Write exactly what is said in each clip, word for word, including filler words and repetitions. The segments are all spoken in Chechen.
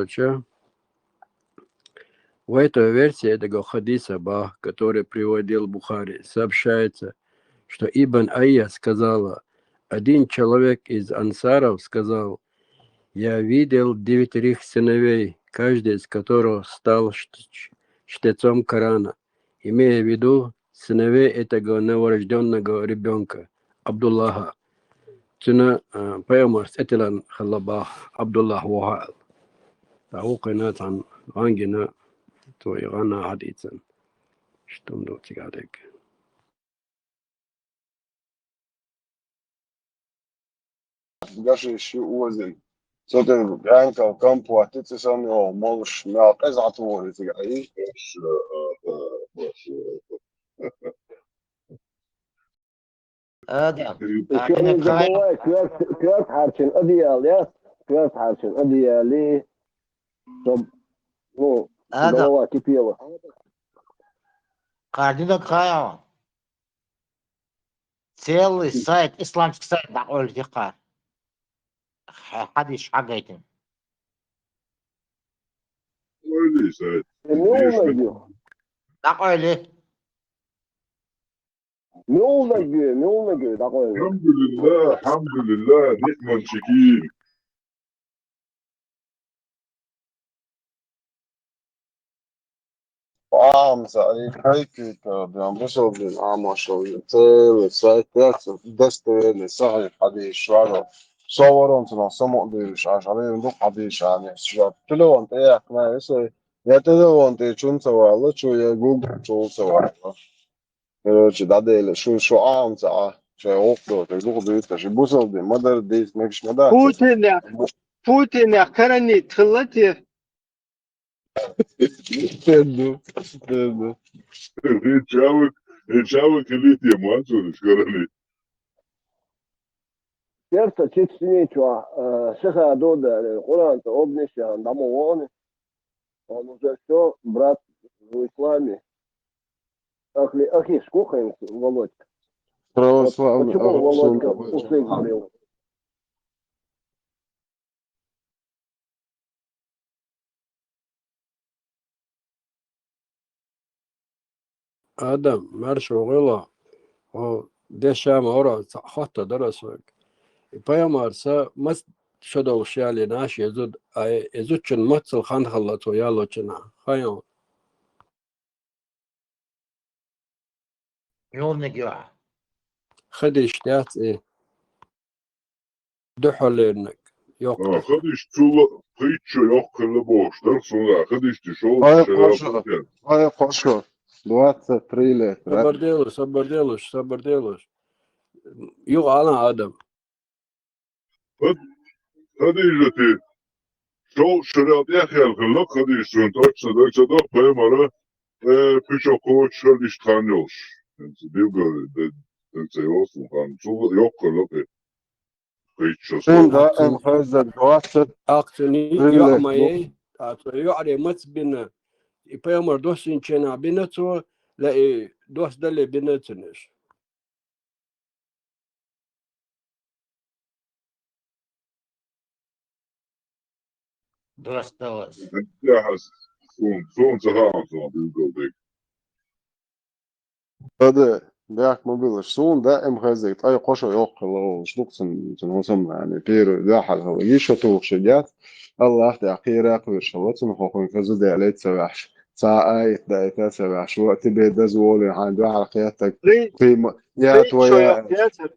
Короче, в этой версии этого хадиса, ба, который приводил Бухари, сообщается, что Ибн Айя сказала: «Один человек из ансаров сказал: я видел девятерых сыновей, каждый из которых стал чт- чтецом Корана», имея в виду сыновей этого новорожденного ребенка, Абдуллаха. Цуьнан, а, пайхамарца тӀедиллина хилла бах, Абдуллах ву хьал. ТӀаккха вукхуьнан цхьана гӀан гина, цо и гӀан хьадийцина. Иштта хӀума ду цигахь дерг. Гашиш ю озин. Со тӀе гӀенкал компот, цӀи санна йолу молуш, мел къеза Ӏа тухур иза, ай? Адам, Ещё не забывай, коьрт, коьрт хьарчийна одеяло, я? Коьрт хьарчийна одеяло. Чтоб, ну, Адам, голова кипела. Кхардинарг хьан ю? Целый сайт, исламский сайт дӀакъевлира кхара. Хьа-, хьадисаш хьагайтина. Ойли сайт. Э, муьлханиг ю? ДӀакъевли. Муьлханиг ю, муьлханиг ю, дӀакъевли. Алхьамдулиллах, алхьамдулиллах, ниъман шикил. Амса, и хайкика, прям бусалбин амашал, целый сайт, достоверный, сахьих хьадис, шуьга. Со варон цунах самукъадуьйлуш, аша гӀалин дукха хьадис, аша. Телефон тӀе яьккхина, если я телефон тӀе чун ца вала, чу я Google чул ца вала. Короче, дӀадели, шу, шу Ӏа хӀума ца Ӏа, шайн гӀуллакх дохуьйтуш, дукха дуьйцуш, и бусалба дин ма дара, дийца мегаш ма дац. Путинех, Путинех коронить хилла те? Тен ду, тен ду. Чавик, чавик хилийте ма цунаш коронить. Сердце чистиничего, э, шахадо да, Къуръан-то обнищан, дамо вон. Он уже всё, брат в исламе. Ахли, ахиш, кухаем, Володька. Православный. Вот почему Володька усы сбрил? Адам, марша вогӀийла, хьо дешам ора, цхьаъ хатта дара соьга. И пайхамарца маца шо долуш ялийнаш езуд, ай, езучун мацал хан хилла цо ялочунахь. Хайо. Юлниг юьхьа. Хадиш дац и. Дуьхьалерниг. Йоккха. А, хадиш цул пхийтта шо йоккха хилла бохуш дара, суна хадиш ти шо. Ай, шера кхо шо. Ай, кхо шо. Двадцать три лет. Сабар делуш, сабар делуш, сабар делуш. Юха ала Адам. Хад-, Хадижати, шовзткъа шарал тӀехъяьлла хилла Хадижа, цунна точно дай ца до, пайхамара, э, пхи шо кхочушхьара иштта хан йолуш. ХӀинца билггал де, де ца йолу хан. Цул йоккха хилла кхе. Пхийтта шо. Цунна даим хеззарг двадцать. Акцияни юкъа ма яй, ткъа цо юкъаре маца бина, и пайхамар доссийначу хенахь бина цо, ла и дос дале бина цунна уьш. Дош далаза. Суна, суна ца хаьа, суна билггал дерг. Ада, бехк ма билаш, суна даим хеззарг, ткъе кхо шо йоккха хилла олуш ду-кх цунна, цунна хӀусамна, яъни, первый дуьххьара хилла. Йиш шо тухуш яц, Аллах тӀехь кхера а кхоьруш хилла, цунна хӀокхуьнга хаза делаца ца ваьхьаш. Цхьа а аят даита а ца ваьхьаш, ва тебе дозволено хьайна дуьхьал кхеттарг, кхин, кхин ма, я пхи шо твоя йоккха яцара.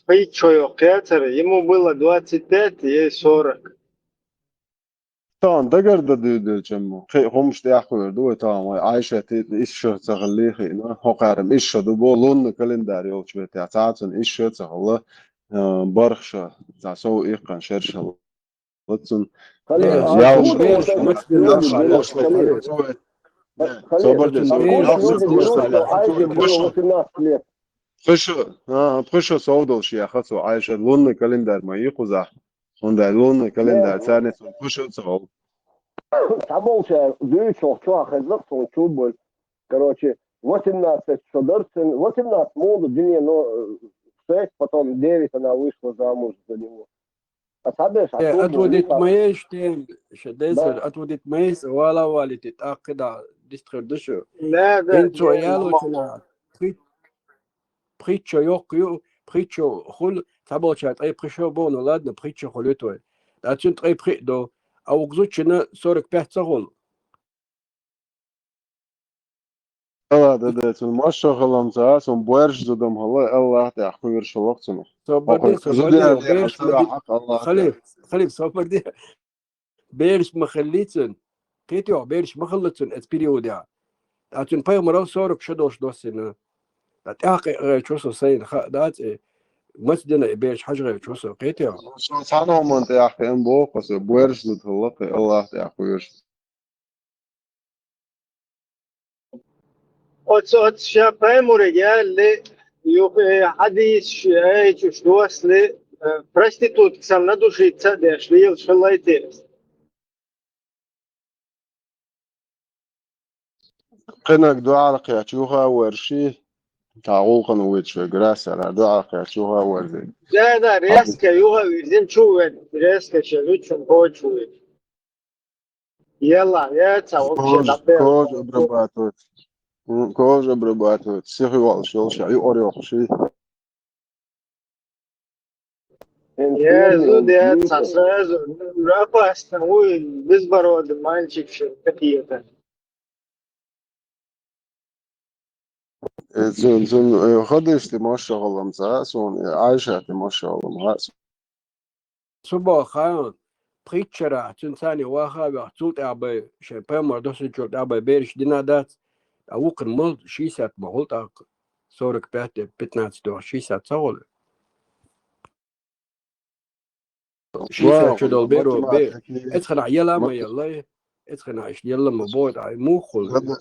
Пхийтта шо йоккха яцара, ему было двадцать пять, ей сорок. Тахана дагардан дуьйцучу, кхин хӀумаш тӀехь кхоьру ду вай тахана, вай Ӏайшат исс шо ца хилла хиъна, хӀокхара исс шо ду бо, лунный календарь йолчу меттехь, цхьа а цунна исс шо ца хилла, а, бархӀ шо, цхьа сов иккхана шерш хилла. Оцун, Халил, э, а ялш, куда это ялш, люди ялш, берут? Халил, Халил, собар де, а собар де, куда люди берут, что Айша было восемнадцать лет? Пхи шо, а, пхи шо сов долуш яха цо, Айша, лунный календарь ма йий кхузахь. ХӀунда аьлча лунный календарь царна цунна пхи шо ца хилла. Цхьаболчара дуьйцуш чохь хезна-кх суна чу болу. Короче, восемнадцать шо дара цуьнан, восемнадцать муха ду дуьне, но, э, шесть, потом девять она вышла замуж за него. Ас хьабеш, Э, хьа отводить ма еш тем, ше дезер, отводить ма еш, вала валити, тӀаккха да дистхир ду шу. Да, да, Ин цо да, яло мама. Чуна, пхи-, пхийтта шо йоккха ю, пхийтта шо хул, цхьаболча ткъе пхи шо бо, ну ладно, пхийтта шо хул ю твой. Ацун ткъе пхи до, а угзучина сорок пять ца хул. Алла да, да, цун машшо халам ца, цун борш зудам хала, Аллах тӀехь кхуьрш халах цунах. Собар де, Охуй, собар де, зудя берш ца ма ди-, хьакъ Аллах Халиф, тӀехь. Халиф, собар де. Берш ма хилли цун. Кхетий хьо, берш ма хилла цун эц периодехь. Ткъа цун пайхамарал сорок шо долуш доссина. Ткъа тӀаккха гӀайчу со сайна хаа дац, э, маца дина и берш хьажа гӀайчу со, кхетий хьо? Со цхьана хӀуманна тӀехь кхиам боху со, борш зуда хилла кхин, Аллах тӀехь кхуьрш. Оцу, оцу ша пайхамариг яьлли, юха, э, хьадисаш, айчуш досли, э, проститутка санна душица а деш, лелаш хилла те. Кхинаг дуьхьал кхечу юха а варши, та гӀуллакхана вуьйцуш вегара, сара дуьхьал кхечу юха а варзи. Да, да, резко юха а вирзина чу а вен, резко ша вичун кочу вуьйцу. Елла, я ца вообще Кожа, даббер. Кожа обрабатывать. М, кожа обрабатывать. Сихи волуш йолуш, юкъара йоккхуш. Езу, я ца сразу. Рапаста, уй, безбородый мальчик, что какие-то. Э, цун, цун, э, хадишти машшахалам ца, сон, э, Айшати машшахалам ха. Цу боху хаан, пхийтта шарахь цуьнан царний ваха а ваьхна, цул тӀаьхьа бай, шайн пайхамар доссинчул тӀаьхьа бай бераш дина дац, ткъа вукхун мал шийсат ма хуьлу тӀаккха, сорок пять, пятнадцать дохуш шийсат ца хуьлу. Шийсат чу долу беро бе, эцханахь яла а ма яллай, эцханахь иштта ялла ма бой, ткъа муха хуьлу?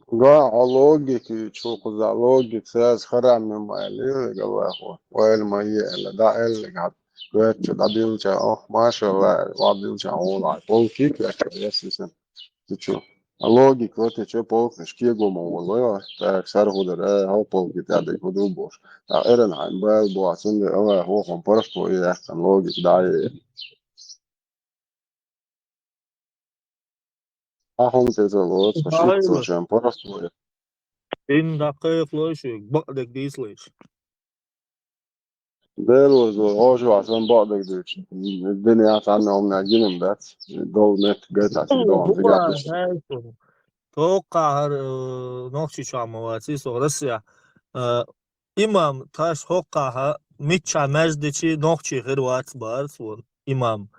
Га, хьо логика ю, чу кхуза логика, саз харам ма аьлла, Аллахо, ойла ма е аьлла, дӀа аьлла, гад, коьртачу дӀабилча, ох, машалла, дӀабилча, гӀуна, полки коьртачу, ясисан. Ты чё? А логика, вот ты чё, полкаш кего ма волу, так, сар хӀу дара, хьо полки тӀаьхьа хӀу ду бохуш. ТӀаккха эрна хьайн бала боху, цундела Аллахо хьуна паргӀато е яьккхина логика дӀа а е. Ахьа хӀума теза лоцу, хьо шиц цо шен паргӀато е. Ин дӀакхайкхалой шуьга, бакъдерг дийцалаш. Делозо, хьожа вахь сан бакъдерг дуьйцу. Дуьнен цхьанна хӀуманна гинам дац. Долу меттиг гайтахь, сан догӀан зигахь иштта. Токкхахьара, э, Нохчийчохь ма ваций со, Россехь. Э, имам тхаш хӀоккхахьа миччахь маьждичи нохчий хир вац бара цо, имам.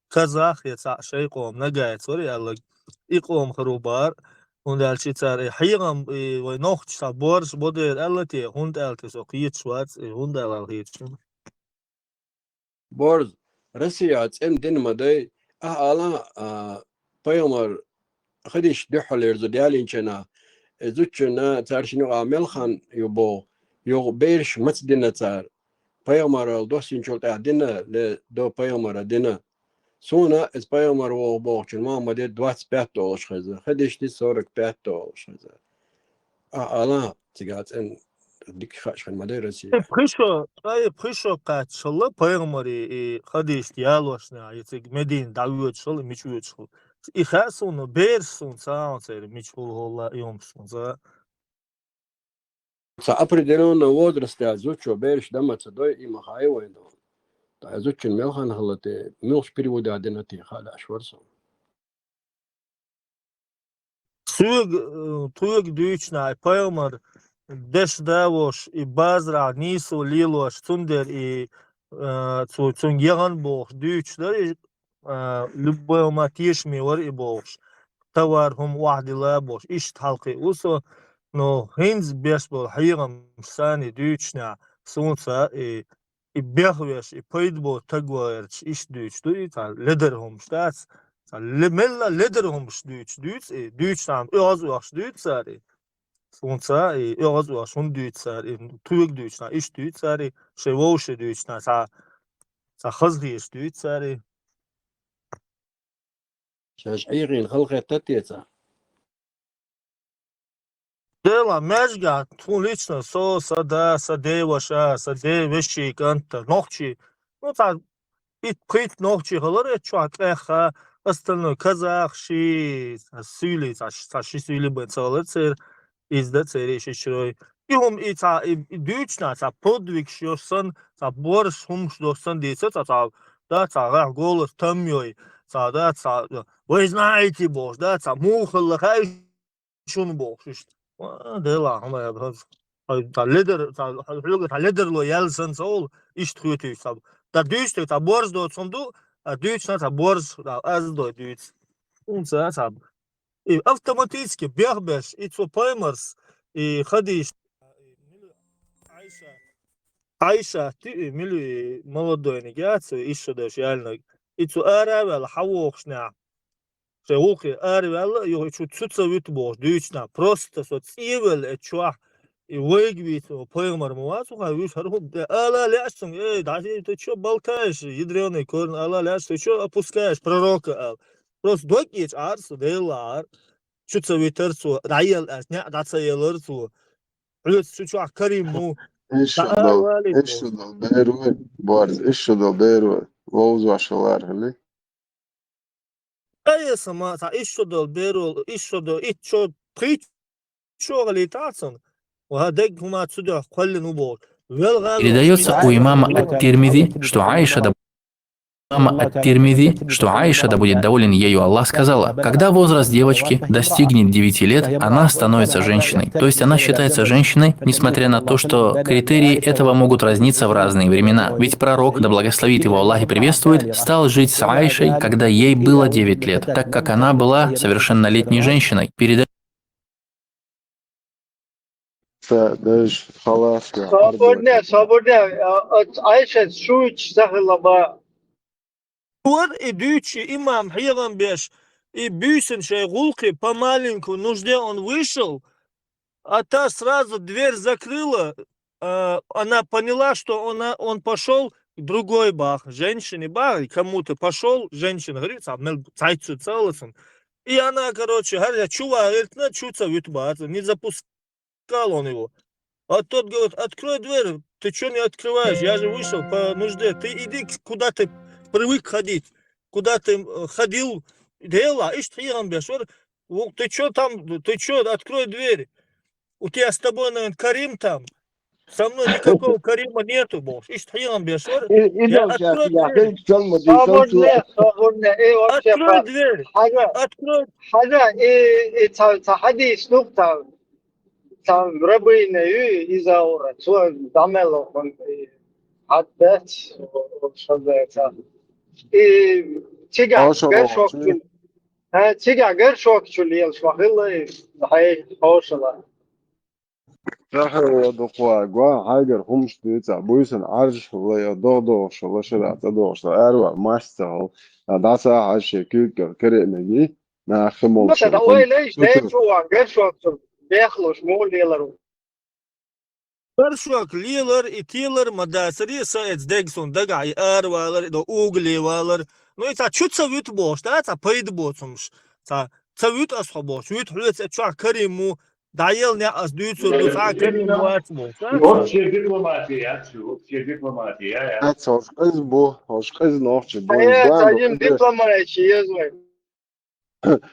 Казах я цхьаъ шайн къоман нагайца вара аьлларг, и къоман хир ву бара, хӀунда аьлча цара и хьехам, и вай нохчаша борш бо дера аьлла те, хӀунда аьлла те со кхеташ вац, и хӀунда аьлла хеташ ву. Борз, Россия цӀена дина ма дай, ахьа ала, а, пайхамар хадиш дуьхьал ерзу ялийначарна, э, зудчунна цара шина юкъа мел хан ю боху, юха бераш маца дина цара. Пайхамарал доссинчул тӀаьхьа дина, ле, до пайхамара дина. Суна иза пайхамар вогӀу бохучун Мухаммаде двадцать пять долуш хеза, хадишти сорок пять долуш хеза. А, ала, цига цӀен дика хаш хан ма дай Россия. Э, пхи шо, ай, пхи шо кхаччалла пайхамари и хадишти ялошна, и цига Медина дӀавоьдуш хала, мича воьдуш хала. И хаьа суна, бераш суна ца хьан церан, мича хӀула хӀолла и хӀума суна ца. Ца определённого возраста зудчо бераш дама ца дой, и ма хай вайн дон. Та зудчун мел хан хала те, муьлш перевода дина те, хала аш вар со. Соьга, э, тхоьга дуьйцу нахь, пайхамар деш да волуш, и базарахь нийсо лелош, цундела и, э, цу-, цуьнга яхан бохуш дуьйцуш дара и, э, любой хӀума тешаме вара и бохуш. Товар хӀума охьадила бохуш, иштта хьалкхиа ву со, но хӀинца беш болу хьехамаш санна дуьйцуш нахь, суна ца и и бехвеш, и пайда бо таг ваьрча, иштта дуьйцуш ду и, цхьа ледар хӀумаш дац. Цхьа ле-, мелла ледар хӀумаш дуьйцуш дуьйцу и, дуьйцуш нахь оьгӀаз оьхуш дуьйцу цара и. Суна ца и, оьгӀаз оьхуш хӀунда дуьйцу цара и, тхоьга дуьйцуш нахь иштта дуьйцу цара и, шайн вовше дуьйцуш нахь цхьа, цхьа хаза хеташ дуьйцу цара и. Шаьш ӀийгӀина хала хетта те ца? Дела, маьжгахь, тхуна лично со, сан да, сан ден ваша, сан ден вешин кӀант, нохчий. Ну, цхьа и пхийтта нохчий хилар эцу чохь тӀехь, остальной казах ши, суьйлий, цхьа, цхьа ши суьйлий бен ца хилар церан, иза дан церан ши чурой. И хӀума и цхьа, и, и дуьйцу нах цхьа подвигаш йолуш санна, цхьа борш хӀумаш долуш санна дийца, цхьа, цхьа, да, цхьа гӀехь голаш там йой, цхьа, да, цхьа, «Вы знаете», бохуш, да, цхьа муха хилла хаьий шуна бохуш иштта. Ва, Дела, хьан ма яа, хьан, хьан, цхьа ледар, цхьа, хьоьга цхьа ледарло яьлла санна ца олу, иштта хетуьйтуш цхьа. Дан дуьйцу те, цхьа борз доцу хӀума ду, а дуьйцу нах цхьа борз, да, аз дой дуьйцу. ХӀунца цхьа. И автоматически бехбеш, и цо паймарс, и хадийш. Айша, Айша, ти, и мили молодойниг яц, и ишшо деш яьллинарг. И цу ара а ваьлла, хьан вохуш нехь. Шайн гӀуллакхе ара ваьлла, юха чу, чу ца вуьту бохуш, дуьйцу нах. Просто со цӀе а велла эцу чохь, и вайга вийца, пайхамар ма вац, ваха вуьш хӀара хӀума. Ала лаьаш цунга, эй, дӀа, ты чё болтаешь, ядрёный корень, ала лаьаш, ты чё опускаешь пророка, ала. Просто дог эцу Ӏара со, Дела Ӏара. Чу ца витар цо, дӀаелла аьлла, неӀ дӀа ца елар цо. Хьоьца чу чохь Карим ву. Иштта долу, иштта долу беро, борз, иштта долу беро, вовзош хилар хили. Ай, сама, цхьа иштта долу беро, иштта долу, ит чо, пхийтта чо гӀалийтахь цунна. Ва даг хӀума цу дуьхьа кхоьллина ву боху. Велгала. Передается у имама ат-Тирмизи, что Аиша доб- Имама ат-Тирмизи, что Аиша, да будет доволен ею Аллах, сказала: «Когда возраст девочки достигнет девяти лет, она становится женщиной». То есть она считается женщиной, несмотря на то, что критерии этого могут разниться в разные времена. Ведь пророк, да благословит его Аллах и приветствует, стал жить с Аишей, когда ей было девять лет, так как она была совершеннолетней женщиной. Переда- Ца даже халас я, Собурне, собурне, а, а, Айшат шуьйчу сахила ба. Вот и дуьйцу имам хьехам беш, и буьйсанна шайн гӀуллакхе, по маленькой нужде он вышел, а та сразу дверь закрыла, а, она поняла, что она, он пошёл к другой бах, женщине бах, и кому-то пошёл, женщина, говорит, цхьа мел цхьайцу ца алацун. И она, короче, хӀара чу вагӀиртна, чу ца вуьту бац, не запускал он его. А тот говорит: «Открой дверь, ты чё не открываешь? Я же вышел по нужде. Ты иди, к- куда ты привык ходить, куда ты, э, ходил». Дела, иштта хьехам беш вара. Ву, ты чё там, ты чё, открой дверь. У тебя с тобой, наверное, Карим там. Со мной никакого Карима нету, бохуш. Иштта хьехам беш вара. И, и Я дальше открой я дверь. Хьин чалма дийсан цо. Соборне, соборне, и вообще Открой па- дверь. Хьажа, Открой. Хьажа, и, и ца, ца хьадийс нух там. Цхьа рабыня ю Изаура, цо дӀамелла хӀун, и хьадац, шо дайца. И цигахь Хьошалла горшок вахчи. чу, хӀа, цигахь горшок чу лелаш ма хилла, и хьай хьошалла. Сахьа дукха гва, хьайгара хӀумаш дуьйцахь, буьйсанна Ӏаржаш хилла, я догӀ догӀуш хилла, шарахь ца догӀуш хилла, аьрва масса ца хилла. А дӀаса хьажа шен куьйгара кариънарг и. Нах хи молуш Ну, тогда вай лейш, дайчу ван, горшок чу бехлуш, муха лелар ву. Горшок лелар и телар ма дацаре, сан эца дег сун дагахь и аравалар, и до угли валар. Ну, и цхьа чу ца вуьту бохуш, да, цхьа пайда боцумаш. Цхьа ца вуьту ас хьо бохуш, вуьту хьоьца эца чохь Карим ву, дӀаелла неӀ ас дуьйцур ду, цхьа а Карим вац бохуш, да? Общая дипломатия, я, общая дипломатия, я, я. Хьаца хьош къиза бу, хьош къиза нохчи бу, Э, иза ца бан ду, йим къиза. Дипломатия еза вай.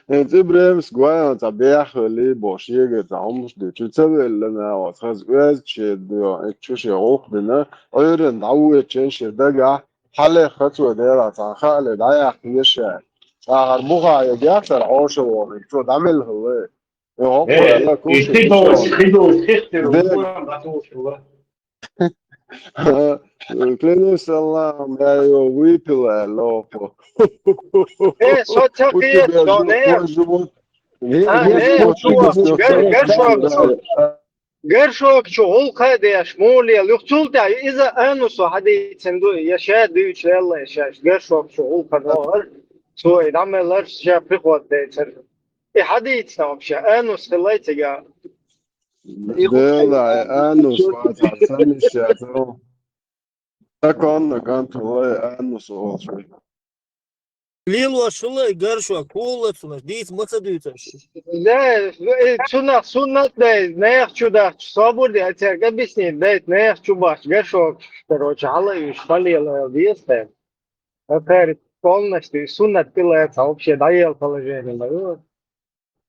ХӀинца Ибрахимс гой, цхьа бехвелли бохуш, егар цхьа хӀумаш ду. Чу ца велла наха, хаза оьзда шен ду, и чу шен гӀуллакх дина, Ӏуьйранна дӀавоьдучун шен дагахь, хьалеха цо дера, цхьа хаале дӀаяхьа еза ша. Ахьар буха егар яхтара хьошалла вахана, цо дӀамелла хилла. И хӀокхо Э, аьлла, и кхин долуш, кхин долуш, хих тера, Де- вон дӀатухуш хилла. Клянусь Аллахом, я его выпила, лохо. Э, со ца У тебя кхета, жу-, не? Твой живот. Не, А, не, не, не, чувак, не, гар-, не, горшок не, чу. не. Горшок чу гӀуллакх деш, муха лела. Юха цул тӀаьхьа иза анусо хьадийцина ду, я ша дуьйцу лелла, я ша горшок чу гӀуллакх дохар. Цо и дӀамеллар, ша приход дайцар. И хьадийцина вообще, анус хилла цигахь. Дела, анус вацахь, ца миша яцахь. Законно кӀант хилла, анус волчу. Лелош хилла и горшок, хӀула цунах, дийца ма ца дуьйцуш. Да, э, цунах суннат дай, нехан чу дахча, собар де, а цаьрга объяснить дайта, нехан чу бахча, горшок, короче, хьала уьш, хьалела деза тайна. Ца цаьрга полностью суннат тӀе лаьца вообще дӀаела положение ма ю.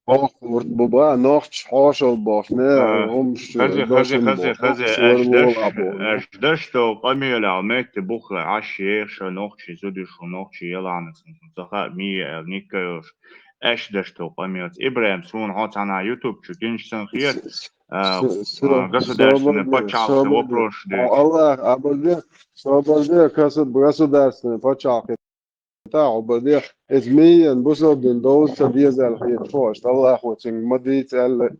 Бохурт бу ба, нохча хьошал бохне, А, хӀумаш хази, хази, дошин хази, бохне, хази, суор аш даш, вола бохне. Аш даш тов къамелал метте бухла, аш ех ша нохчи, зуди шу нохчи, яланас, ца ха, ми, э, никайош, аш даш тов къамелц. Ибрагим, сун хьо цана YouTube чу гинш сан хет, С-, а, с-, с-, а, государственный соболде, пачалса соболде. Вопрос де. Аллах, обожди, соболде, касат государственный пачалхи. Та обожди, эс мийен бусалдин доуца дезал хет фош, Аллах, вот син мадиц алла.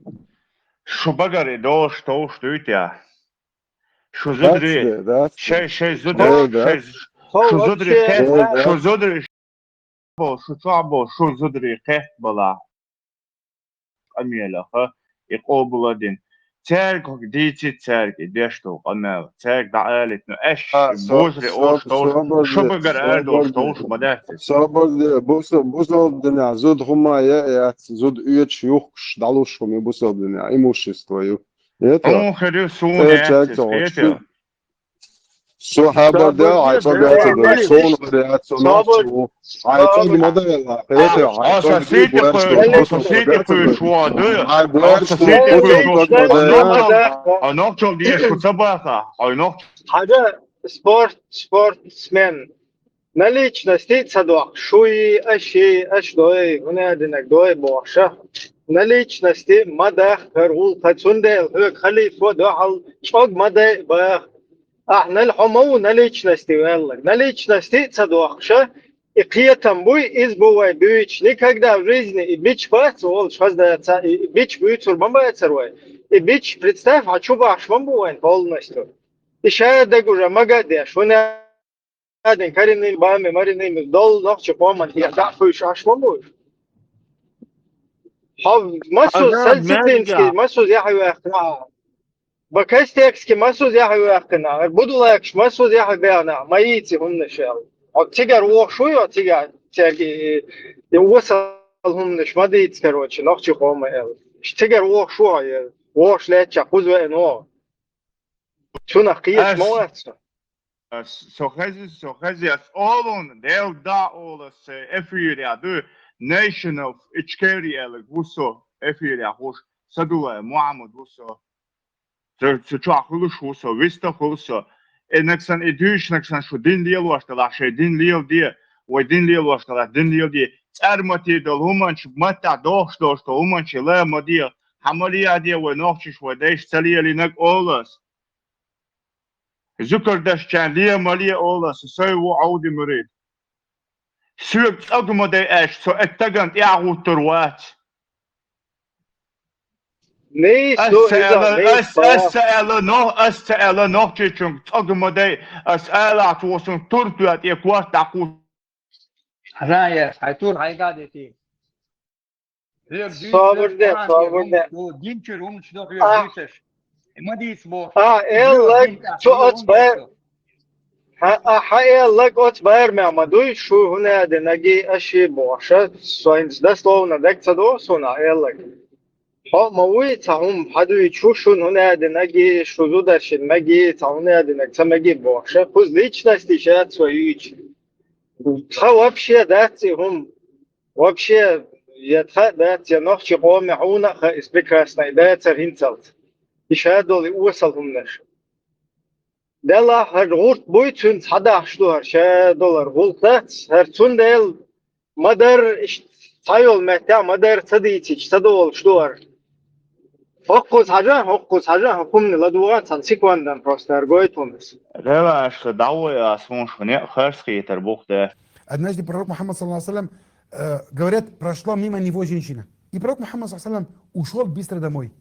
Шу багари дош тоуш дуйтя. Шу зудри, Дац де, дац де. Шей, шей зудри, Э, да. Шей, Хо шу зудри, вообще, хе-, да. Шу зудри, бо, шу чо бо, шу зудри, хет бала. Къамелаха, и къобуладин. Церг дийци церг, и деш тов къамел. Церг дӀаалит, ну, эш, А, со-, божри, со-, ош, товш, соболде, шубагар эр дош, соболде. Товш, ма дац. Соболде, бусал-, бусалдина, зуд хума я, яц, зуд уьч юхкуш, далуш хуми бусалдина, имущество ю. Это? Он хери сун Э, яц, чак, чак, это? Со хабар де, ай цог яц, да, сон хабар яц, сон нохчи ву. Ай цог ма да яла, хете, ай цог сити ху, со сити ху шуа, да? Ай буар со сити ху шуа, да? А нохчо деш ку цабаха, ай нохчо. Хьажа спорт, спортсмен. Наличности ца дох, шуи, аши, аш дой, гьунадинаг дой бохша. Наличности ма дах, хар гӀулкха цундел, хӀуг халифо дохьал, чӀог ма дай бах. Ахьнал хьо ма ву наличности ваьллаг. Наличности ца дохкуша, и кхетам буй, из бу вай буьйчу. Никогда в жизни и бич бац, волчу хаздаца, и, и бич буьйцур ма бацар вай. И бич, представь, хьан чу бахьаш ма бу вайн полностью. И ша даг уже мага а деш, хӀуна дин каринин бами, маринин дол нохчи къоман, я да хуйш аш ма бу. Хьо масуз Ага, сальситинский, мягкий. Масуз яхьвехна. Бакастекский масуз яхьвехкана, Будулакш масуз яхьвехна, ма йийци хӀуманаш аьлла. Хьо цигара вохуш вуй, хьо цигара церги, и васал хӀуманаш ма дийца, короче, нохчи къома аьлла. Цигара вохуш ву хьо, я вохуш лаьттача кхуза веана ву. Цунах кхеташ Ас-, ма вац со. ас-, со хези, со хези, ас олун, Дел да олас, э, эфиря ду, Nation of Ichkeria аьлла, ву со, эфиря хуш, Садулай Мухаммад ву со. Цу, цу чохь хуьлуш ву со, виста хуьлу со. Э, нагсан, и дуьйш нагсан шу дин лелош далахь, шайн дин леладе, вай дин лелош далахь, дин леладе. ЦӀарматий долу хӀуманчу маттахь дохуш долуш долу хӀуманчий ла ма де, хьан ма леладе вай нохчаш, вай дайша ца лелийнарг олу ас. Зуькар дашчарна ле ма ле олу ас, сай ву Ӏовди мурид. Соьга цӀога ма дай аьлча, со и тагана тӀаьхьа гӀуттур вац. Ас ца аьлла, ас, ас ца аьлла, но-, ас ца аьлла нохчичунга цӀога ма дай, ас алахь цо сан тур тоьтӀе корта дӀакху. Хьажа яц, хьайн тур хьайга а дети. Хьоьга дуьйцуш, собар де, Къуръан собар де. Дин чуьра хӀуманаш до хьоьга А. Дуьйцуш. Ма дийца боху. А, эллаг, цу оцу бай-, Хьан, а, хьан эллаг оцу байрамехь ма дуй, шу хӀунда аьлла наги аши бохуша, со хӀинца дословно даг ца догӀу суна, а, эллаг. Хьо а ма вуй, цхьа хӀума хьан дуьйцу шу, шуна хӀунда аьлла наги, шу зударшин маги, цхьа хӀунда аьлла наг ца маги бохуша, кхуза личности шаьц со юьйцу. Тхан вообще дац и хӀума. Вообще, я тхан а дац, я нохчи къоме хьуна а хаьа, иза прекрасно и дацара хӀинцалц. И ша долу и осал хӀуманаш. Делахь хӀара гӀурт буй, цуьнца хьадахьаш ду хӀара ша долара гӀуллакх дац, хӀара цундела ма-дарра иштта цхьайолу меттехь ма-дарра ца дийцича, ца долуш ду хӀара. ХӀокхуза хьажа, хӀокхуза хьажа, хӀокху хӀуманна ладугӀа цхьана секундан просто хӀара гойту хӀуманаш. Делахь аша дӀавой ас хӀун шу некъ харцхийтар бух де. Однажды пророк Мухаммад, саллаллаху алейхи ва саллям, э, говорят, прошла мимо него женщина. И пророк Мухаммад, саллаллаху алейхи ва саллям, ушёл быстро домой.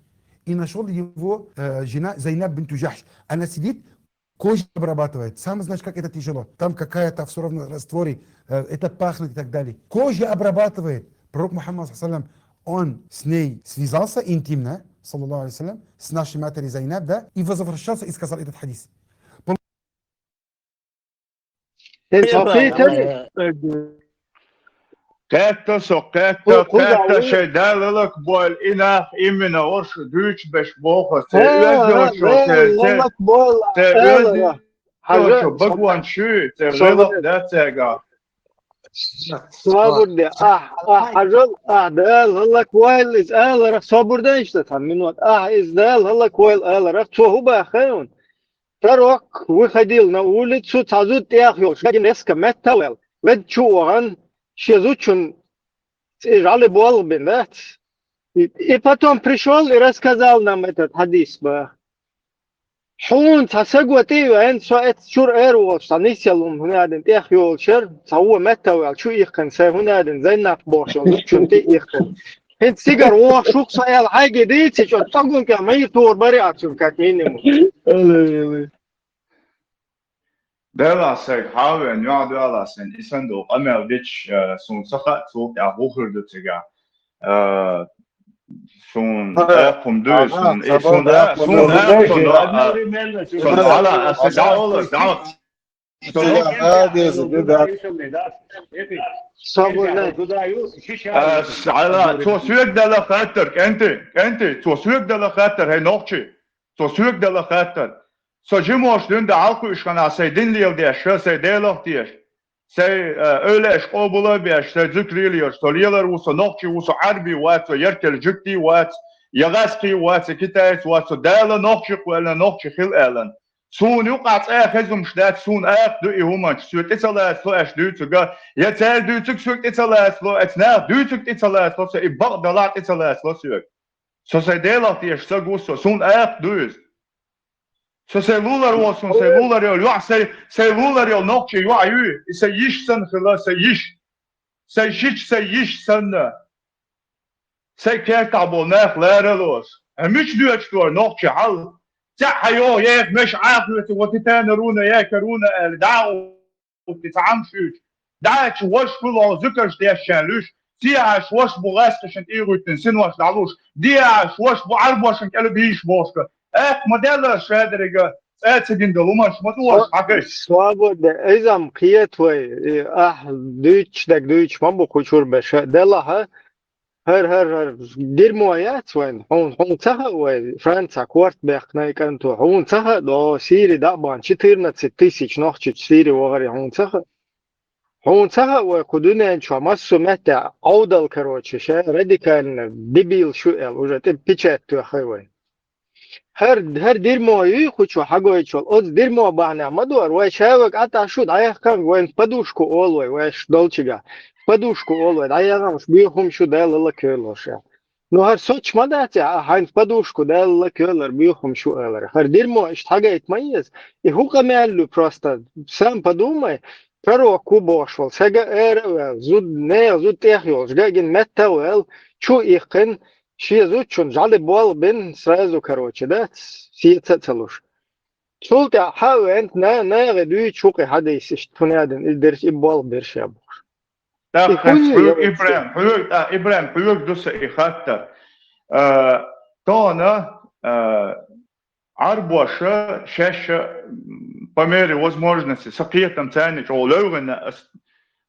И нашёл его, э, жена Зайнаб бинту Джахш. Она сидит, кожа обрабатывает. Сам знаешь, как это тяжело. Там какая-то в всё равно растворе, э, это пахнет и так далее. Кожа обрабатывает. Пророк Мухаммад, саллаллаху алейхи ва саллям, он с ней связался интимно, саллаллаху алейхи ва саллям, с нашей матерью Зайнаб, да, и возвращался и сказал этот хадис. Кхетта со, кхетта, кхетта шайн Далла лалак бойла и нах именно орш дуьйцу беш боху, церан оьзда йолчо, церан, церан оьзда йолчо багончуьй, церан гӀиллакх дац цаьрга. Собар де, ахь, ахь хьажал, ахь Дала хӀаллаквойла иза аларах, собар де иштта цхьа минот, ахь иза Дала хӀаллаквойла аларах, цо хӀун баха хьуна? Пророк выходил на улицу, цхьа зуда тӀех йолуш, гагина эска меттавел, вед чу вахана, шен зудчун цӀе жӀали болх бина дац. И, и потом пришёл и рассказал нам этот хьадис, баха. Хьуна цхьа саго тӀе а веана, со эццу чуьра эр волуш, цхьа нисъяла хӀума хӀунадина тӀех йолуш яра, цхьа вон меттавел чу иккхина, сайн хӀунадина Зайнап бохуш йолу зудчун тӀе а иккхина. ХӀинца цигара вохуш ву-кх со аьлла, хьайга дийцича, оцу цӀогун кӀел майра тухур бара а цуьнан, как минимум. Аллилуйя. Делахь сайга хьан а веана, юьхь а доьлахь сайна, и санна долу къамел дича, э, суна ца хаьа, цул тӀаьхьа хӀун хир ду цигахь. Э, суна Ха, эккхум дуй, ага, суна, и сабар суна, даккха суна, даккха, суна, суна, а, суна, ала, аса, дӀа, дӀа, Италиан а деза, ду, да. Собар де. Ас, ала, цо соьга делла хаттар, кӀентий, кӀентий, цо соьга делла хаттар, хӀей, нохчий, цо соьга делла хаттар. Со жимош дуьнда хьалакхуьуш хана, сайн дин леладеш, сайн Делах теша, сайн, э, эвлаьаш къобал а беш, сайн зуькар лелош, со лелар ву, со нохчи ву, со Ӏарби вац, со яртал жуьгти вац, я гӀаьскхи вац, я китаец вац, со Дала нохчи кхоьллина, нохчи хила аьллина. Суна юкъахь цкъа а хезамаш дац, суна акха ду и хӀуманаш, соьга тӀе ца лацало аьлла дуьйцург, я цара дуьйцург соьга тӀе ца лацало, эца наха дуьйцург тӀе ца лацало, со и бакъ далахь тӀе ца лацало соьга. Со сайн Делах теша стаг ву со, суна акха ду иза. Со сайн лулар волу, суна сайн лулар йолу йоӀ, сайн, сайн лулар йолу нохчи йоӀ ю, и сайн йиш санна хила, сайн йиш. Сайн шича сайн йиш санна. Сайн кертахь болу нах лара а лоцуш. Ткъа мича доьдуш ду вай нохчи хьал? Цхьаъ хьан йогӀу еха меш Ӏахоьцу, вот и тана руна, яка руна аьлла, дӀа а утти ца Ӏамшуьйту. ДӀачу ваша хуьлу хьо зуькарш дешчарна луьш, цӀехьаш ваша бу гӀаскхишна тӀегӀуьттина синош дӀалуш, дехьаш ваша бу Ӏарбошна кӀела бийш бохуш. Аьтта ма делла шадеррига, цӀа ца гина долу хӀуманаш ма ду ваша хьакхаш. Свобода, иза-м кхета вай, и ахь дуьйцуш дерг дуьйцуш ма бу кху чуьра беша. Делахь, хӀара, хӀара, хӀара, дерьмо яц вайна. Хьуна, хьуна ца хаьа вай, Франца корта баьккхина и кӀант ву. Хьуна ца хаьа, до Сири дӀа а бахна, четырнадцать тысяч нохчи Сири вахаре хьуна ца хаьа. Хьуна ца хаьа вай кху дуьнен чохь массо а меттехь Ӏовдал, короче, ша радикально, дебил шу аьлла, уже тӀе печать тоьххи вай. ХӀара, хӀара дерьмо юй кху чу хьагойтуш волу, оцу дерьмо бахьанехь ма дора, вай шаваг Ӏа тӀе шу дӀаяхкам, вайн подушку олу вай, вай шу долчигахь. Подушку олу вай, дӀаяхьа уьш боьхамаш ю Дала лакхавелла ша. Ну, хӀара соч ма дац, а хьайн подушку Дала лакхавеллар боьхамаш ю алар. ХӀара дерьмо иштта хьагайта ма еза. И хӀун къамел ю просто? Сам подумай, пророк ву бохуш волу, сага ара а ваьлла, зуда, нехан зуда тӀех йолуш, гагина метта а ваьлла, чу а иккхина, шен зудчун жӀали болх бина сразу, короче, да, сеца а ца луш. Цул тӀаьхьа хьан а веана, на-, нахе дуьйцу хӀу кхин хьадийса иштта, хӀунадина и дерш, и болх берш я бохуш. И ТӀаккха хӀун ю хьоьга, я Ибрахим, хьоьга, тӀа, Ибрахим, хьоьга ду сан и хаттар. А, тахана, а, Ӏарбоша шаьш а, м, по мере возможности, сан кхетам царна чӀогӀа левгӀина ас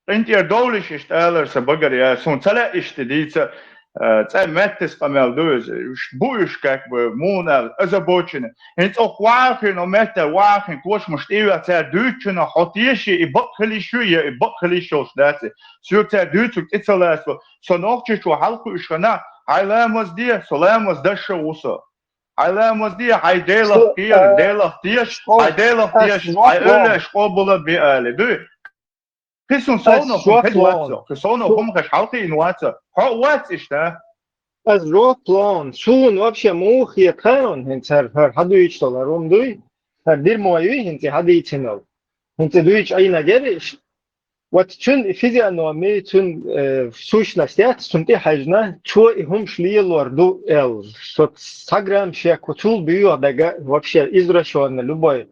къинтӀера довлуш иштта алар сан багара, я суна ца лаьа иштта дийца, а, цӀа меттас къамел ду иза. Уьш бу уьш, как бы, муна аьлла, озабоченный. ХӀинца оха вахахина, метта вахахина, кошамаш тӀе а веха, цара дуьйцучунах хьо теший, и бакъ хила йиш ю, я и бакъ хила йиш йолуш дац и. Соьга цара дуьйцург тӀе ца лацало. Со Нохчийчу хьалакхуьуш хана, хьайн ламаз де, со ламаз даш а ву со. Хьайн ламаз де, хьайн Делах кхера, Делах теша, хьайн Делах теша, хьайн эвлаьш къобал а бе али. Дуй? Кхин суна совнах хӀума хеза вац со. Кхин совнах хӀума хезаш хьалакхиъна вац со. Хьо а вац иштта? Ас жоп ло хьуна. Суна вообще муха хета хьуна, хӀинца хӀара, хӀара хьан дуьйцуш долу хӀума дуй? ХӀара дерьмо юй хӀинца хьан дийцинарг? ХӀинца дуьйцу Ӏийна гериш? Вот цуьнан физиономия, цуьнан, э, сущность яц, цунна тӀе хьаьжна, цо и хӀумаш лелор ду аьлла. Со сто грамм шек ву, цул боьха дага вообще извращённый любой,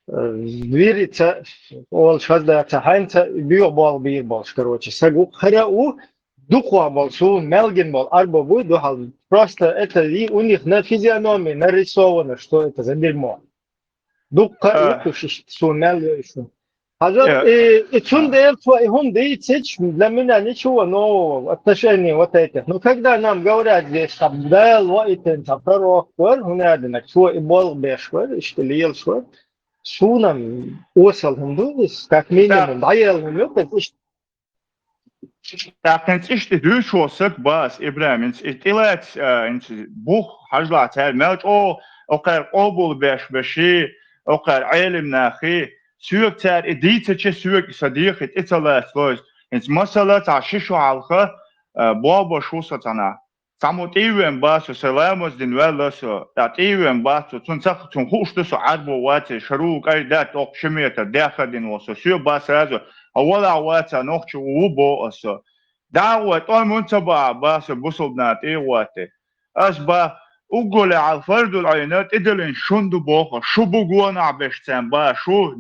э, вирица олуш хаза дац, хьайнца боьха болх бийр болуш, короче, саг ву, хӀара а ву, дукхох болу, суна мел гина болу Ӏарбо бу дуьхьал. Просто это и у них на физиономии нарисовано, что это за дерьмо. Дуккха а иккхуш иштта суна мел йойуш. Хьажал, и, и цундела цо и хӀума дийцича, для меня ничего нового в отношении вот этих. Ну, когда нам говорят здесь, там, Дала ваийтина, там, пророк вара, хӀунда аьлла, цо и болх беш вара, иштта лелаш вара, суна-м осал хӀума ду иза, как минимум, дӀаяьлла хӀума ю, иза иштта. ТӀаккха хӀинца иштта дуьйцуш вола саг бац, Ибрахим, хӀинца и тӀелаьцна, а, хӀинца бух хьажалахь цара мел чӀогӀа, окхара къобалбеш беши, окхара Ӏелим нахи, соьга цара и дийцача, соьга и сан дегӀа тӀе ца лацало иза. ХӀинца масала цхьа ши шу хьалха, а, болх беш ву со цхьана. Цхьаммо тӀе а веана бац со, сайн ламаз дина ваьлла со, тӀаккха тӀе а веана бац со, цунна ца, цунна хууш ду со Ӏарбо вац, шарул кӀай дац, тӀоккха ши метр даьхар дина вола со, соьга бац сразу, а валахь вац, нохчо ву боху аса со. ДӀа а гӀой, тӀом хӀунда ца бахьа, бац со, бусалба наха тӀе а гӀоттий. Ас бац, уггар хьалха фарзул Ӏайн тӀедиллина шун ду боху, шу бу гонахь беш царна, бац шу,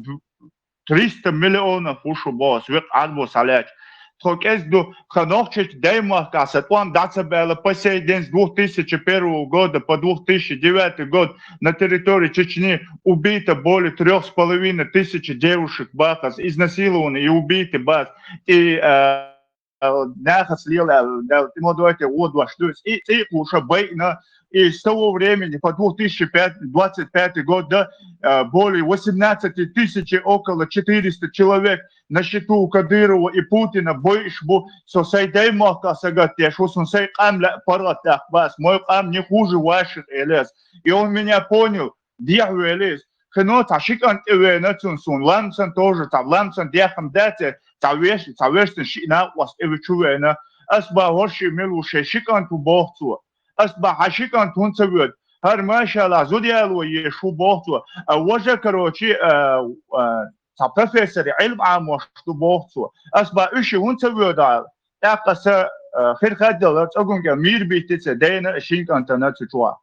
триста миллионов ву шу боху аса, веккъа Ӏарбо схьалаьцча. Тхо кӀезиг ду, тхан нохчий Даймахкахь сан тӀом дӀа ца баьлла, по сей день с двух тысячи первого года по двух тысячи девятый год на территории Чечни убито более трёх с половиной тысяч девушек, бац аса, изнасилованы и убиты, бац. И, а, а, нахаца лела аьлла, тӀе ма дойтий, гӀо дош дуьйцу. И цӀий кхуша байина, и с того времени по двух тысячи пятый, двадцать пятый год, да, а, более восемнадцати тысячи, около четыреста человек на счету у Кадырова и Путина бойуш бу, со сайн Даймахках сагатдеш ву, сан сайн къам лаьа паргӀатдаккха бац, мой къам не хуже ваших, элес. И он меня понял, дехьавелла иза. Хино цхьа ши кӀант тӀе веана цунна суна, ламсан тоже, цхьа ламсан дехам дац, цхьа веш-, цхьа вешсан шиъ накъост тӀе вичу веана. Ас бац, хӀорш мила ву, шайн ши кӀант ву боху цо. Ас бац, хьан ши кӀант хӀунда ца воьду? ХӀара, машаллахӀ, зуда яло еш ву боху цо. А важа, короче, а, а, цхьа профессор, Ӏилма Ӏамош ду боху цо. Ас бац, уьш и хӀунда ца воьду аьлла. ТӀаккха аса, а, хир хаддала, цӀогун кӀел мийра битти ца дайна шин кӀантана цу чохь.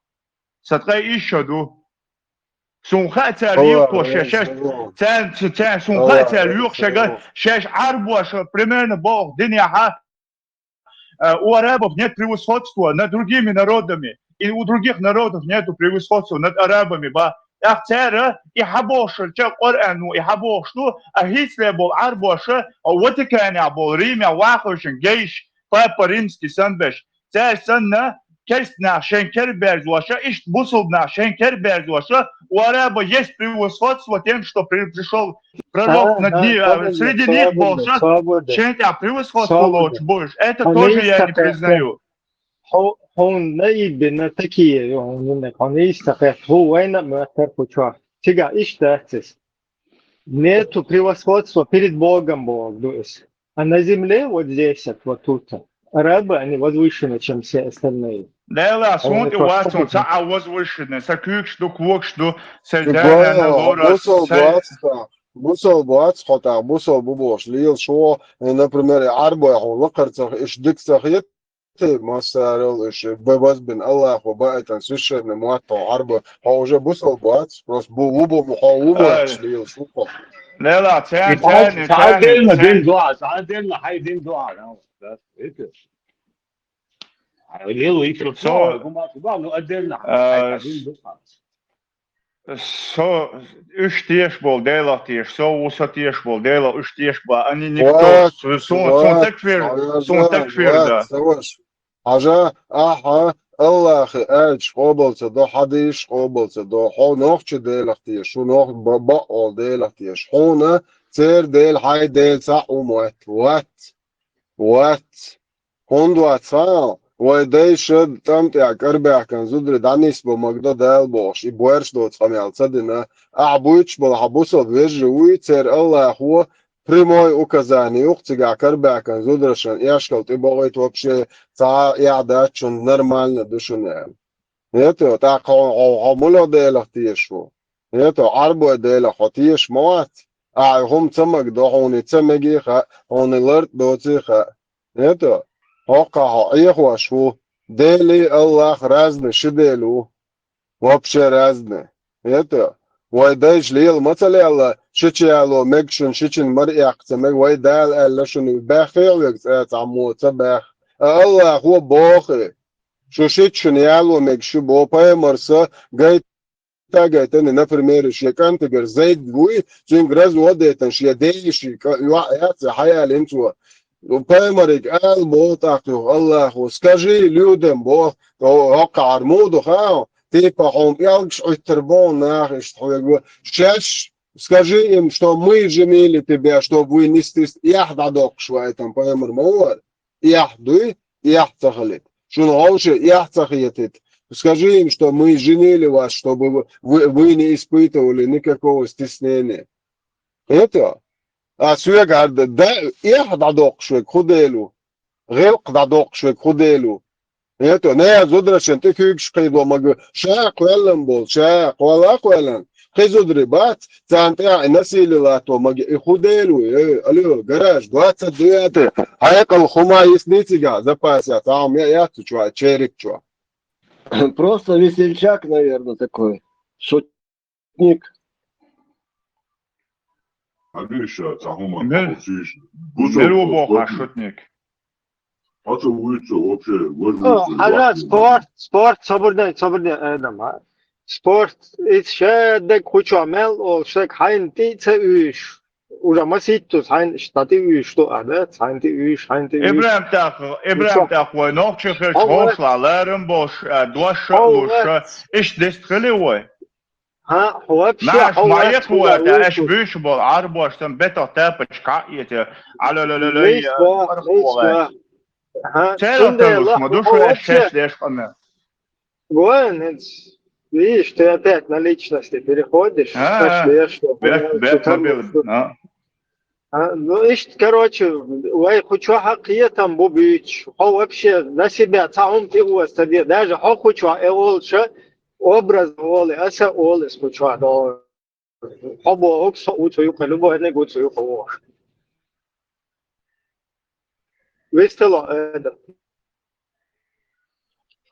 Сан ткъе исс шо ду. Суна хаьа цара лоьхуш шаьш, цара, цара, суна хаьа цара лоьхуш шаьш, шаьш Ӏарбоша, примерно боху динехьа, а, у арабов нет превосходства над другими народами, и у других народов нету превосходства над арабами, бац. ТӀаккха цара и хьабохуш, Къуръано и хьабохуш ду, а хӀинцале болу Ӏарбоша, а Ватиканехь болу, Римехь вахавшин гейш, папа римский санна беш, цара санна, керста нах шайн кара берзоша, иштта бусалба нах шайн кара берзоша, у араба есть превосходство тем, что при-, пришёл пророк на дни, а, среди них болуша, шайн тӀехь превосходство лоцуш бу уьш. Это тоже я не признаю. Хьо-, хьуна наибина такие, хьуна иштта хетта, хӀу вайна а моьттара кху чохь. Цигахь иштта дац иза. Нету превосходства перед Богом, боху ду иза. А на земле вот здесь, вот, вот тут, арабы, они возвышены, чем все остальные. Делахь, суна тӀе вац, цхьа а возвышенный, сан куьйгаш ду, когаш ду, сайн дайна лора, бусалба вац, бусалба вац хьо тӀаккха, бусалба бу бохуш лелаш ву, например, и Ӏарбой хьуна лакхара ца хи-, иштта дика ца хета, массарал уьш, б-, базбина Аллахо баийтина священный мотт хьо Ӏарба, хьо уже бусалба вац, просто бу-, ву бу-, хьо ву моьттуш лелаш ву хьо. Делахь, царна, царна, царна, отдельно дин дуьхьа, отдельно хьайн дин дуьхьа, да, это. А лело ещё со, гумаш, да, ну, отдельно хьайн дин дуьхьа. Со уьш тешаш болу Делах теша, со ву со тешаш болу Делах уьш тешаш бу, они никто. Суна, суна такфир, суна такфир да. Хьажа, ахьа, Аллахи аьлча къобал ца до, хьадийша къобал ца до, хьо нохча Делах теша, шу нох-, ба-, бакъволу Делах теша. Хьуна церан Дела, хьайн Дела цхьаъ ву моьтту. Вац. Вац. ХӀунда вац хаьа, вай дайша тӀам тӀехь кӀарбаьхкина зударий дӀанисбо магадо Дала бохуш, и боьрша доцу къамел ца дина, ахьа буьйцуш болу хьан бусалба вежарий вуй, церан Аллахо прямой указание ю-кх цигахь кӀарбаьхкина зударшна эшкал тӀебогӀийта вообще цхьа а эхь дац шуна, нормально ду шуна аьлла. Нето, тӀаккха хьо, хьо, хьо муьлха Делах тешаш ву? Нето, Ӏарбой Делах хьо тешаш ма вац? Ахьа хӀума ца магадо, хьуна и ца мегий хаьа, хьуна и лартӀа доций хаьа. Нето, хӀокхахь хьо Ӏехош ву. Делий, Аллах разный, ши Дела ву. Вообще разный. Нето, вай дайша лела ма ца лелла, шича яло мега шуна, шичун мара эккха ца мега, вай Дала аьлла шуна, баьххе а вега цӀа цхьаммо ца баьхха. А Аллахо боху: шу шича шуна яло мега шу бо, пайхамарса гайта гайтина, например, шен кӀантигара Зайд вуй, цуьнга развод а дайтина, шен ден йиша кӀа-, йоӀ яц, хьаяьлла хӀинца ву. Пайхамарига ала боху тӀаккха юха Аллахо: скажи людям, боху, хӀокхахьара муха ду хаьа, типа хьуна пӀелгаш Ӏуьттур боху наха иштта хьоьга. Шаьш, скажи им, что мы женили тебя, чтобы вы не стес-, эхь дӀадоккхуш вайтан, пайхамар ма вара. эхь дуй, эхь ца хилийта. Шуна ховша эхь ца хетийта. Скажи им, что мы женили вас, чтобы вы, вы, вы не испытывали никакого стеснения. Это? А соьга гӀарда, да, эхь дӀадоккхуш вег хӀу делу? ГӀелкх дӀадоккхуш вег хӀу делу? Это, не, зударашна тӀе куьйгаш кхийдо мага, ша кхоьллан болу, ша кхола а кхоьллан, кхин зударий бац, царна тӀехь и насилие латто мага, и хӀу делу, э, алло, гараж, двадцать девятый, хьекъал хӀума йисни цигахь, запасехь, цхьа хӀума яц цу чохь, черик чохь. Просто весельчак, наверное, такой. Шутник. Хьан дуьйш ша цхьа хӀума Мел-, хьо сийша? Мел ву боху хьан шутник? Хьо ца вуьйцу вообще, вож Ну, вуьйцу, хьажа вахча. Спорт, спорт, собар дай, собар дай, Адам, а? Спорт, иза ша дерг кху чохь мел олуш, шайга хьайна тӀе а ца уьйш. Уже маситтаза хьайна иштта тӀе уьйш ду, а, да? Хьайна тӀе уьйш, хьайна тӀе уьйш. Ибрахим тӀаккха, Ибрахим Шу. тӀаккха вай нохчий хилча Хьо вац. Хьошалахь ларам болуш, а, дош а Хьо луш, вац. Иштта дист хили вай. Хьан, хьо вообще, Наш хьо ма вац, яц хӀун вай, вай тӀе аша вуьйцу? Буьйш болу Ӏарбош сан бетах тапочка а эти. Алло, алло, алло, алло, Мейс я, бо, мейс бо. Хьан, Церан цундела хилуш ма ду хьо шу аша вообще шаьш деш къамел. Вон, видишь, ты опять на личности переходишь, А, а. Беш, беш, мобил, а. А, ну, иштта, короче, вай кху чохь а кхетам бу буьйцуш. Хьо вообще на себя цхьа хӀума тӀе оса ца де. Даже хьо кху чохь э олуша, образ олу, аса олу иза кху чохь догӀу. Хьо бохург со ву цу юкъа, любойниг ву цу юкъа вохуш. Вистало, Эда.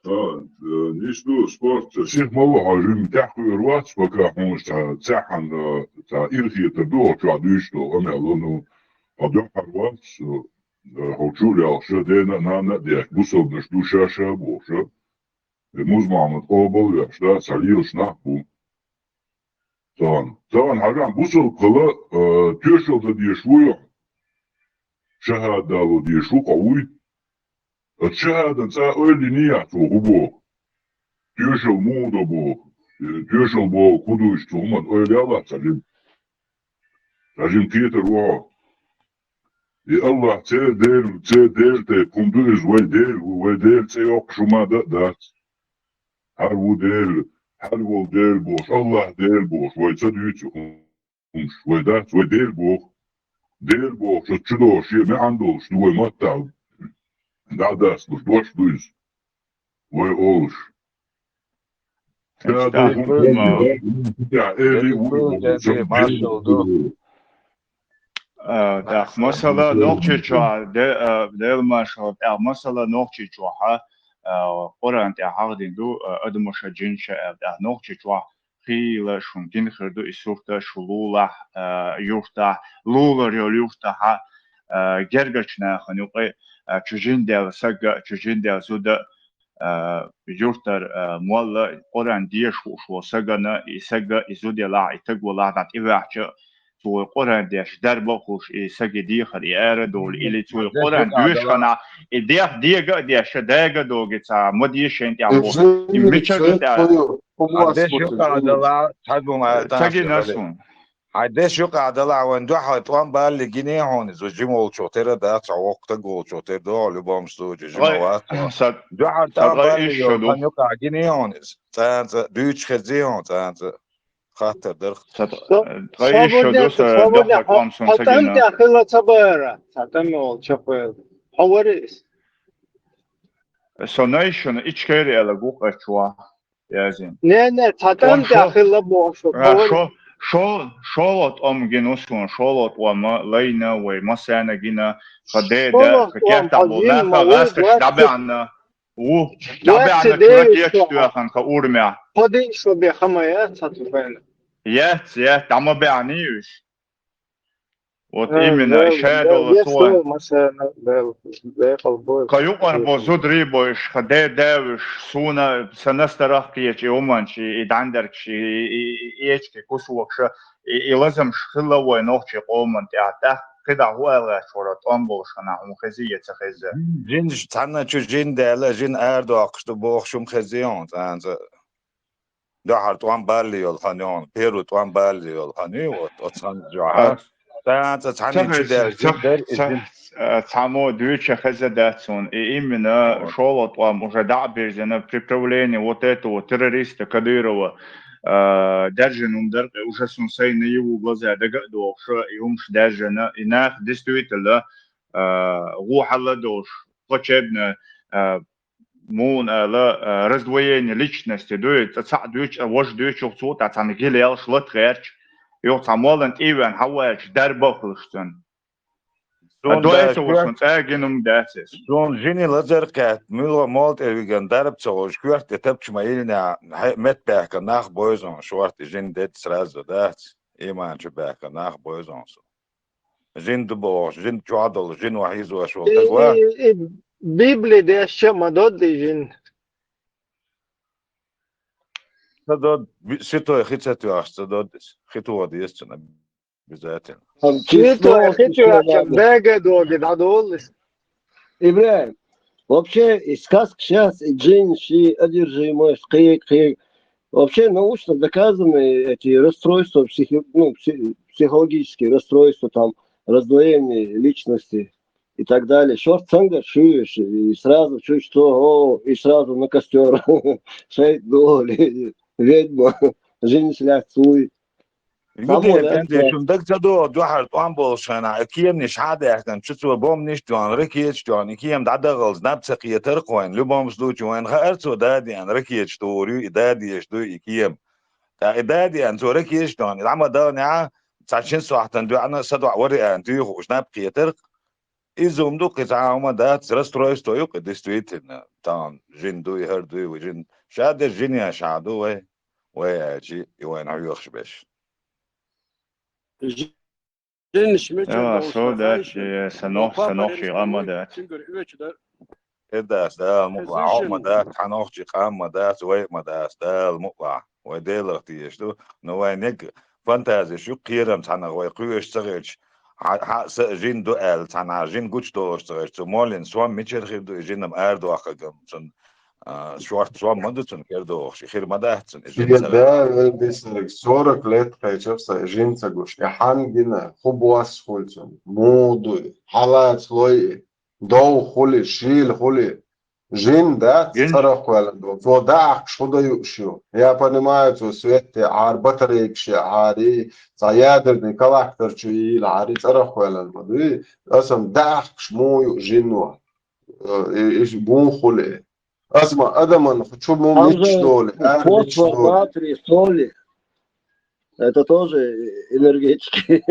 А, э, нис ду спорт. Сих ма ву хьо жимма тӀаьхьа кхуьур вац, пока хьуна ша цхьаьхьана, э, цхьа ирхетар ду хьо чохь дуьйцуш долу къамел, ну, хьо дуьххьара вац, э, хьо чу а лелхаш, дена а, нана а деш, бусалбанаш ду ша-ша бохуш, а. И Музмахьмад къобал а веш, да, цхьа лелаш нах бу. Цхьана, цхьана хьажахь, бусалба хила, э, тоьшалла дан дезаш вуй хьо? ШахӀадат дало дезаш ву, къа вуй? Оцу шахӀадан цӀа ойла йиний ахь цо хӀун боху? Тоьшалла муха до боху? Э, тоьшалла боху хӀун ду иштта, цу хӀуманна ойла ял ахь цхьа жима? Цхьа жима кхетар ву хьо? И Аллахь церан Дела, церан Дела тайпа хӀума ду иза, вай Дела ву, вай Дела цӀе йоккхуш хӀума дан а дац. Хьара ву Дела, хьара волу Дела бохуш, Аллахь Дела бохуш, вай ца дуьйцу хӀумаш, вай дац, вай Дела боху. Дела бохуш, оцу чу догӀуш, шен маьӀна долуш ду вай маттахь дӀа а дасталуш, дош ду иза. Вай олуш. Ша ду хӀума, Эли ву, Эли, маршалла ду. А, тӀаккха масала нохчийчохь, де-, а, Дела маршалла, тӀаккха масала нохчийчохь, а, Къуръан тӀехь хьахдина ду, а, адамаша, жинаша аьлла, тӀаккха нохчийчохь хийла шуна гина хир ду и сурт, шу лулахь, а, юртахь, лулара йолу юртахь, а, гергарчу нахана юкъе, а, чу жинадаьлла сага, чу жинадаьлла зуда, а, юьртара, а, молла Къуръан деша хууш волу сагана, и сага, и зуда елахь, и таг валахь, дӀа тӀеваьхча, цо и Къуръан деш дарба а хуьлуш, и саги дехар и ара а довлу, или цо и Къуръан доьшуш ханахь, и дех дега а деш, дага а догий цхьа, ма дешийна тӀехь боху, и мичара тӀехь. Хьан деш юкъахь далахь, цхьа хӀума аьлла, Саги тӀаккха насун. Хьайн деш юкъахь далахь, вайн дуьхьал тӀом балли гиний хьуна иза, жима волчух тера дац, хьо воккха таг волчух тера ду хьо, любом случае, жима вац хьо. Дуьхьал тӀом балли йолу хан юкъахь гиний хьуна иза, цӀанца, дуьйцуш хезий хьуна, цӀанца. Хаттар дарх. Ткъа ишшо ду сан дуьхьал тӀом сун ца гина. ТӀам тӀехь хилла ца бара, цхьа тӀам йолу чекхвелла. Хьо вара иза? Со найшана Ичкери аьлла гу къа чохь. Язйина. Не, не, цхьа тӀам тӀехь хилла боху шо. А, шо, шо, шолгӀа тӀом гина ву суна, шолгӀа тӀом лайна вай, масана гина, ха деда, ха кертахь болу наха гӀаскаш дӀабаьхна. Ву, дӀабаьхна, кура кечаш доьхна, ха урмехь. Кхо дийша бен хама яц цхьа цу хенахь? Яц, яц, дӀа ма баьхний уьш. Вот именно, и шадолу цо. Ка юкъара бо зударий бойуш, ха де-, девуьш, суна, сан настарах кхечи, и уманчи, и дӀандаргаш, и, и, и, и эчки кусвокша, и, и лазамш хилла вай нохчий къоман тӀехь, тӀаккха кхидӀа хӀу аьлла гӀерташ вара, тӀом болуш ханахь, хӀун хези я ца хеза? Жинаш цхьанна чу жин даьлла, жин арадоккхуш ду бохуш хӀума хезий хьуна цӀанца? Дуьхьал тӀом балли йолу хан ю хьуна, первый тӀом балли йолу хан ю, вот, оцу хан чохь. Ца, ца, цхьанна чу хеза, даьлла ца, жин дара, ца, жин. Э, цхьаммо дуьйцуш хеза дац хьуна. И именно шолгӀа тӀом уже дӀа а бирзина, приправление вот этого террориста Кадырова, э, даьржина хӀума дара, уже суна сайна наяву глаза дага а дохуш, и хӀумаш даьржина, и нах действительно, э, гӀо хьалла долуш, плачебно, э, муна ала, э, раздвоение личности дуй, цкъа цхьаъ дуьйцу, важа дуьйцух цо, тӀаккха цхьана гила ялш лата гӀерташ, юха цхьа моллан тӀе а веана хьаваьлча, дарба а хуьлуш цунна. Суна до этого шуна цӀа а гина хӀума дац иза. Суна жине лазар кхетта, муьлха молла тӀе вигина дарба ца хуьлуш, коьрта тӀе тапча ма йиллинехь, хье-, метта баьхкина нах бойзун, шорта и жин дедда сразу дац, иман чу баьхкина нах бойзун суна. Жин ду бохуш, жин чохь долу, жино хьийзош волу стаг вац. И, и, и Библи дешча а ма додда и жин. Ца додда, би-, ситой хи ца тоьхча ца додда иза. Хи тоха деза цунна обязательно. Ситой хи тоьхча, бага доги дӀадолла иза. ИбрахӀим, вообще, и сказка щас, и джин, ши, одержимость, кхин, кхин. Вообще, научно доказаны эти расстройства, психи-, ну, пси-, психологические расстройства, там, раздвоение личности и так далее. Шорт цангар шуьйш, и сразу чуть что, о, и сразу на костер. Шайт доли, ведьма, жин слят суй. Юде, пенде, шун даг ца догӀу, дуьхьал тӀом болуш хенахь, и кеманаш хьа а даьхкина, чу цо бомбанаш а тоьхна, ракеташ а тоьхна, и кема дӀадахалц, наб ца кхетара кхойна, любом случае, вайна хаьара цо дадеана, ракеташ тухур ю, и дадеш ду и кема. ТӀаккха и дадеана, цо ракеташ а тоьхна, и дӀа ма даханехь, цхьа шин сохьтан доьӀна, са доӀа вари аьлла, туьйхуш, наб кхетара. Иза хӀума ду, кхин цхьа хӀума дац, расстройство ю, кхин, действительно, тахана жин дуй, хӀара дуй, вай жин. Ша дерг жинеш хьа ду вай, вай аьлчи, и вайна хьоьхуш берш. Жинаш мичара долуш со дац, э, сан нох-, сан нохчий къам ма дац. Эр дац, Дала мукъалахь, хьо ма дац, хьан нохчий къам ма дац, вай а ма дац, Дала мукъалахь. Вай Делах дезаш ду, но вайн ниг фантазеш ю, кхерам цхьаннах вай кхоьруш ца хилча, хьа-, хьа а са а жин ду аьлла, цхьанхьа жин гучудолуш ца хилча, цу моллин сом мичара хир ду, и жин-м арадохкаргам, цунна, а, шорта сом ма ду цунна кхер дохуш, и хир ма дац цунна, и жин ца хилча. Да, вер дисарг, сорок лет кхечира сан, и жин ца гуш, и хьанна гина, хӀун бос хуьлу цунна, муха ду и, хьалаца лой и, дов хуьлу и, шийла хуьлу и, Жин дац, цӀарах кхоьллина долу. Цо даьхкаш хӀун дан юуш ю? Я понимаю, цо свет тӀе Ӏар, батарейкаш яа Ӏари, цхьа ядерный коллектор чу йийла Ӏари, цӀарах кхоьллина ма дуй. Аса-м даьхкаш муха ю жино? Э, и, и муха хуьлу и? Аса-м адаман чу муха мичаш долу, ара мичаш долу? Фосфор, натрий, соли. Это тоже энергетики.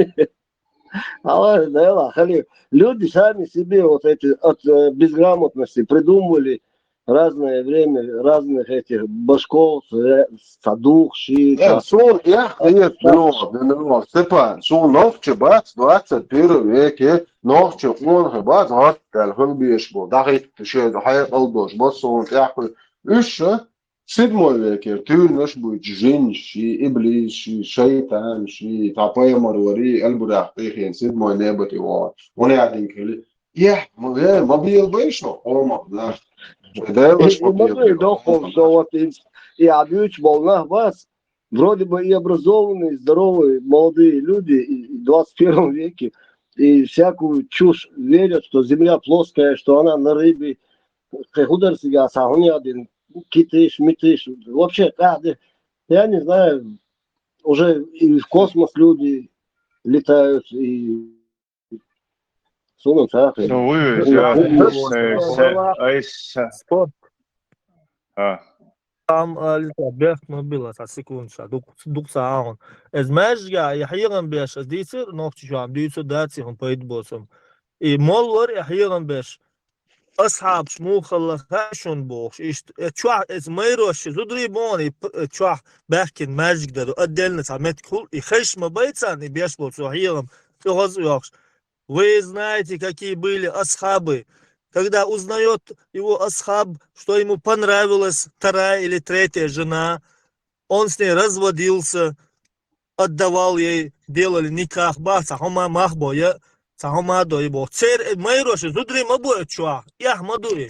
А, да, ладно, хали. Люди сами себе вот эти от, э, безграмотности придумывали разное время, разных этих башков, э, садух, ши, Э, са-, сун, я, са-, нет, са- ну, ну, Степан, сун нохчи бац, двадцать первый веке, нохчи къонахий бац, гӀаттал хӀун беш бу, дахит, ше, хьекъал дош, бо сун, тӀехь, уьш, Седьмой векера туьйранаш буьйцу жинаш ши, иблис ши, шайтан ши, тха пайхамар вари, албурах тӀехьен седьмой небати вогӀу. Вон ядинг хили. Ех, ма, э, ма бел бай шо, хӀома, да. Шо Делаш ма бел бай, дохур, шо вот и, и а буьйцу болу нах бац, вроде бы и образованные, здоровые, молодые люди, и, и в двадцать первом веке, и всякую чушь верят, что земля плоская, что она на рыбе, кхе худар сига, са хӀун ядин, китиш, митиш, вообще, да, да, я не знаю, уже и в космос люди летают, и сунан царапин. Ну, вы, Ну, я, ну, э, ну, се-, ну, э, се-, Спорт. А. Там, а, лита, бехк ма била, та секунд ша, дук-, дук ца агӀун. Эз маьжга, я хьеган беш, эз дийцар, нохчи шуам, дийцар, даци хун пайда босам. И моллар, я хьеган беш. Асхьабаш муха хилла хаьа шуна бохуш, иштта, э, чохь, эца майрош, зударий боху, и п-, э, чохь баьхкина маьждиг дар, отдельно цхьа меттиг хуьлу, и хезаш ма бай царна, и беш болу цо хьехам, тӀехаза а йохуш. Вы знаете, какие были асхабы? Когда узнаёт его асхаб, что ему понравилась вторая или третья жена, он с ней разводился, отдавал ей, делали никах, бах, цхьа хӀума мах бо, я, цхьа хӀума до, и бо. Цер, э, майроша, зударий ма бу э чохь, ях ма ду и.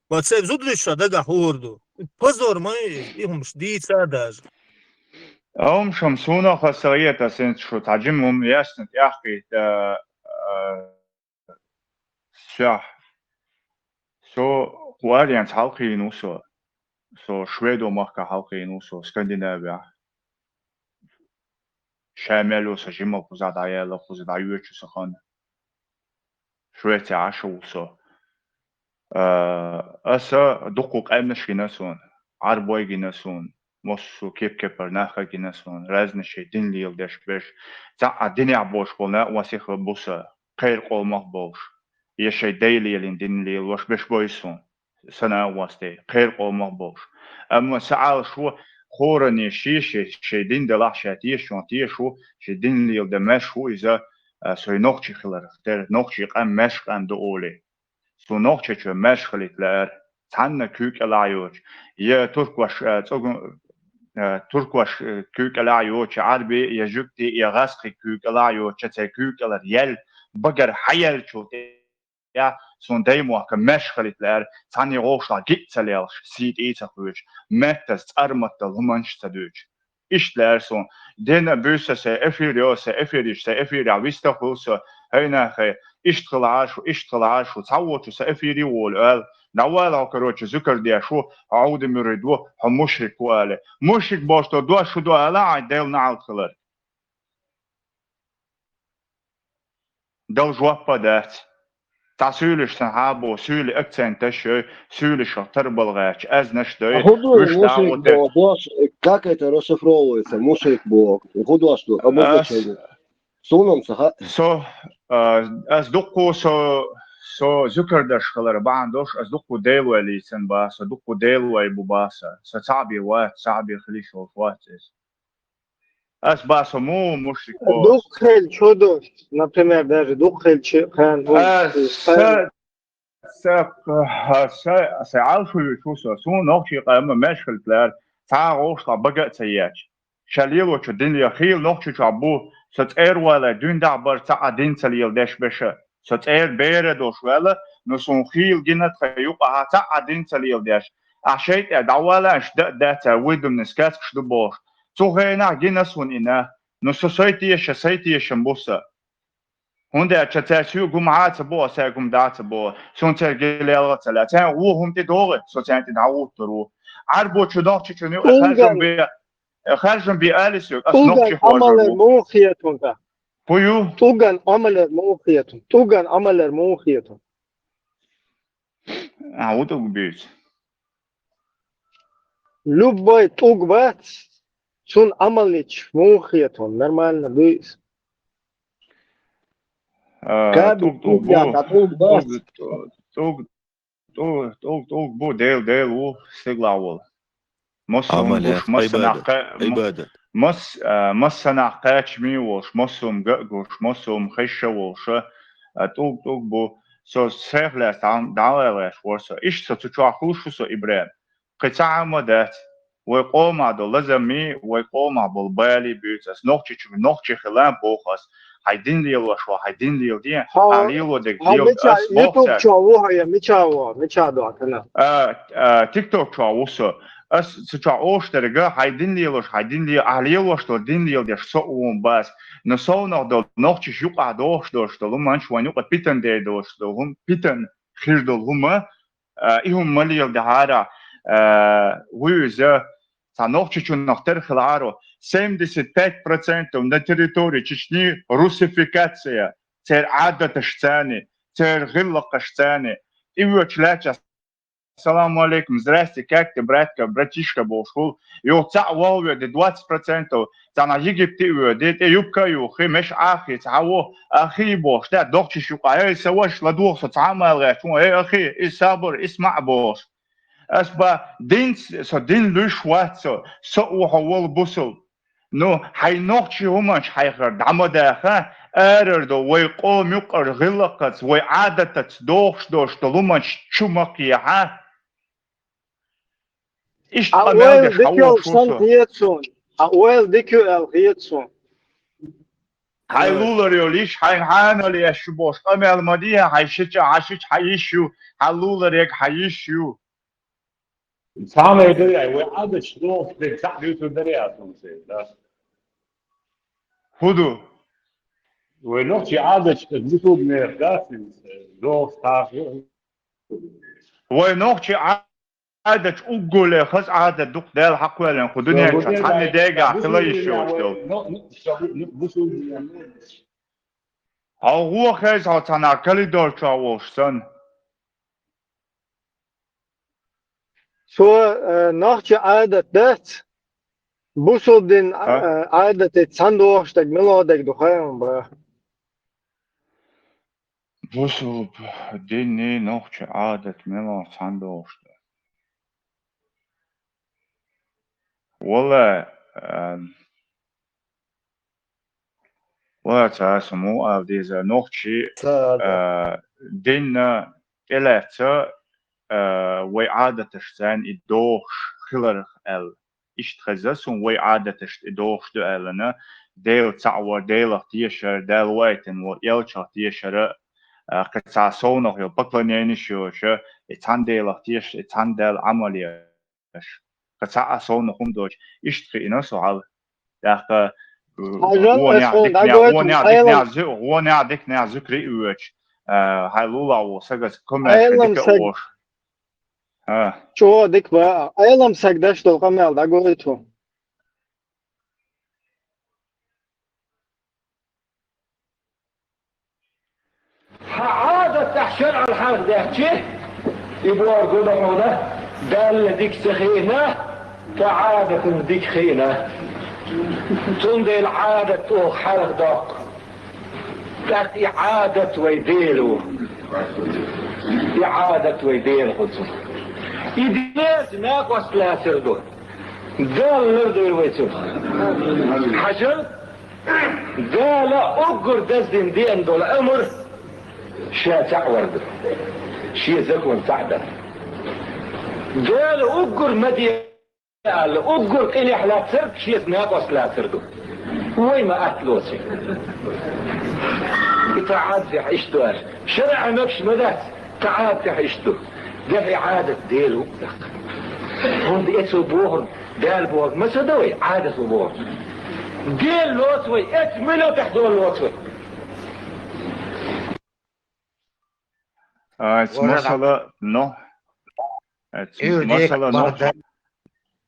Ва цер зударий ша дагахь хӀора ду. Позор ма и, и хӀумаш дийца даже. Амма шам суна хасагӀета сенца шу тӀаджим мум ясна тӀяхкъит, а, а, сяхь. Со кхуаренца хьалкхийну со. Со Шведо махка хьалкхийну со, Скандинавия. Ша мел йо са жимал кхуза дӀаяла, кхуза дӀайоьчу са хан. Швеция Ӏашаву со. А, аса дукху къаьмнаш гина сун, Ӏарбой гина сун, массу кеп-кепар наха гина сун, разный шей дин леладеш беш, цхьа а динехь бош болу накъостий хила бу са, кхеран къомах болуш, я шей дай лелин дин лелош беш бой сун, са накъостий, кхеран къомах болуш. Амма са Ӏалаш ву, хӀоранна шен шей, шей дин делахь ша тешачунна теша ву, шей дин леладан маьрша ву иза, а, сой нохчи хиларх тера, нохчи къам маьрша къам ду олий. Цу нохчичо маьрша хилийта лаьара, цхьанна куьйга кӀелахь йоцуш, я туркош, а, цӀогу-, а, туркош, а, куьйга кӀелахь йоцуш, я Ӏарби, я жуьгти, я гӀаскхи куьйга кӀелахь йоцуш, церан куьйга кӀелара яьлла, багара хьаяьллачул тӀе- я, суна даймохка маьрша хилийта лаьара, цхьанне гӀовшалахь гиъ ца лелхаш, сий тӀе а ца кхоьчуш, меттаза цӀарматтал хӀуманаш а ца дуьйцуш. Иштта лаьара суна. Дена буьйса сайн эфир йо, сайн эфир йиш, сайн эфирехь вистах ву со, хӀай нахе, иштта хила Ӏаш ву, иштта хила Ӏаш ву, цхьаволчу сайн эфире волу аьлла, дӀавала хьо, короче, зуькар деш ву, хьо Ӏовдамуьрид ву, хьо мушрик ву али. Мушрик бохуш долу дош шу ду ала, хьайн Делан неӀалт хилар. Дала жоп а дац. Цхьа суьйлиш сан хьан бу, суьйли акценташ йой, суьйлишах тарбал гӀерташ аьзнаш дой, А хӀун ду вуьш мушрик дагӀу те. Боху дош, как это расшифровывается, мушрик боху? ХӀун дош ду? Обозначение. Суна-м ца хаьа. Со, а, ас дуккху со, со зуькар даш хилар бахьана долуш, ас дуккху Делой лийцина баха, со дуккху Делой бу баха, со цхьаъ бен вац, цхьаъ бен хила йиш йолуш вац иза. Ас баха со муха мушрик боху? Дуккха хилча хӀун ду, например, даже дуккха хилча кхана хӀун А, ду? Са, са, са, са Ӏалашо йоьчу со, суна нохчийн къам маьрша хилийта лаьара, цхьа а гӀовшалахь бага а ца ечу. Ша лелочу дин лела хийла Нохчийчохь бу, со цӀера валале дуьйна дӀа а бара цхьа а дин ца леладеш беша. Со цӀера бер а долуш ваьлла, но суна хийла гина тхан юкъахь цхьа а дин ца леладеш. Ахь шайтӀа дӀаваллалаш дан а дац, цара выдуманный сказкаш ду бохуш. Цу хенахь гина суна и нах, но со сайн теша, сайн тешам бу сан. ХӀунда аьлча цара соьга хӀума хьа а ца боху, аса соьга хӀума дӀа а ца боху, суна цара гилелгӀа а ца лаьа. Царна вон хӀума тӀе догӀи, со царна тӀе дӀахӀуттур ву. Ӏарбочу нохчичунна юкъа харжам бе, харжам бе али соьга, ас нохчи хьожур ву. ТӀуган Ӏамалера муха хета хьуна? ХӀун ю? ТӀуган Ӏамалера муха хета хьуна? ТӀуган Ӏамалера муха хета хьуна? А, ву тӀуг буьйцу. Любой тӀуг бац, цунна Ӏамал йича муха хета хьуна, нормально дуй иза. А, Каби тӀуг, тӀуг тӀуг бу. Я, ткъа тӀуг бац. ТӀуг, тӀуг, тӀуг, тӀуг, тӀуг бу, Дела, Дела ву, стигалахь волу. Массо а Ӏамал гуш, яц, масса нах Ӏибадат, кха-, м-, Ӏибадат. Мас-, а, масса нах кхачаме а волуш, массо а га а гуш, массо а хезаш а волуш, а, тӀуг, тӀуг бу. Со сехьа лаьцна дӀа-, дӀаваьлла гӀерташ вара со. Иштта со цу чохь хуьлуш ву со, ИбрахӀим. Кхин цхьа а хӀума дац. Вай къомах долу лазаммий, вай къомах болу балий буьйцу ас. Нохчичу, нохчи хила боху ас. Хьайн дин лелош ву, хьайн дин леладе, хьан лело дерг лела, ас боху цаьрга. Ютуб чохь ву хьо я мичахь ву, мичахь ду хьан канал? А, а, TikTok чохь ву со. Ас цу чохь ош дерг, хьайн дин лелош, хьайн дин ле-, ахь лелош долу дин леладеш со а ву бац. Но совнах долу нохчаш юкъахь дохуш долуш долу хӀуманаш, вайн юкъа питан дер долуш долу хӀума, питан хир долу хӀума, а, и хӀума ма леладахьара, а, вуьйза, цхьа нохчичунах тера хилахьара, семьдесят пять процентов на территории Чечни русификация, церан Ӏадаташ царни, церан гӀиллакхаш царни, и воьдуш лаьтташ, салам алейкум, здрасте, как ты, братка, братишка, бохуш хуьлу, юха цхьаъ ваха воьду, двадцать процентов, цхьана Египте а воьду, тӀе юбка а юххи, меш Ӏахийца хьан ву, ахи бохуш, да, дохчаш юкъа, эй, са ваша, ладогӀа со, цхьа а мала гӀерташ, эй, ахи, и сабур, и смаӀ бохуш. Ас ба динц, со дин луьйш вац со, со а ву хьо волу бусул. Ну, хьайн нохчий хӀуманаш хьайхар дӀа ма даха, арара до вай къоман юкъара гӀиллакхаца, вай Ӏадатаца дохуш долуш долу хӀуманаш чу ма кхехьа. Иштта къамел деш хьан вохуш ву со? Хьан ойла дика ю аьлла хета суна. Хьайн лулар йолу йиш, хьайн хьанал еш шу бохуш къамел ма дехьа, хьайн шича, хьан шича хьан йиш ю, хьан лулар ега хьан йиш ю. Цхьана а ду яй, вай Ӏадаташ дохуш дерг цхьаъ дуьйцур дарий ас хьуна церан, да? ХӀун ду? Вай нохчийн Ӏадаташ бусулба нехан дац, дохуш таху. Вай нохчийн Ӏадаташ уггар хаза Ӏадат ду-кх, Дала хьакхоьллина кху дуьнен чу цхьанне дегахь хила йиш йоцуш долу. Хьо гӀо хеза хьо цхьана коридор чохь волуш санна? Цо, э, нохчийн Ӏадат дац, бусулба дин, э, Ӏадатаца цхьаьна догӀуш дерг мила дерг ду хаам ба. Бусулба динний нохчийн Ӏадат мила цхьаьна догӀуш ду? Валла, э, Ва ца су муха ала деза, нохчий, а, динна тӀелаьцна, а, вай Ӏадаташ царна и дохуш хиларх аьлла. Иштта хеза суна вай Ӏадаташна и дохуш ду аьллана, Дела цхьаъ вар, Делах тешар, Дала ваийтина вар, элчах тешара, а, кхин цхьа совнах йо, поклонениш йоша, и цхьана Делах тешаш, и цхьана Далла Ӏамал еш. Кхин цхьа а совнах хӀума доцуш, иштта хиъна со хьал. ТӀаккха, э, гӀо нехан диканехь, гӀо нехан диканехь зу-, гӀо нехан диканехь зуькаре а воьдуш, э, хьайн лулахь волу сагаза коммерче дика а волуш. А. ЧӀогӀа дика ба, Ӏелам саг деш долу къамел дӀагойту. Хьан Ӏадат тӀехь шарӀал хьарх даьхчи, и бохург ду хьуна, Далла дика ца хиъна, ткъа Ӏадатан дика хиъна. Цундела Ӏадат оха хьарх доккху. ТӀаккха и Ӏадат вай Дела ву. И Ӏадат вай Дела хуьлу цунах. И Делаца накъост лацар ду. Дала лардойла вай цунах. Хьажал, Дала уггар даздина деана долу амр ша цхьаъ вар ду. Шен закон цхьаъ дар. Дала уггар ма де аьлла, уггар къинехь лацарг шеца накъост лацар ду. Вай ма атта лоций. И цхьа Ӏадатехь иштта ду аьлла. ШарӀехь мегаш ма дац, цхьа Ӏадатехь иштта ду. Дехьа Ӏадат Дела ву-кх тӀаккха. ХӀунда эцо бохург, Дала бохург ма ца до вай, Ӏадат ву бохург. Дела лоцу вай, эцу миллатехь дола лоцу вай. А, эцу масала, но, эцу масала, но.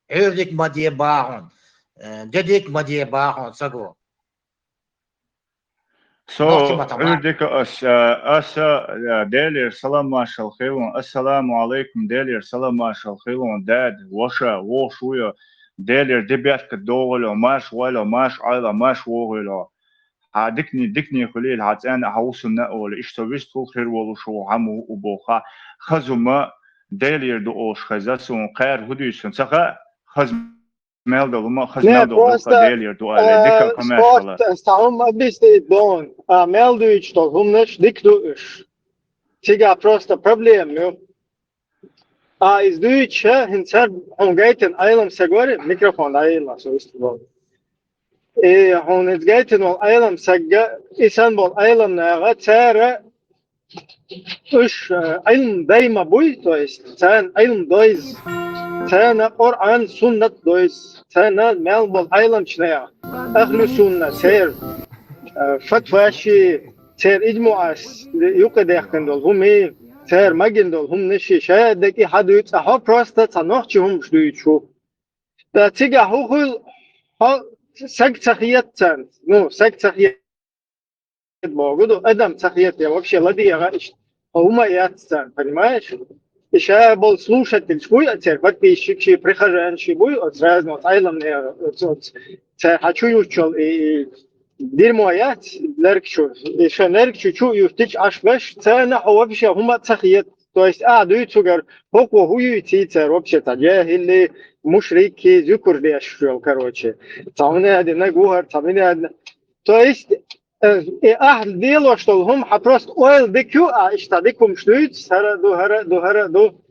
Ӏуьрдиг ма де бахьун, э, дедиг ма де бахьун, ца го. Со Ӏуьрдиг ас, э, аса, э, Делера салам-маршалла хуьлда, ассаламу алайкум, Делера салам-маршалла хуьлда, дада, ваша, вовшаш вуй, Делера де беркат догӀийла, марша гӀойла, марша Ӏойла, марша вогӀийла. Хьан дикане, дикане хуьлийла хьан цӀенна, хьан вусунна а олий, иштта со вистхула хир волуш ву, хьан ву боху, хаза хӀума Делера ду олуш хеза суна, кхара хӀун дуьйцу суна ца хаьа, хаза мел долу хӀума, хаза мел долу хӀума Делера ду аьлла, дика коммерче хила. Просто цхьа хӀума объяснить дон, а, мел дуьйцуш долу хӀуманаш дика ду уьш. Цигахь просто проблема ю. А, иза дуьйцуша, хӀинца хьуна гайтина Ӏелам саг вара, микрофон дӀаелла со вистхула. И хьуна иза гайтина волу Ӏелам сагга, и санна болу Ӏелам наха, цара уьш, э, Ӏилм дай ма буй, то есть, царна Ӏилм дойза. Царна Къуръан, суннат дойза. Царна мел болу Ӏеламчу наха, ахлу сунна, церан, э, фатваши, церан иджмуъаш, юкъадаьккхина долу хӀумий, церан магийна долу хӀуманаши, шадерг и хьан дуьйцу, а хьо просто цхьа нохчийн хӀуманаш дуьйцуш ву. Ткъа цигахь хӀун хуьлу, хьо саг ца хета царна, ну, саг ца хета боху ду, адам ца хета, я вообще ладегӀа иштта, хьо хӀума а яц царна, понимаешь? И ша болу слушательш буй а церан подписчикаш, прихожанаш буй, оцу разного Ӏеламнех, оцу, оцу, цара хьан чу юттучул и, и дерьмо яц, нерг чу, и ша нерг чу чу а юьттича Ӏаш беш, царна хьо вообще хӀума а ца хета. То есть, а, дуьйцугара, хӀокхо хӀун юьйций цара вообще, цхьа джахили, мушрикки, зуькар деш йолу, короче. Цхьа хӀума а дина, гухар, цхьа хӀума а дина. То есть, э, и ахь лелош долу хӀума, хьан просто ойла дика ю, а иштта дика хӀумаш дуьйцу, хӀара а ду, хӀара а ду, хӀара а ду.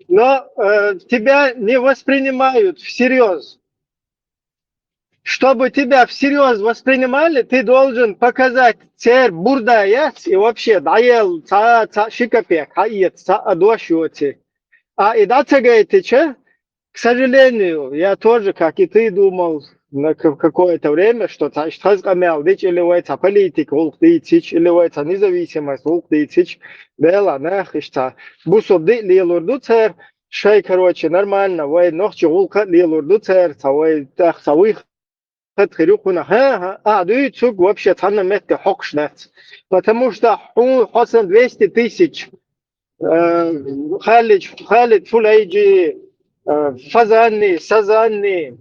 Но, э, тебя не воспринимают всерьёз. Чтобы тебя всерьёз воспринимали, ты должен показать, церан бурда яц и вообще дӀаелла цхьа, цхьа ши копейка хьаэца, цхьа а дош йоций. А и дӀа ца гайтича, к сожалению, я тоже, как и ты, думал, на к-, какое-то время, что цхьа иштта хаза къамел дича или вай цхьа политика гӀуллакх дийцича, или вай цхьа независимость гӀуллакх дийцича, Дела нах иштта цхьа бусалба диъ лелур ду цара, шай, короче, нормально, вай нохчи гӀуллакх а лелур ду цара, цхьа вай тӀаккха цхьа вуй хат хир ю кхунах. ХӀа-хӀа, а, дуьйцург вообще цхьанна метте хьокхуш дац. Потому что хьу-, хьо сан двести тысяч, э, Халид, Халид Фулейджи, э, Фазанни, Сазанни,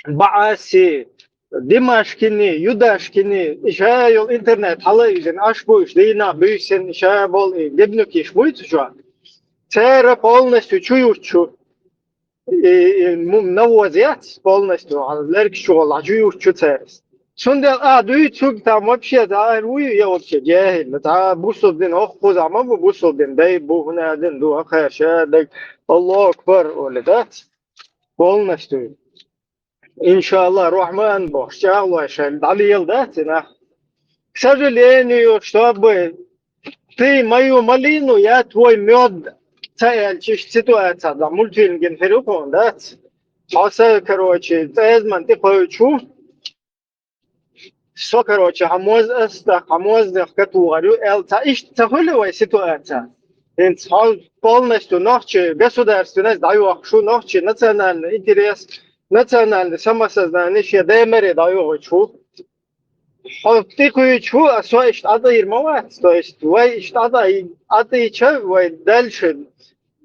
Бааси, Димашкини, Юдашкини, иша йол интернет хьала изен, аш буйш, дийна буйсен, иша бол и гибнук иш буйцу жо. Цара полностью чу юрчу. И, и му-, навоз яц полностью, а лергаш чу гӀолла чу юрчу церас. Цундел а дуй цуг там вообще, да, а руй я вообще, джахил, да, бусулбин, ох, хуза, ма бу бусулбин, дай бу, хунадин, ду, ахаша, дай, Аллаху Акбар, оли, да, полностью. Иншаллах, Рахман бохуш, чӀагӀлой шайн дӀалелдац и нах. К сожалению, чтобы ты мою малину, я твой мёд, ца аьлча, иштта ситуация, да, мультфильм гина хир ю кхуна, дац? Хьо са, короче, цӀезман тӀе кхойчу, со, короче, хьан моз ас, да, хьан моздех катухар ю, эл ца, иштта ца хуьлу вай ситуация. ХӀинца хьо полностью нохчи государственность дӀайохку шу, нохчи национальный интерес, национальный самосознание шен даймаре дӀайохуьйтуш ву. Хьо тӀекхуьйтуш ву, а со иштта Ӏадийр ма вац, то есть вай иштта Ӏадай-, Ӏадийча, вай дальше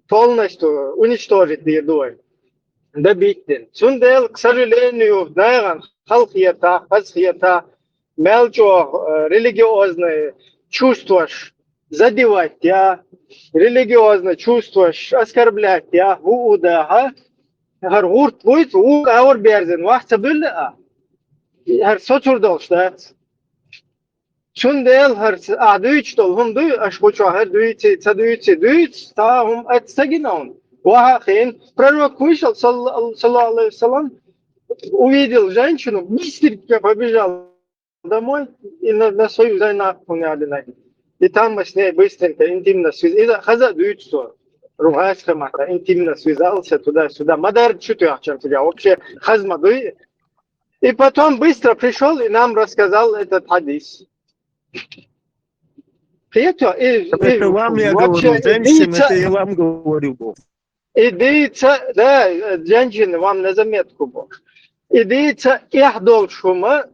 полностью уничтожить дийр ду вай. Добить дина. Цундела, к сожалению, нагӀан халахета, хазахета, мел чӀогӀа, э, религиозный чувстваш задевать я, религиозный чувстваш оскорблять я, хӀу у дахьа, хӀара гӀурт вуйцу, вукху аур берзина вац ца буьлла а. ХӀара соцур долуш дац. Цундела хӀара ц-, а дуьйцуш долу хӀума дуй, аша гучохь хӀара дуьйций, ца дуьйций, дуьйцу, цхьа хӀума аца ца гина хьуна. Ваха а хиъна, пророк вуьйшал, салла-, саллаллаху алейхи ва саллям, увидел женщину, быстренько побежал домой и на, на свою зайнаб хьуна аьлла. И там с ней быстренько интимно связался. Иза хаза а дуьйцу со. Ругайс хамата интимно связался туда-сюда. Мадар чу тӀехчан туда. Вообще хаза ма дуй. И потом быстро пришёл и нам рассказал этот хадис. Кхета, и, Так и это вам я вообще говорю, и женщин, дийца, это я вам говорю, Бог. И дийца, да, женщины, вам на заметку, Бог. И дийца эхь долуш хӀума,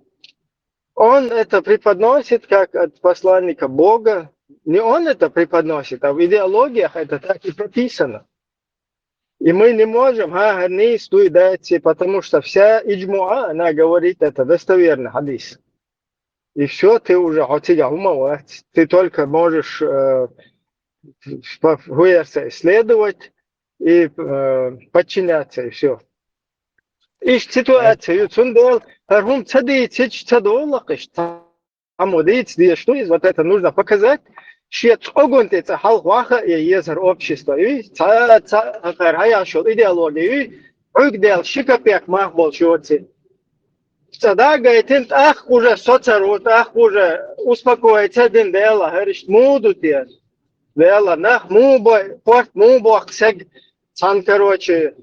он это преподносит как от посланника Бога. Не он это преподносит, а в идеологиях это так и прописано. И мы не можем, ха, хӀара нийса дуй, дац, потому что вся иджмуа, она говорит, это достоверный хадис. И всё, ты уже хьо цига хӀума вац. Ты только можешь, э, по-, хӀуэрса исследовать и, э, подчиняться, и всё. Иштта ситуация ю, цундела хӀара хӀума ца дийцича, ца долу-кх иштта. Амма дийца дезаш ду иза, вот это нужно показать. Шен цӀоган тӀе цӀа хьалха ваха а езар общество, и ца, ца, хӀара хьаяш йолу идеология, и хьуьгдел ши капек мах болуш йоций. ЦӀа дагайтина, тӀаккха уже соцар ву, тӀаккха уже успокоиться дина, Дела, хӀара иштта муха ду те? Дела, нах муха бой, корта муха бохку саг? Цхьана, короче,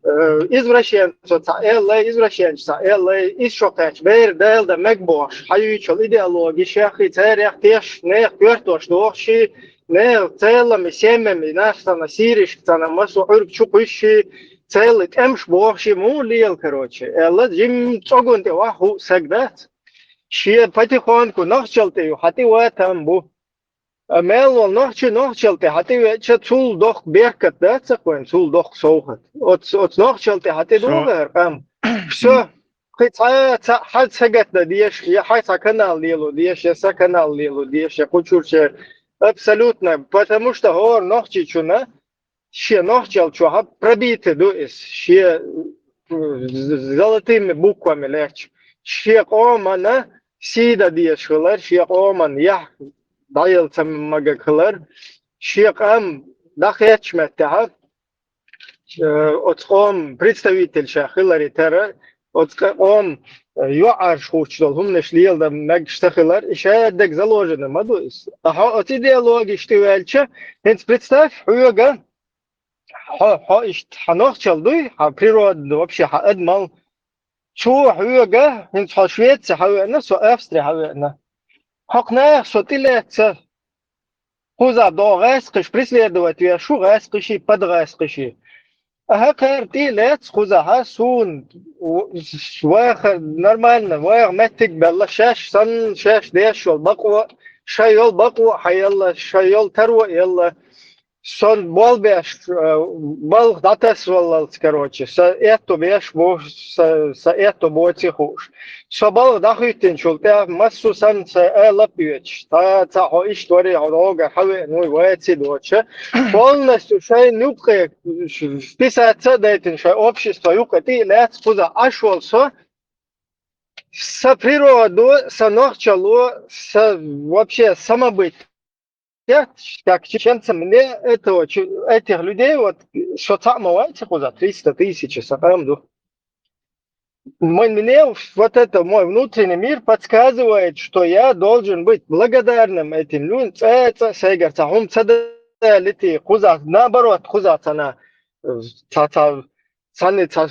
э, извращенцо цхьа эллай, извращенча цхьа эллай, иза шо кхаьчча, бер Дела дан мега бохуш, хьаюьйчул идеология шех и царех теш, нех коьртош дохуш и, нех целыми семьями, нах цхьана сиришка цхьана масу Ӏуьрг чу кхуьссуш и, целый тӀемаш бохуш и, муха лела, короче, аьлла, жимма цӀоган тӀе ваха хӀуъа саг дац. Шен потихоньку нохчалла тӀе ю, хьан тӀе ватам бу. А мел волу нохчи нохчалла тӀе хьан тӀе веача, цул доккха беркат дац ца кхойна, цул доккха совхат. Оцу, оцу нохчалла тӀе хьан тӀе догӀу хӀара къам. Всё. Кхин цхьа, цхьа, хьан сагатдан дезаш, я хьан цхьа канал лело дезаш, я сан канал лело дезаш, я кху чуьра. Абсолютно. Потому что хӀора нохчичунна шен нохчалла чохь пробитый ду иза, шен, м, з-, золотыми буквами лерча. Шен къомана сий дан дезаш хилар, шен къоман яхь дӀаяла ца магаг хилар, шен къам дӀакхеттачу меттехь, э, оцу къоман представитель ша хиларе тара, оцу къ-, къоман, э, йоӀарш хӀуттуш долу хӀуманаш леладан мегаш ца хилар, и шадерг заложено ма ду иза. Ахьа оцу идеологиш тӀе ваьлча, хӀинца представь, хьоьга, хьо, хьо иштта, хьан нохчалла дуй, хьан природа, вообще хьан адамалла, цо хьоьга, хӀинца хьо Швеце хьавеана, со Австри хьавеана. Хьокху наха со тӀелаьцна, кхузахь догӀу гӀаскхиш преследовать веш ву, гӀаскхиший, подгӀаскхиший. Аха, кхара тӀелаьцна кхузахь, суна в-, ваха нормально, ваха меттиг а белла, шаьш санна, шаьш деш йолу бакъо, шайн йолу бакъо а хьаелла, шайн йолу таро а елла. Сон болх беш, э, балха дӀатасваллалц, короче, сан аьтто беш бу, сан, сан аьтто боций хууш. Со балха дӀахӀоьттинчул тӀаьхьа массо а санна сайн ала а оьцуш, цхьа, цхьа хьо иштта варий, хьо догӀур хьавеана вуй, ваций доцуша, полностью шайна юккъе, ш-, вписаться а дайтина шайн общество юккъе тӀе а лаьцна кхузахь Ӏаш волу со, сан природо, сан нохчалло, сан вообще самобыт. Как чеченцам, мне этого, чу-, этих людей, вот, со цхьаъ ма вац кхузахь, триста тысяч сан къам ду. Мой, мне вот это, мой внутренний мир подсказывает, что я должен быть благодарным этим людям. ЦӀа, цӀа, сайгара цхьа хӀума ца далийта, кхузахь, наоборот, кхузахь цхьана, цхьа, цхьа, цхьанна цхьа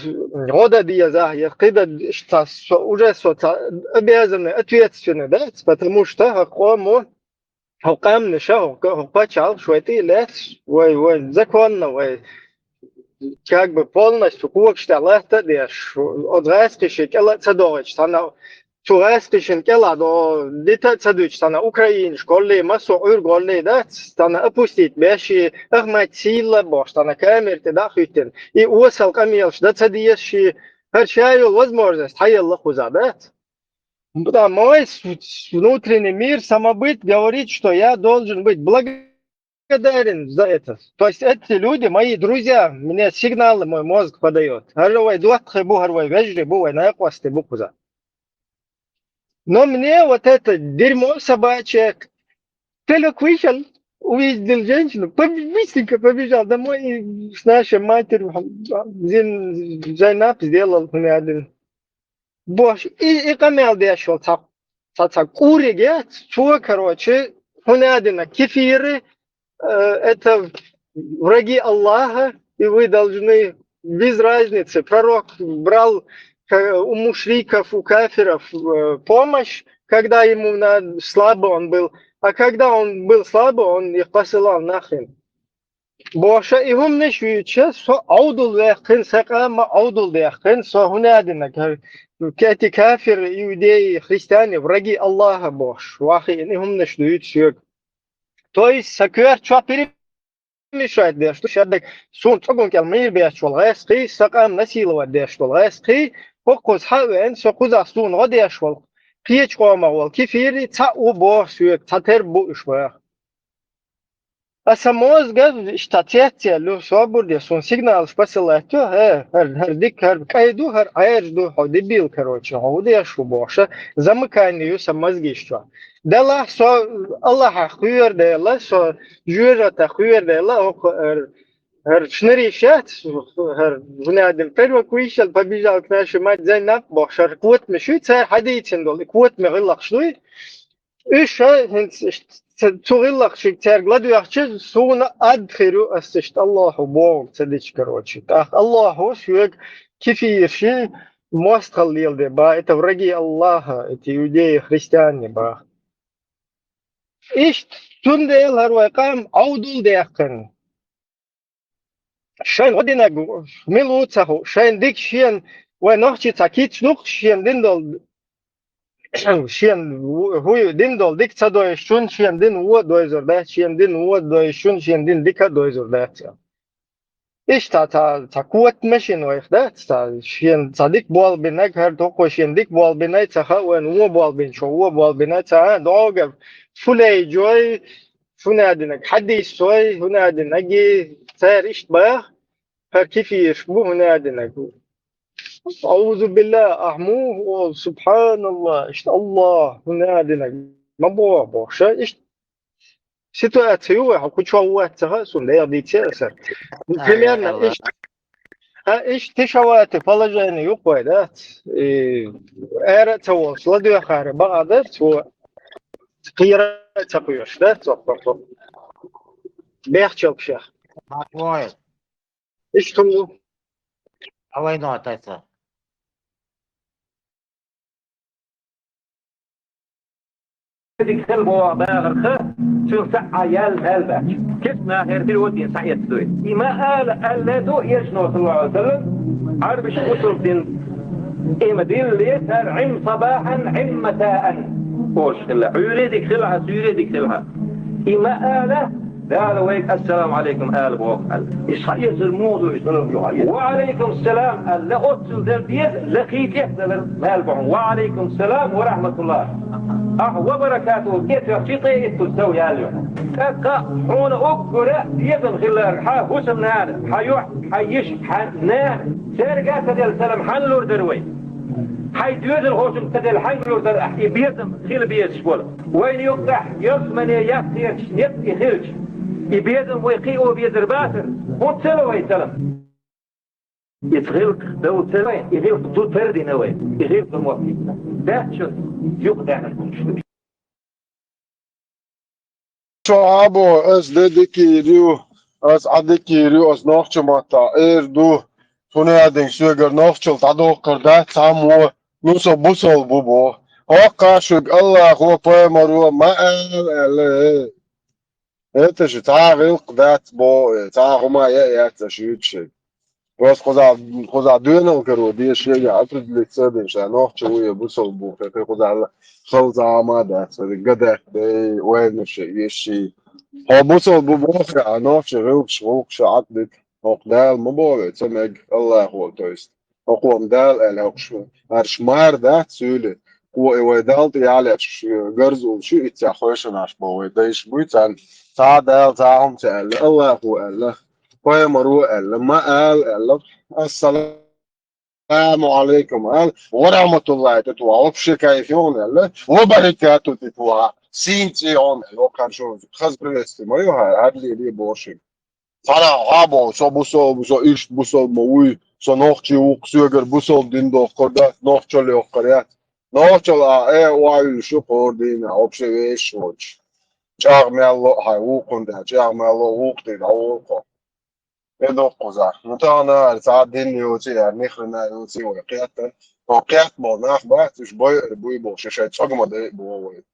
гӀо дан деза, я кхидӀа цхьа, со, уже со цхьа обязанный, ответственный, да? Потому что хӀокху къомо, хӀокху къаьмнаша, хӀокху, хӀокху пачхьалкхаша вай тӀе а лаьцна, вай, вай законно, вай как бы полностью когаш тӀехь латта а деш, оцу гӀаскхишна кӀел а ца догӀуьйтуш, цхьана цу гӀаскхишна кӀелахь до дита а ца дуьтуш, цхьана Украинаш гӀоллий, массо а Ӏуьрг гӀоллий дац, цхьана опустить беш, ахмат сийла бохуш, цхьана камера тӀе дӀа а хӀиттина. И осал къамелаш дан ца дезаш, хӀара ша йолу возможность хьаелла кхузахь дац. Да, мой с-, с-, внутренний мир, самобыт говорит, что я должен быть благодарен за это. То есть эти люди, мои друзья, мне сигналы мой мозг подаёт. ХӀара вай доттагӀий бу, хӀара вай вежарий бу, вай накъостий бу кхузахь. Но мне вот это дерьмо собачье, только вышел, увидел женщину, поб-, быстренько побежал домой и с нашей матерью, зин-, Зайнаб сделал хӀуна аьлла. Бохуш, и, и къамел деш волу цхьа, цхьа, цхьа кӀуьриг, цо, короче, хӀуна а дина кефиры, э, это враги Аллаха, и вы должны без разницы. Пророк брал, э, у мушриков, у кафиров, э, помощь, когда ему на-, слабый он был. А когда он был слабый, он их посылал нахрен. Бохуша, и хӀуманаш юьйцуша, со Ӏовдал ваьккхина, сан къам а Ӏовдал даьккхина, со хӀуна а дина, ка-, эти кафиры, иудеи, христиане, враги Аллаха бохуш, вахиъна и хӀуманаш дуьйцу соьга. То есть, сан коьрта чохь перемешать деш ду, шаддаг, суна цӀоган кӀел мийра бетташ волу гӀаскхий, сан къам насиловать деш долу гӀаскхий, хӀокхуза хьа а веана, со кхузахь суна гӀо деш волу, кхечу къомах волу кефирий, цхьаъ ву боху соьга, цхьатерра бу уьш баха. Аса мозга иштта цецъяьлла ю, собар де, суна сигналаш посылать ю, хӀара, хӀара дика, хӀара кӀай ду, хӀара Ӏаьржа ду, хьо дебил, короче, хьо хӀун деш ву бохуша, замыкание ю сан мозгаш чохь. Делахь со Аллахьах кхоьру дела, со жоьжахатех кхоьру дела, хӀокху хӀара, хӀара шнарий шац, хӀара хӀуна а дина первоквишал побежал к нашей мать Зайнаб бохуш, хӀара котамаш ю, цара хьадийцина долу, и котаме гӀиллакхаш дуй. Уьш ша хӀинца ц-, цу гӀиллакхашка цаьрга ладоьгӀча, суна ад хир ю, ас иштта Аллахьо бохург ца дича, короче. ТӀаккха Аллахьо соьга кефирши мостагӀалла леладе баха, это враги Аллаха, эти иудеи, христиане баха. Иштта цундела хӀара вай къам Ӏовдал даьккхина. Шайн гӀо динарг мила ву ца хуу, шайн дика шена, вай нохчий цхьа кица ду-кх, шена дина долу, шена ву-, хӀу дина долу дика ца дойшучунна шена дина вон а дойзур дац, шена дина вон а дойшучунна шена дина дика а дойзур дац. Иштта цхьа, цхьа котамаш ю вайх, да? Цхьа шена цхьа дика болх бинарг, хӀара дуккха шена дика болх бинарг ца хаьа вайна, вон болх бинчо вон болх бинарг ца хаьа, догӀур, фу лей жой, хӀуна а динарг хьадийсой, хӀуна а динарг, цара иштта баха, хӀара кефираш бу хӀуна а динарг. Аузу биллахь, ахьму, о, субханаллахь, иштта Аллахь, хӀуна а динарг ма боху бохуша, иштта ситуация ю вай, хьо кху чохь вац ца хаьа, суна дера дийцира аса. Примерно иштта. А, иштта тиша вати положение ю кхой, да? И ара а ца волуш, ладоьхара бакъа дара, цо кхера а ца кхоьруш, да? Цо, цо, цо. Бехчалкшех. Ма кхой. Иштта хӀума ду. Авай но тайса. дика хила боху бахарх, цуьнан схьа а яьлла мел баьлча. Кица нахера хир ву дийна схьаэцна дуй. И ма ала, аьлла ду Элчано, саллаллаху Ӏалайхи ва саллам, Ӏарбаш бусалба дин, и ма дилле цара Ӏим сабахьан, Ӏим масаан олуш хилла. Ӏуьйре дика хилахьа, суьйре дика хилахьа. И ма ала, Дала вайга «Ассаламу Ӏалайкум» ала боху аьлла. Иштта хьаэцар муха ду, иштта ала боху хьаэцар? «Ва Ӏалайкум салам» аьлла, оццул дер деза, ла кхин тӀехь далар мел боху. «Ва Ӏалайкум салам ва рахьматуллахӀ». Ахь «ва баракатухӀу» тӀе тоьхчи, тӀе иттуш сов яьлла ю. ТӀаккха хьуна уггара дезал хилларг хьан хӀусамнана, хьан юьхь, хьан йиша, хьан нана, цаьрга а ца делла салам хьанна лур дара вай? Хьайн доьзалхочунна ца делла хьанга лур дара ахь и безам хила безаш болу? Вайна юккъехь ялсамане яккхерчу некъ и хилча, и безам вай кхио везар бацара, хӀунда ца ло вай салам? Иза гӀиллакх дов ца вай, и гӀиллакх ду тардина вай, и гӀиллакх мотт йитина. Даьччун юкъадаьхна хӀуманаш ду. Чохь а боху, ас де дика йийр ю, ас Ӏа дика йийр ю, ас нохча маттахь эр ду, цунна аьлла соьгара нохчалла дӀадоккхур дац цхьаммо, ну со бусалба ву боху. ХӀоккхахь шуьга Аллахо, пайхамаро ма ала аьлла, э. ХӀета шу цхьа а гӀиллакх дац боху, э, цхьа а хӀума яа яц аша юьйцуш шайга. Просто кхузахь, кхузахь доьналла каро деза шега определиться а дина, ша нохча ву я бусалба ву, кхе кхузахь хала зама а дац, га даьтта дай, вайна ша ешший. Хьо бусалба ву боху, а нохча гӀиллакхаш, гӀуллакхаш Ӏа дика. ХӀокху Дала ма боху, ца мега Аллахо, то есть. ХӀокхо-м Дала аьлла, хӀокхуш, хӀорш мара дац суьйле. Кхо и вай Далла тӀе яллеш, гарза уллуш ю, иццехь хойшанаш бо вай дайша буй царна. Цхьа а Дала цхьа а хӀума ца аьлла, Аллахо аьлла, пайхамаро аьлла, ма ала аьлла, ассаламу Ӏалайкум ала, ва рахьматуллахӀи тӀе тоха, вообще кайф йогӀун аьлла, ва баракату тӀе тоха, сийна цӀе йогӀун аьлла, вокхар шу хаза приветствие ма ю хьара, хьаьрле боху шуьга. Цхьана хьан боху, со бусалба, со иштта бусалба ма вуй, со нохчи ву-кх, соьгара бусалба дин доккхур дац, нохчалла йоккхур яц. Нохчалла а, э, охьавуьллуш ю кхора дийна, вообще вешаш воцуш. ЧӀагӀ мел ло а хьайн вукхунна тӀехь, чӀагӀ мел ло, вукху тӀе дӀаволу кхо. И доккхузахь. Ну, тахана ара цхьа а дин йоций, ара нихрена йоций вай кхетта. Тхо кхетта боху нах бац, уьш байъар буй боху, ша шайн цӀогма дай а боху вай.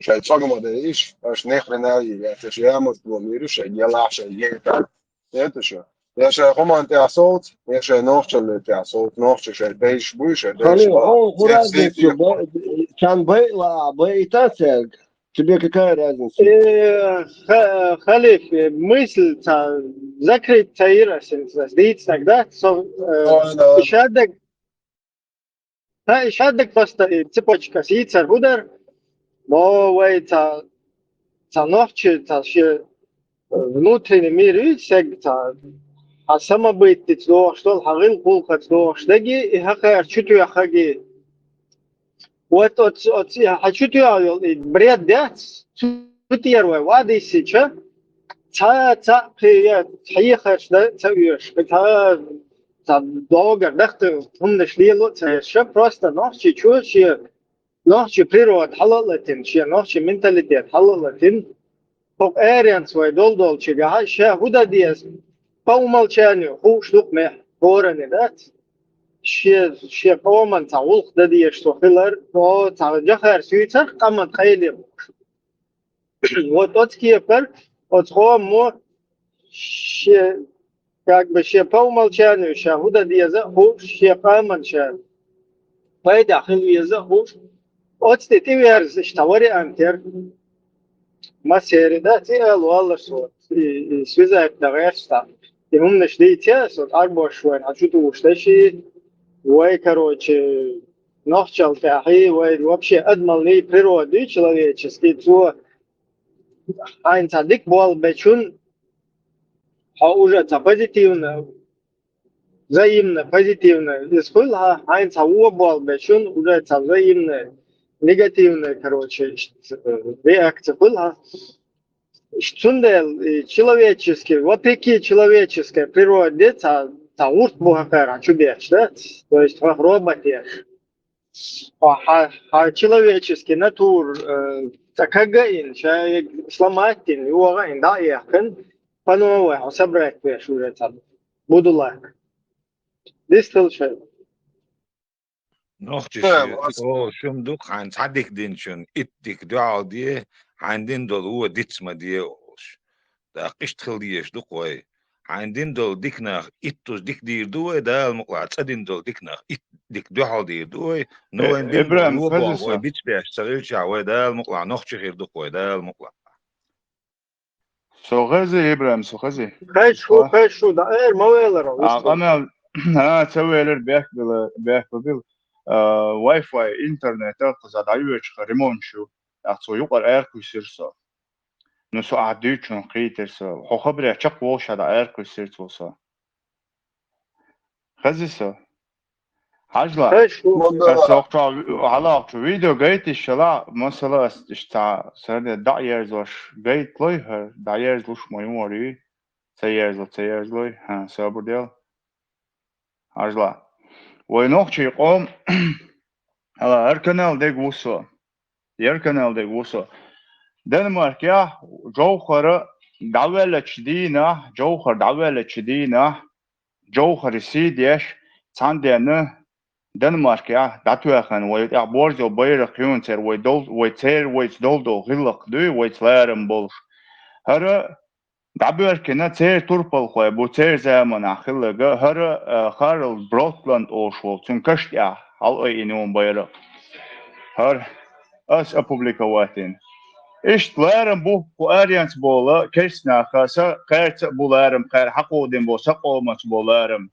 Шайн цӀогма дай иш, аша нехрена а йийр яц, аша ямартло мийр ю шайн гелахь, шайн гайтахь. ХӀета шу? Я шайн хӀуманна тӀехь совца, я шайн нохчалле тӀехь совца, нохча шайн дайша буй, шайн дайша Халил, бала. Хьуна хӀун разница ю? Бай-, царна байъа лаахь, байъийта цаьрга? Тебе какая разница? Э, ха-, Халиф, э, мысль ца закрыть ца йира, ас дийцинарг, да? Со, э, Ой, да. Ишаддаг Ха, и шаддаг просто и цепочка сийцар хӀун дара? Мо вай ца, ца нохчи, ца шен внутренний мир ю, ца, ца, хьан самобытица дохуш долу, хьан гӀиллакх-гӀуллакхаца дохуш дерг, и хьан кхера чу тоьхнарг. Вот оц-, оц-, хьан чу тоьхна йолу и бред дац, цу тӀера вай вадиссича, цхьа, цхьаъ кхин я хьехарш дан ца оьшуш, кхин цхьа, цхьа догар дахтар хӀуманаш лело а ца еш, просто нохчи чу шен нохчи природа хьала а латина, шен нохчи менталитет хьала а латина, хӀокху аренца вай долу долчигахьа, ша хӀун дан деза, по умолчанию хууш ду-кх мехь, хӀоранна дац. Шен, шен къоман цхьа гӀуллакх дан дезаш цо хилар, о, цхьа жахар суьйцарх къаман тхайле бохуш. Вот оцу кепара, оцу къомо шен, как бы, шен по умолчанию ша хӀун дан деза а хууш, шен къаман ша пайда хила веза а хууш, оцу тӀе тӀеверза иштта вариант яра. Массери, да, цӀе ала валлаш вот, и, и связать дан гӀерташ цхьа. И хӀуманаш дийца, со Ӏарбош вайн хьан чу тухуш даши, вай, короче, нохчалла тӀаьхьи, вай вообще адамаллий природа ю человеческий, цо хьайна цхьа дика болх бечун, хьо уже цхьа позитивно, взаимно, позитивно иза хуьлу хьан, хьайна цхьа вон болх бечун, уже цхьа взаимно, негативно, короче, э, реакция хуьлу хьан. Цундела и человеческий, вопреки человеческой природе, цхьа, цхьа гӀурт бу хьан кхара хьан чу бетташ, да? То есть хьох робот еш. Хьан, хьан, хьан человеческий натура, э, цӀа кага а йина, ша сломать а йина, йогӀа а йина, дӀа а яьккхина, по новой хьо собрать веш уже цхьа будулак. Дистхила шайн. Нохчаша, о, шум ду-кх хьайна цхьа дика динчун, итт дика дуьхьал де, хьайна дина долу вон диц ма де олуш. ТӀаккха иштта хила дезаш ду-кх вай. Хьайна дина долу дика нах иттуза дика дийр ду вай, Дала мукъалахь, цкъа дина долу дика нах итт дика дуьхьал дийр ду вай, но вайн дина долу вон боху вай бицбеш ца хилчахь, вай Дала мукъалахь нохчи хир ду-кх вай, Дала мукъалахь. Со хези, ИбрахӀим, со хези. Хезаш ву, хезаш ву, да, эр, ма велара, а, къамел, а, ца велира, бехк била, бехк била. А, Wi-Fi, интернета кхуза дӀайоьдуш ремонт ю. Ахь цо юкъара аьркуьйсира со. Ну, со ахь дуьйцучунна кхийтира со. Хьо хабаре чекхволуш а дӀааьркуьйсира цо со. Хези со. Хьажла. Хезаш ву. Ас охчо, хьалаохчо видео гайтиш шала, масала ас иштта сарде дӀаерзош гайтлой хӀара, дӀаерзлуш ма юн вари. Ца ерзло, ца ерзлой. ХӀа, собар дел. Хьажла. Вай нохчий къом, хьала, хӀара канал дег ву со. ХӀара канал дег ву со. Данмаркехь Жовхара дӀавеллачу дийнахь, Жовхар дӀавеллачу дийнахь, Жовхаре сий деш, цхьаьнаденна Данмаркехь дӀатоьхна вай тӀехь борзо байракх юн церан, вай дол-, вай церан вайца долу долу гӀиллакх дуй, вайца ларам болуш. ХӀара дӀабоьркина церан турпалхой бу, церан заманахь хилларг, хӀара, а, Харальд Бротланд олуш волу, цуьнан каш тӀехь хьалаайина ю вайн байракх. ХӀара ас опубликовать йина. Иштта ларам бу кху аренца болу керстанаха, сан кхаьрца а бу ларам, кхара хьакховдина бу сан къомаца бу ларам.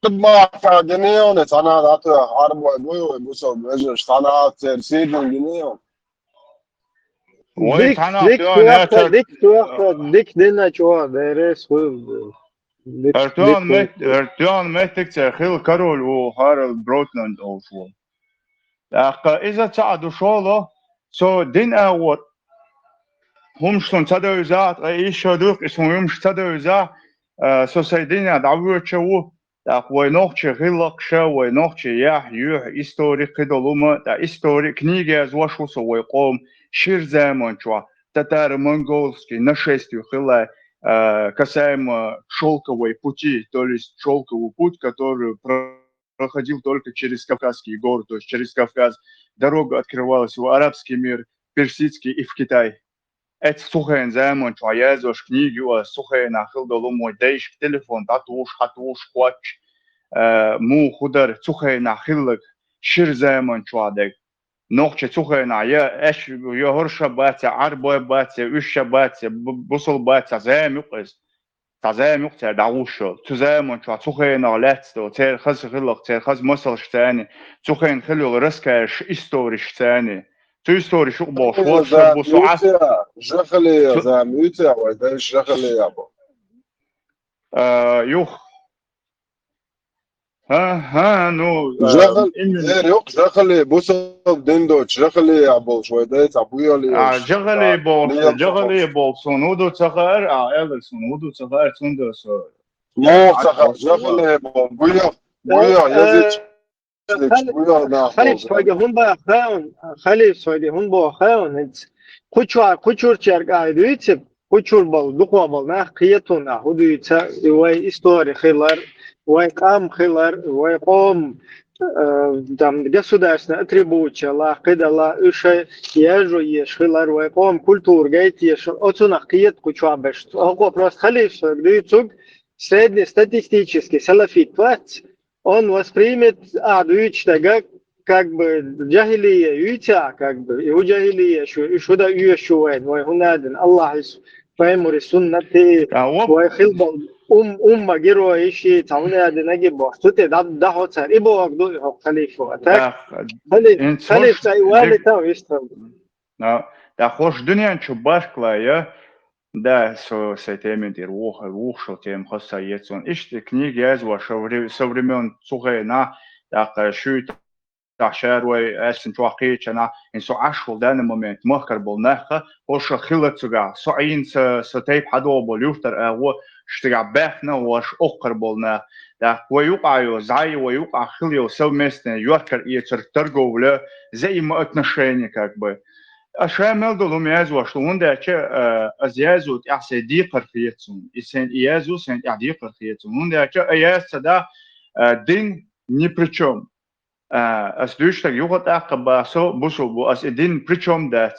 Ма ца гинийовна, цхьана а дӀатоьхна, Ӏарбой буй вай, бусалба вежарш, цхьана а церан сий дина гинийовна. Вай дик, цхьана а дик тоьхна, тоьхна, цара дик тоьхна, дик дина чӀогӀа, беррис хуьлу. Дик, артён дик мет-, хуьлу. Артён меттиг церан хилла король ву Харальд Бротланд олуш ву. ТӀаккха иза ца а ду шоло, со дин агӀор хӀумаш суна ца девза, ткъа и шо дух, и суна хӀумаш ца девза, а, со сайн динехь дӀавоьдуш а ву, тӀаккха вай нохчий гӀиллакхаш а, вай нохчий яхь, юьхь, истори кхидолу хӀума, тӀаккха истори книга язъеш ву со вай къом, шира заман чохь, татаро-монголский нашествие хилла, а, касаемо шёлковой пути, то есть шёлковый путь, который про-, проходил только через Кавказские горы, то есть через Кавказ дорога открывалась в арабский мир, персидский и в Китай. Эцу цу хенан заман чохь язъеш книга ю ас, цу хенахь хилла долу вай дайшка телефон дӀатухуш, хьатухуш, хоттуш, э, муха хӀун дара, цу хенахь хилларг шира заман чохь дерг. Нохчий цу хенахь я аьш, я хӀорш а бац, я Ӏарбой бац, я уьш а бац, я бу-, бусалба бац, цхьа зама ю-кх иза. Цхьа зама ю-кх цара дӀагӀуш йолу. Цу заман чохь цу хенахь лаьцна долу, церан хаза хилларг, церан хаза масалш царна, цу хенахь хилла йолу рассказаш, историш царна. Цу историш ю-кх бохуш, хӀорш а бу со Ӏа. Жахалия, зама ю-кх цара, вай дайша жахалия бу. А, юха. ХӀан, хӀан, ну, а, жахал-, именно. Эр ю-кх жахале, бусалба дин доцуш, жахале а болуш, вай дай цхьа буйале а, йолуш, жахале а болуш, жахале а болуш, суна хӀун ду ца хаьара, а, аьлла, суна хӀун ду ца хаьара, цундела со. Муха ца хаьара, жахале а болуш, буйох, буйох, э, язычник, буйох нах. Халиф, вайга хӀун боху хаьа, халиф, вайга хӀун боху хаьа, хӀинца. Кху чуьра, кху чуьрчаьрга а дуьйцу, кху чуьра болу, дукха болу нах кхета хьуна, хӀун дуьйцу, и вай истори хилар, вай къам хилар, вай къом, э, там, государственный атрибут чу лаккхидала, уьш яжо еш хилар, вай къом культура гайта еш, оцунах кхета кху чохь берш. ХӀокхо просто халиф соьга дуьйцург, среднестатистический салафит вац, он воспримет, а, дуьйцу стага, как бы, жахилия юьйцу, как бы, и хӀун жахилия шу, и шу дан оьшу вайн, вай хӀун а дина, Аллахьис, пайхамарис суннат и, а, оп. Вай хилла болу ум-, умма герой иши, цхьа хӀун а дина ги боху. Цу тӀе дӀа-, дӀахьо цара. И бохург ду и хӀокху халифо. А так? Да, халиф, инца халиф хӀорш цай вали дик-, тав иштта. А, да, хӀорш дуьнен чу баркалла я. Да, со, сайн темин тӀера вуха-, вухашал тема хаза ца ецун. Иштта книга язъеш, со вре-, со времён цу хенахь, тӀаккха шуьйтахь шарой, аьшна чохь кхечанахь, хӀинца со Ӏаш волу данный момент махкара болу нах, хӀорш хилла цигахь, со Ӏийна ца, сан тайпа хьадогӀу болу юьртара агӀо, шу цигахь баьхна а ваш, оккхара болу нах. ТӀаккха вай юкъахь йолу зӀай, вай юкъахь хилла йолу совместная йоьртара эцар, торговля, взаимоотношения, как бы. А ша мел долу хӀума язъеш ду, хӀунда аьлча, а, аса язъю тӀехь сайн декхар хета суна. И сайн, и язъю сайн тӀехь декхар хета суна. ХӀунда аьлча, а, язъ ца да, а, дин ни при чём. А, ас дуьйцуш дерг юха тӀаккха бах со, бусулба ву, ас и дин при чём дац.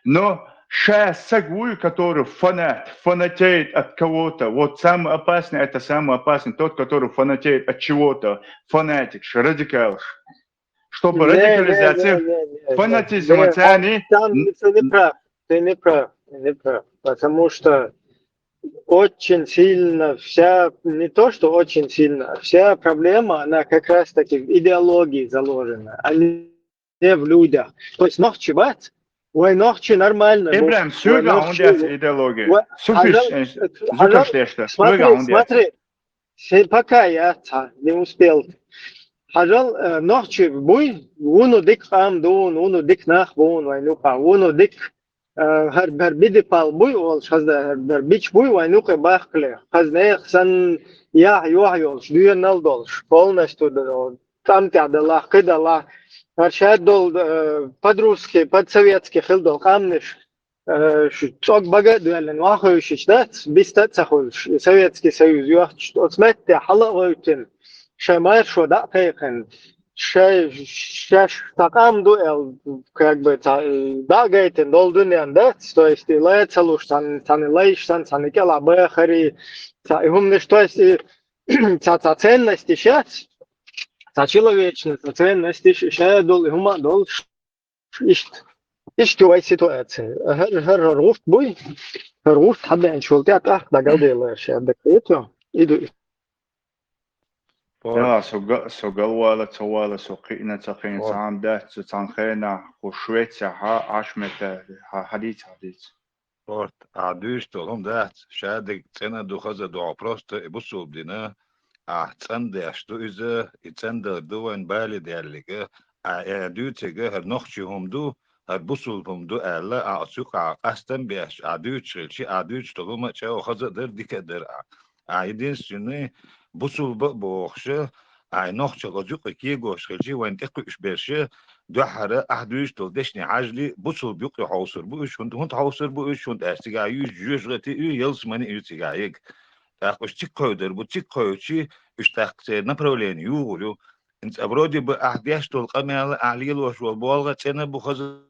Но ша саг вуй, который фанат, фанатеет от кого-то. Вот самый опасный, это самый опасный тот, который фанатеет от чего-то. Фанатикаш, радикалаш. Чтобы радикализация, фанатизм, цани. Там ты не прав, ты не прав, ты не прав. Потому что очень сильно вся, не то что очень сильно, а вся проблема, она как раз таки в идеологии заложена, а не в людях. То есть нохчи бац, вай нохчи нормально. Ибрахим, суьга хьун деш идеология. Суфиш, зукаш дешта, суьга хьун деш. Смотри, се пока я ца, не успел. Хьажал, э, нохчи буй, вуну дик къам дун, вуну дик нах бун, вай нукъа, вуну дик, э, хар, хар биди пал буй, ол шазда хар, хар бич буй, вай нукъа бахкле. Хазнех сан я, юа йолш, дуянал долш, полностью да, там тя да лах, кыда лах. Хар шад дол, э, под русский, под советский хил дол, къамниш. Э, шу-, цӀог бага дуэллен, вахуй шич, да, биста цахуй, ш-, Советский Союз, юахч, оцметте, хала войтин, шай мар шо да тайхен, шай, шаш такам дуэл, как бы, та, да гайтен, долдунен, да, то есть, и лай цалуш, сан, сан лайш, сан, сан кела бахари, та, и хумнеш, то есть, и, та, та ценности сейчас, та человечность, та ценности, ш-, шай дол, и хума дол, ш-, Ишт, ишт вай ситуация. Хар, хар, хар гурт буй. Хар гурт хабен шултя тах дагал дела ше дакето. Иду. Да, со га-, со галвала, цавала, со кхиъна, ца кхиъна, цхьан дац, цхьан хена, ху Швеция, ха, Ашмета, ха, хадиц, хадиц. Спорт, а дуьйш долу хӀума дац, шадерг цӀена ду, хаза ду, просто и бусулба дина, а цӀандеш ду иза, и цӀандар ду вайн бали даьллига, а э дуьйцига хӀара нохчи хӀума ду, хӀара бусулба хӀума ду аьлла, а оцу юкъа къастам беш, а дуьйцуш хилчи, а дуьйцуш долу хӀума чӀогӀа хаза а дара, дика а дара а. А единственный, бусулба а бохуша, а и нохчалла оцу юкъа кегош хилчи, вайн тӀекхуьуш берша, дуьххьара ахь дуьйцуш долу дешни хьажли, бусулба юкъа хьовсур бу уьш, хӀунда, хӀунда хьовсур бу уьш, хӀунда аьлча цигахь юьйцу жоьжахати ю, ялсамани ю цигахь ега. ТӀаккха уьш цигахь кхойдар бу, цигахь кхойчи, уьш тӀаккха церан направление югӀур ю. ХӀинца а вроде бы ахь деш долу къамел, ахь лелош волу болх цӀена бу, хаза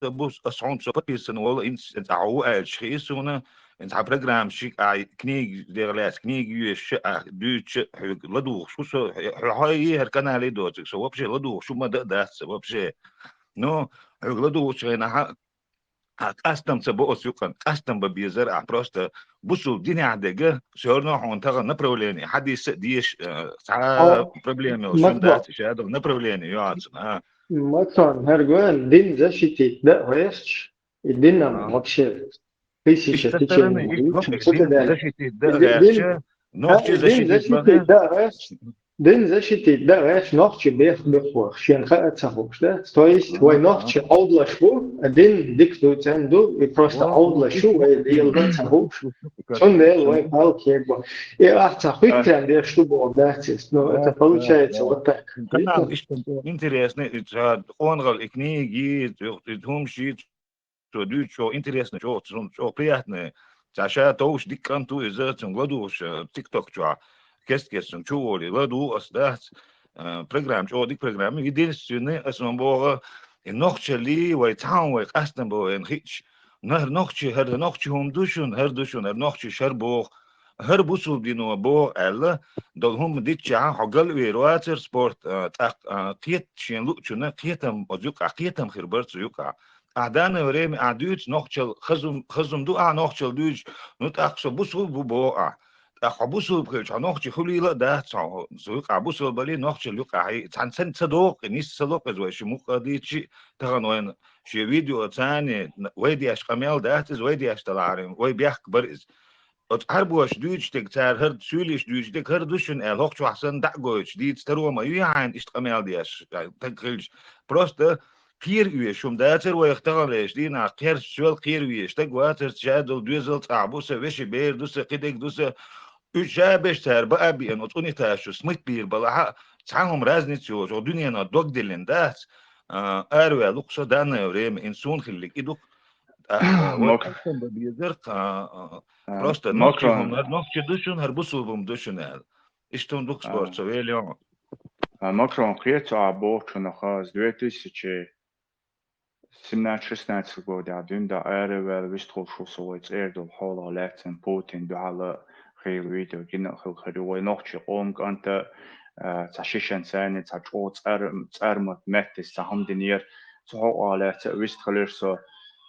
бу, ас хьуна со подписан волу, хӀинца, хӀинца ахь ву аьлча хии суна, хӀинца хьан программа шиъ, ахь книга дегӀ лаьцна, книга йоьшуша, ахь дуьйцуша, хьоьга ладугӀуш ву со, хьо, хьо, хьо и хӀара канале доцург со, вообще ладугӀуш хӀума дан а дац ца, вообще. Ну, хьоьга ладугӀучу хенахь, ахь къастам ца бо оцу юкъана, къастам бан безара ахь, просто бусулба динехь дерг, всё равно хьуна тахана направление, хьадис а дезаш, э, цхьа проблема йолуш хӀума дац, ша долу направление ю хьуна, а. Максон, хӀара гоьн дин защитить дан а гӀерташ, и динан вообще тысяча течений. Защитить дан а гӀерташ, нохчи защитить дан а гӀерташ. Дин защитить дан а гӀерташ, нохчи бех бехох, шен хаа ца хууш, да? То есть, вай нохчи Ӏовдалаш бу, а дин дика ду, цӀена ду, и просто Ӏовдалаш ю, вай леладан ца хууш. Цундела вай палк хегба. И ахь ца хуьттен деш ду боху дац иза. Ну, это получается вот так. Канал иштта интересный, и ца къонгал и книги, и хӀумаш, цо дуьйцу чӀогӀа интересно, чӀогӀа, цунна чӀогӀа приятно. Ца ша товш дика кӀант ву иза, цунга ладугӀуш, э, TikTok чохь, кест-кеста цунна чу волий, ладугӀу ас дац. Э, программа, чӀогӀа дика программа. Единственное, ас ма боху, и нохчаллий, вай цхьаьна вай къастам бан вайна хиъча, хӀара нохчи, хӀара нохчи хӀума ду шуна, хӀара ду шуна, хӀара нохчи шар боху, хӀара бусулба дино боху аьлла, долу хӀума дитчахьа, хьо гал а вер вацара спорт, э, тӀаккха, э, кхета шен луучунна, кхетам оцу юкъахь, кхетам хир бара цу юкъахь. Ахь данное время ахь дуьйцу нохчалла, хазум, хазум ду ахь нохчалла дуьйцуш, ну тӀаккха со бусулба ву боху ахь. ТӀаккха хьо бусулба хилча, хьо нохчи хуьлийла а дац хьо, цу юкъахь бусулба балий нохчалла юкъахь, цхьаьна санна ца догӀу, нисса ца ло иза вай ши мукъа дийцчи, тахана вайна шен видео царни, вай деш къамел дац иза, вай деш далахьара, вай бехк бара иза. Оцу Ӏарбоша дуьйцуш дерг, цара хӀара суьйлиш дуьйцуш дерг, хӀара ду шуна аьлла, хӀокху чохь санна дӀа а гойтуш, дийца таро ма ю яхьайна иштта къамел деш, таг хилча. Просто кхера везаш хӀума дацара вайх таханлерчу дийнахь, кхерча соьл кхера везаш стаг вацара, ша долу доьзал цӀахь бу сан, вешин бер ду сан, кхидерг ду сан. Уьш ша беш цара баа а беана, оцу унитаз чу смит бийр балахьа, цхьа хӀума разница йолуш, оха дуьненан дог диллина дац, а, араваьлла ву-кх со данное время, хӀинца суна хиллиг и ду-кх. А, а, вай къастам бан безара, а, а, Просто нохчи хӀума, хӀара нохчи ду шуна, хӀара бусулба хӀума ду шуна аьлла. Иштта хӀума ду-кх спорт, со вели йо. А Макрон кхета цу а бохучунах, с две тысячи семнадцать-шестнадцать годехь дуьйна дӀа араваьлла, вистхуьлуш ву со вай цӀера долу хьолах лаьцна Путин дуьхьал хийла видео гина а хилла хир ю. Вай нохчийн къоман кӀанта, а, цхьа шишенца, цхьа чӀогӀа цӀар-, цӀармат меттис цхьа хӀума динера. Цу хьокъах лаьцна а вистхилира со,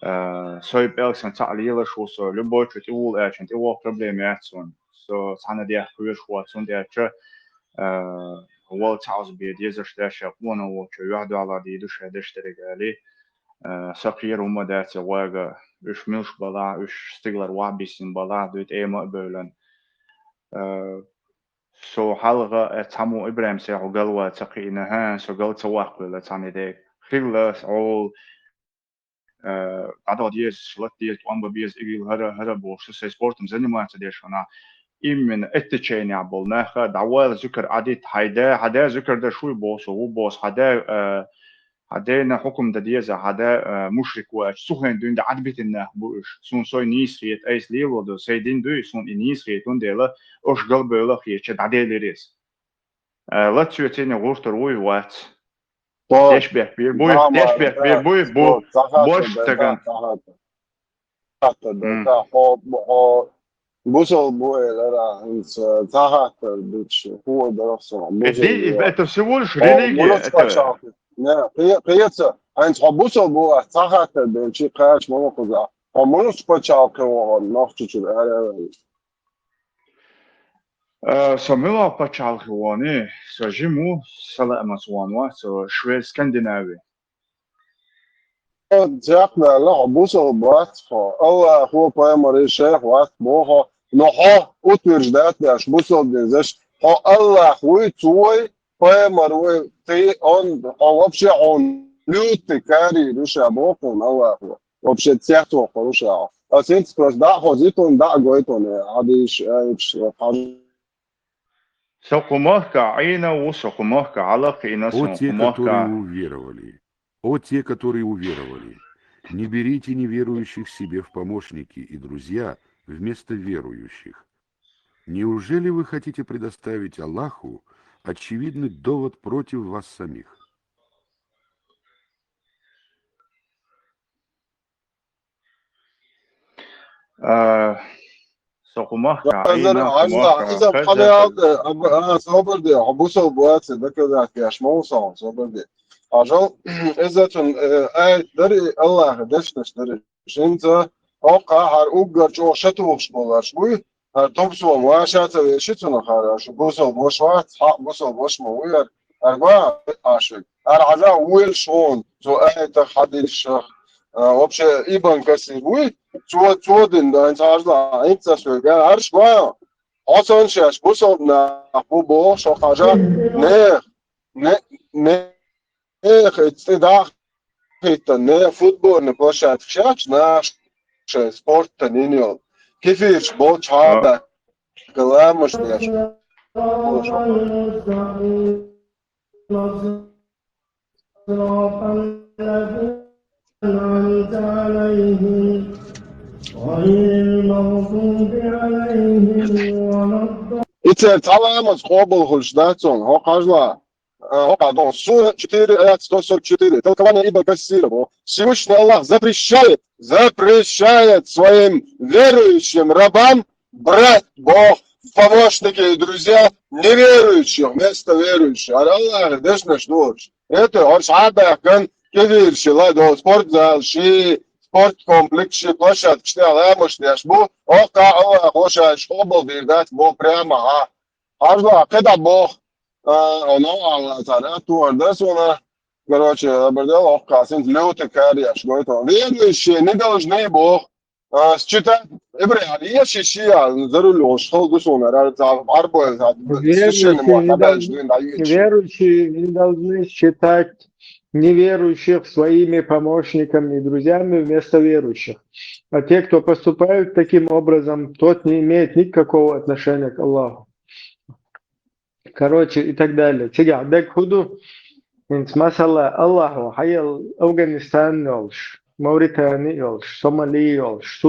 а, сой пӀелг сан цхьаъ лелаш ву со, любой чу тӀевула аьлча, тӀевогӀу проблема яц суна. Со цхьанна дехка хьоьжуш вац, хӀунда аьлча, а, вала цхьаъ бен дезаш дац, ша къона волчу юьхь-дуьхьал дийр ду ша деш дерг аьлла. А, сан кхера хӀума дац и гӀога, уьш муьлш балахь, уьш стигалара вахь биссина балахь, дуй тӀема а бевлла. А, со хьалха, э, цхьаммо ИбрахӀим, сехьа гал ван ца кхиъна, хӀа, со гал ца ваккхавелла цхьана дерг. Хилла, хьол, э, дӀадала деза, лата деза, тӀом бан беза, игил хӀара, хӀара бохуш, со сайн спортом заниматься деш хьуна. Именно оттеченехь болу нах, дӀавала зуькар Ӏадитта, хьайн да, хьан да зуькар даш вуй боху со, ву боху, хьан да, э, хьан дена хьукум дан деза, хьан да, э, мушрик ву аьлча, цу хенахь дуьйна Ӏадбитина нах бу уьш. Суна сой нийса хета, айса лело ду, сайн дин дуй, суна и нийса хета, хӀунда аьлча, уьш галбевлла хетча, дӀаделира иза. Э, лацвечу цӀийне гӀуртур вуй, вац. Деш бехк бийр буй, деш бехк бийр буй, бу, бош таган. Хьо, хьо бусалба ву элира, хӀинца цхьа хаттар дича, хӀун дара со, бусалба ву. Это всего лишь религия, это... Не, кхе-, кхеца, хӀинца хьо бусалба ву, ас цхьа хаттар делчи, кхача ма вахаза. Хьо муьлхачу пачхьалкхе вахана, Нохчийчуьра араваьлла? Э, со муьлха пачхьалкхе вахана, со жима ву, сан лаамца вахана вац, со Швед, Скандинави. Хьо зехьа аьлла, хьо бусалба вац хьо, Аллахо, пайхамаро, шайх вац боху, но хьо утверждать деш бусалба дезаш, хьо Аллах вуй, цо вуй, пайхамар вуй, ты, он, хьо вообще, хьуна лютый карийр ю ша боху Аллахо. Вообще цецвоккхур ву ша. Ас хӀинца просто дӀа а хозуьйту, дӀа а гойту, хьадийша, айча, хьажа. Со кху махкахь Ӏийна ву, со кху махкахь хьала а кхиъна, сон кху махкахь. О те, которые уверовали! О те, которые уверовали! Не берите неверующих себе в помощники и друзья вместо верующих. Неужели вы хотите предоставить Аллаху очевидный довод против вас самих? А, со кху махкахь Ӏийна, кху махкахь хаза, собар де, хьо бусалба вац, доказать деш ма ву со, собар де. Хьажал, иза цунна, э, аят дарий, Аллаха дешнаш дарий. Шинца хӀокхахьара уггар чӀогӀа шатухуш болуш буй, хӀара тубсо ваша ца веши цунах хӀара, шу бусалба ваша вац, хьакъ бусалба ваша ма вуй хӀара, хӀара ва Ӏаш вег. ХӀара хьажа вуйла шуна, цу аятах, хьадисах, а, вообще Ибн Касир вуй, цо, цо дина дан ца хьажла, хӀинца ас вега, хӀара шу ва, хьо санна шаьш бусалба нах бу боху, шо хьажа, не, не, не, Эх, и цӀе дахийтта, не футбольный площадка шаьш нах шайн спортан йина йолу. Кефирш болчу хьада, галамаш деш. И церан цхьа ламаз къобалхуьлуш дац хьуна, хӀокху хьажла. А, хӀокху догӀу. Сура четыре, аят сто сорок четыре. Толкование Ибн Касира. Всевышний Аллах запрещает, запрещает своим верующим рабам брать, боху, в помощники и друзья неверующих вместо верующих. ХӀара Аллаха дешнаш ду уьш. Это уьш хьабаьхкина кефирш, ладогӀа, спортзал ши, спорткомплекс ши, площадкаш тӀехь ламазаш деш бу. ХӀокху Аллаха шаьш къобалдийр дац боху прямо, а. Хьажла, кхидӀа боху. А, оно, Алла, цара тухар дан суна. Короче, лабар дела, охкхасинца левта карияш гойту. Верующие не должны боху. А, считать, эбрехьа, еши шия, заруллюш, халгу суна, ра-, за-, арбойл, за-, священный муахабаеш дуьйна, да, еши. Верующие не должны считать неверующих своими помощниками и друзьями вместо верующих. А те, кто поступают таким образом, тот не имеет никакого отношения к Аллаху. Короче, и так далее. Цигахь дерг хӀун ду? ХӀинца масала, Аллахо хьаелла Афганистан йолуш, Мавритани йолуш, Сомали йолуш,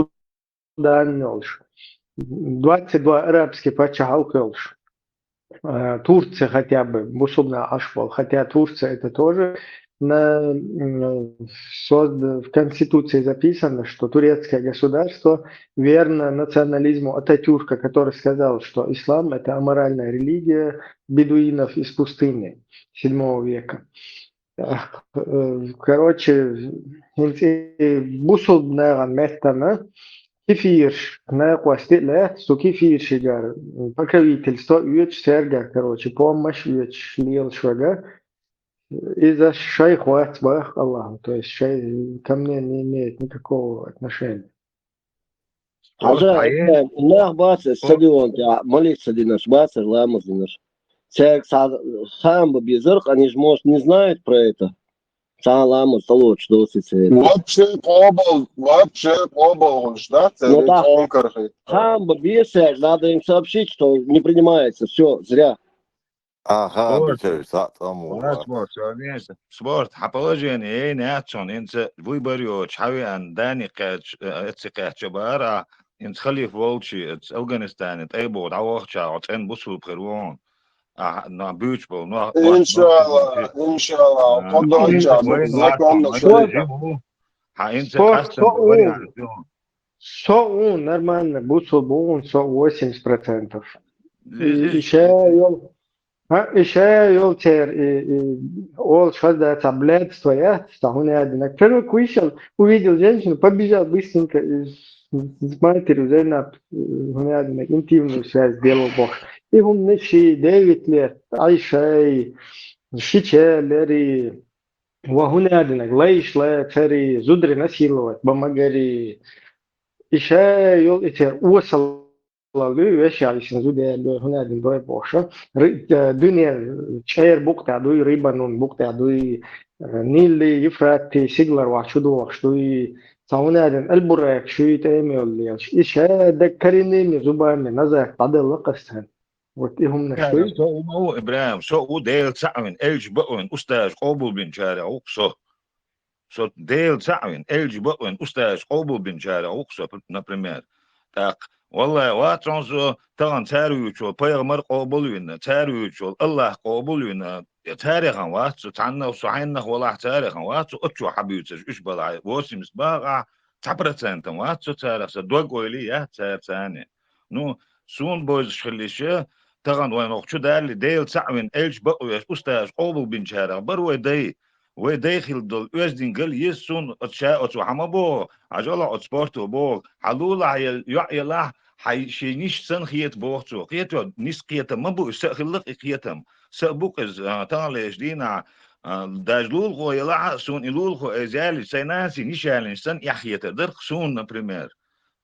Судан йолуш, двадцать два арабский пачхьалкх йолуш. э, Турция хотя бы, бусулба нах Ӏаш бола, хотя Турция это тоже на, м, созд-, в Конституции записано, что турецкое государство верно национализму Ататюрка, который сказал, что ислам — это аморальная религия бедуинов из пустыни седьмого века. Э, короче, хӀинца и бусулба нахана меттана кефирш, накъостий лаьтта, цу кефиршигара покровительство оьцуш, цаьргара, короче, помощь оьцуш лелаш верг. Иза шайх вац боху Аллахо, то есть шай, ко мне не имеет никакого отношения. Хьажа, хьае. Нах бацара стадион тӀехь, молиться динарш бацара, ламаз динарш. Цаьрга цхьа хаам бан безара, они же, может, не знают про это. Цхьа ламаз ца лоцуш доций церан. Вообще къобал, вообще къобал гӀуш, да? Ну да. Церан цӀонкархи. Хаам бан беза цаьрга, надо им сообщить, что не принимается, всё, зря. Аха, Спорт. Бицевс, а, там у Спорт, вас. Спорт, всё вместе. Спорт, хьан положение, эй, яц хьуна, хӀинца вуй бар йоцуш, хьан веана, Дани кхаьчча, э, эцци кхаьчча бара, хӀинца халифа волчу, эцци Афганистане тӀе а боху, дӀавахча, хьо цӀена бусулба хир ву хьуна. А, на, буьйцуш болу, нох, нох, Иншалла, нох, иншалла, а, кхо долча вайн законно вац, шо. Вайн жи ву. Хьан хӀинца Спорт, къастам со ву. Вариант ю. Со ву, нормально, бусулба ву, со восемьдесят процентов. Здесь, и, и здесь. Ша йол, а, и ша йол цер, и, и, олуш хаза дац, а блядство яц, ца хӀунда аьлла динарг. Первый вышел, увидел женщину, побежал быстренько, и с, с матерью Зайнаб, э, хӀунда аьлла динарг, интимную связь делал бохуш. И хӀуманаш ши девитле, ай шай, ши ча лери, ва хӀунда аьлла динарг, лайш ла цари, зударий насиловать бан магари. И ша йол и цер осал луьй, вешал и шин зуда яьлла, хӀунда аьлла дой бохуша. Ри-, э, дуьне чӀера букъ тӀехь дуй, Рибанун букъ тӀехь дуй, э, Нилли, Ефрати, сигалара вахча чу дохуш дуй. Ца хӀунда аьлла Аль-Бурайк шуьйту эми йолу лелаш. И ша даг кариними, зубами, назарт дӀаделла къастан. Вот и хӀуманаш дуй. Со у ма ву, ИбрахӀим, со у Дела цхьаъ вина, элча бакъвина, устазаш къобалбинчарех ву-кх со. Со Дела цхьаъ вина, элча бакъвина, устазаш къобалбинчарех ву-кх со, например. ТӀаккха, валлахӀи, вац хьуна со тахана цара вуьйцуш волу пайхамар къобалвина, цара вуьйцуш волу Аллах къобалвина, я царехана вац со, цхьанна со хьеннах валахь, царехана вац со, оццо хьан буьйцуш уьш балахь, восемьдесят бахахь, цхьа процентан вац со царах, сан дог-ойла яц цара царна. Ну, суна бовзуш хилла иша, тахана вайн хӀокху чу далли, Дела цхьаъ вина, элча бакъвеш, устазаш къобалбинчарех бара вай дай. Вай дай хилла долу оьздангалла еза суна, оцу ша оцу хьан ма боху, хьажал оцу спорто боху, хьан лулахь я йоӀ ялахь, хьайн шен ниса санна хета боху цо. Кхето, ниса кхетам ма бу, и са а хилла-кх и кхетам. Са а бу-кх иза, а, таханлерчу дийнахь, а, даже лулахо ялахь а, суна и лулахо иза ялийча, сайн нанас ниса ялийна санна эхь хетар дара-кх суна, например.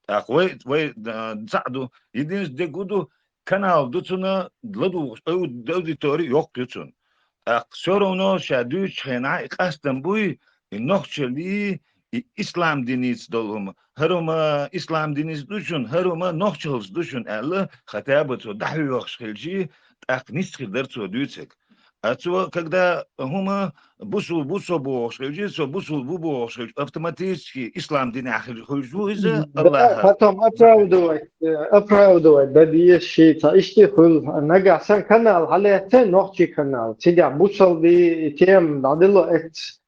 ТӀаккха вай, вай, а, цхьаъ ду, единственный де гу ду, канал ду цунна, ладугӀуш, ау-, аудитори йоккха ю цунна. ТӀаккха всё равно ша дуьйцучу хенахь и къастам буй, и нохчаллий, и ислам диница долу хӀума. ХӀара хӀума ислам диница ду шуна, хӀара хӀума нохчаллица ду шуна аьлла, хотя бы цо дӀахьоьхуш хилчий, тӀаккха ницкъ хир дара цо дуьйцург. А цо, когда хӀума бусулба ву со бохуш хилча, со бусулба ву бохуш хилча, автоматически ислам динехь хилча, хуьлуш ву иза, да, Аллаха. Потом оправдывать, э, оправдывать дан деза ши ца иштта хуьлу. Нагахь сан канал хьалаьцци, нохчий канал. Цигахь бусалби тема дӀадело эцци,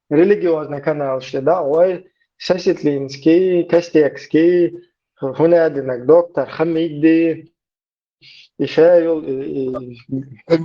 религиозный каналаш тӀе дӀа а гӀой, Сосетлинский, Костекский, хӀунда аьлла динарг, доктор Хамиди, и ша йолу, и, и,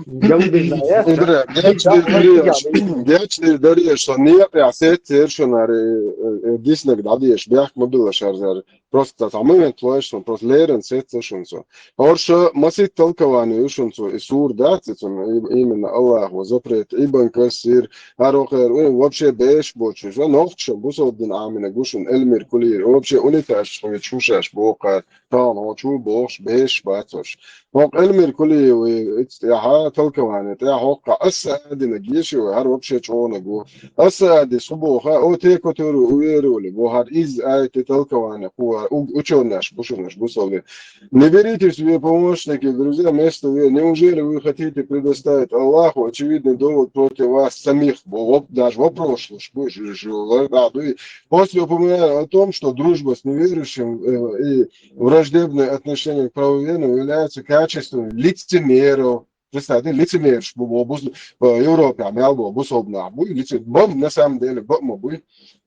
Галбина, я? Ибра, гечдир дареш, гечдир дареш, со некъехь сеццера шуна, э, э, диснарг дӀадеша, бехк ма билла шарзар. Просто цхьа момент лойш шуна, просто леррина сеццо шуна со. ХӀорш масийтта толкование ю шуна цо, и сур дац, и цунна, и, именно Аллахо запрет, Ибн Касир, хӀара вокхуьра, у, вообще беш боцуш. Со нохчаша бусалба дин Ӏамийнарг ву шуна, Эльмир Кулиев, вообще унитазаш хьоьцуш хӀушаш боху. Тахана хьо чу бохуш беш бацош. ХӀокху Эльмир Кулиева ица тӀехьа толкование тӀехьа хӀокху аса а динарг еши вай, хӀара вообще чӀогӀаниг ву. Аса а дис хӀу боху, о, те кутуру уверовали, бо хӀара иза айти толкование хӀу, у-, учёныш, бушунаш, бусалли. Не берите себе помощники, друзья, место вы. Неужели вы хотите предоставить Аллаху очевидный довод против вас самих? Бо, воп-, даже вопрос луш, будешь, да, дуй. После упоминания о том, что дружба с неверующим, э, и враждебное отношение к правоверным являются качествами лицемеров, Представь, лицемерш бу, бу, бу, э, Европе мел бу, бусалба нах бу, лице-, бам, на самом деле, бам, бу,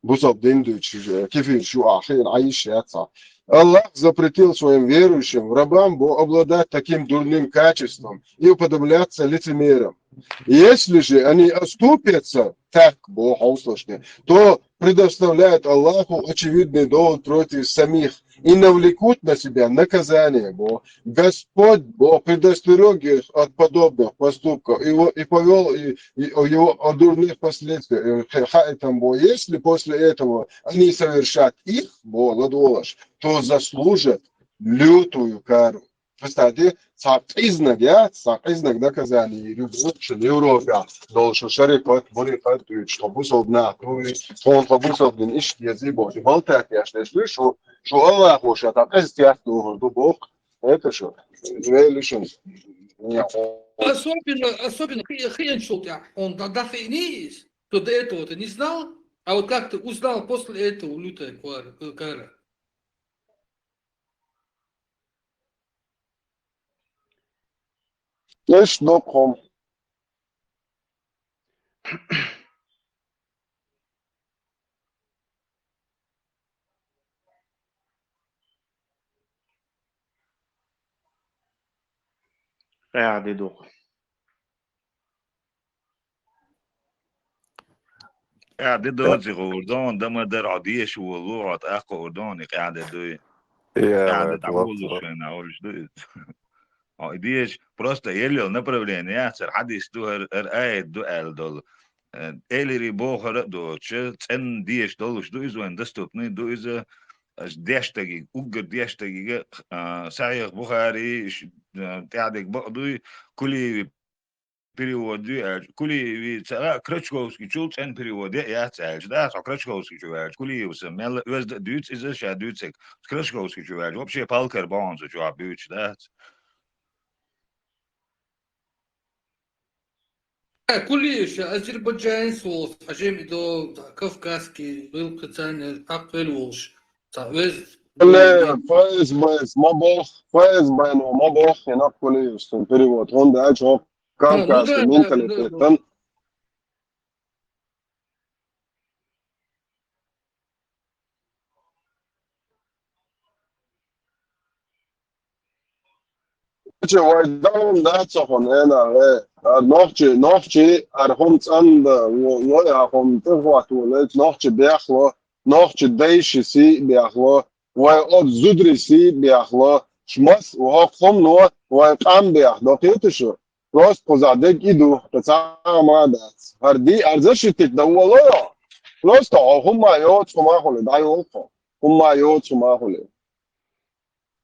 бусалба дин дуйчу, э, кефирш ю, а, хин, а, иш, я, ца. Аллах запретил своим верующим, рабам, бу, обладать таким дурным качеством и уподобляться лицемерам. Если же они оступятся, так, бу, хауслашки, то предоставляют Аллаху очевидный довод против самих и навлекут на себя наказание, бо. Господь, бо, предостерег их от подобных поступков и, во- и повел и, и о его о дурных последствиях. И ха- ха- там, бо, если после этого они совершат их, бо, ладволаш, то заслужат лютую кару. Представьте, цхьа къизанаг, я, цхьа къизанаг наказание, рюкзак, шин Европе, долуш шарикъат, бурикъат, дуьйцуш, хьо бусалба нах дуй, хьуна хьо бусалба дин иштта езий боху. И балтаьртеш деш дуй, шу, шу Аллахо ша, та къиза тетта духур ду боху. Это шу, вели шун. Особенно, особенно хи- хиянчул тя. Он да дахи не из. То до этого ты не знал, а вот как ты узнал после этого лютая кара. Эш докхом. Къаьхьа де ду. Къаьхьа де доци гӀур дон, да ма дар, хьо деша волу, хьо тӀаккха гӀур дон, и къаьхьа де дуй. Я, Къаьхьа де вай, дӀаволуш вот, вот. Шайна, олуш ду иза. Хьо и деша, просто еллал направление яцара, хьадис ду, хӀара, хӀара аят ду аьлла долу. Э, элири бохара а доцуша, цӀенна деша долуш ду иза, вайн доступный ду иза, аш деш дагиг, уггар деш дагига, а, Сахьих Бухари, ш-, а, тӀаьхьадиг бакъ дуй, Кулиеви перевод ю аьлча, Кулиеви ца а, Крачковскийчул цӀен перевод я яц аьлча, да, со Крачковскийчу аьлча, Кулиевса мелла оьзда а дуьйцу иза, ша дуьйцург, Крачковскийчу аьлча, вообще палкар бахьана цу чохь буьйцуш дац. Э, Кулиев ша азербайджанец волу, хьажем и до, да, кавказский, был пацан, э, так вел волуш. Ца вез. Кулиев, Ф С Б ма бох, Ф С Б но ма бох, и нах Кулиев, цун перевод. Он да, чё, А, ну кавказский да, да, да, да. Менталитет, там. Чу вай даун дац хьуна, Эна, э, ар нохчи, нохчи, ар хӀума цӀанда, во, во, а хӀума тӀехват волуьйту, нохчи бехло, нохчи дайши сий бехло, вай оцу зудари сий бехло, шмас, воху хӀума но, вай къам бех, дохийта шу? Просто кхузахь дерг и ду, ткъа цхьа а ма дац. ХӀара ди, ар защитить дан воло йо? Просто хьо хӀумма йоцу хӀума хуьлу, дӀайолу хьо. ХӀумма йоцу хӀума хуьлу.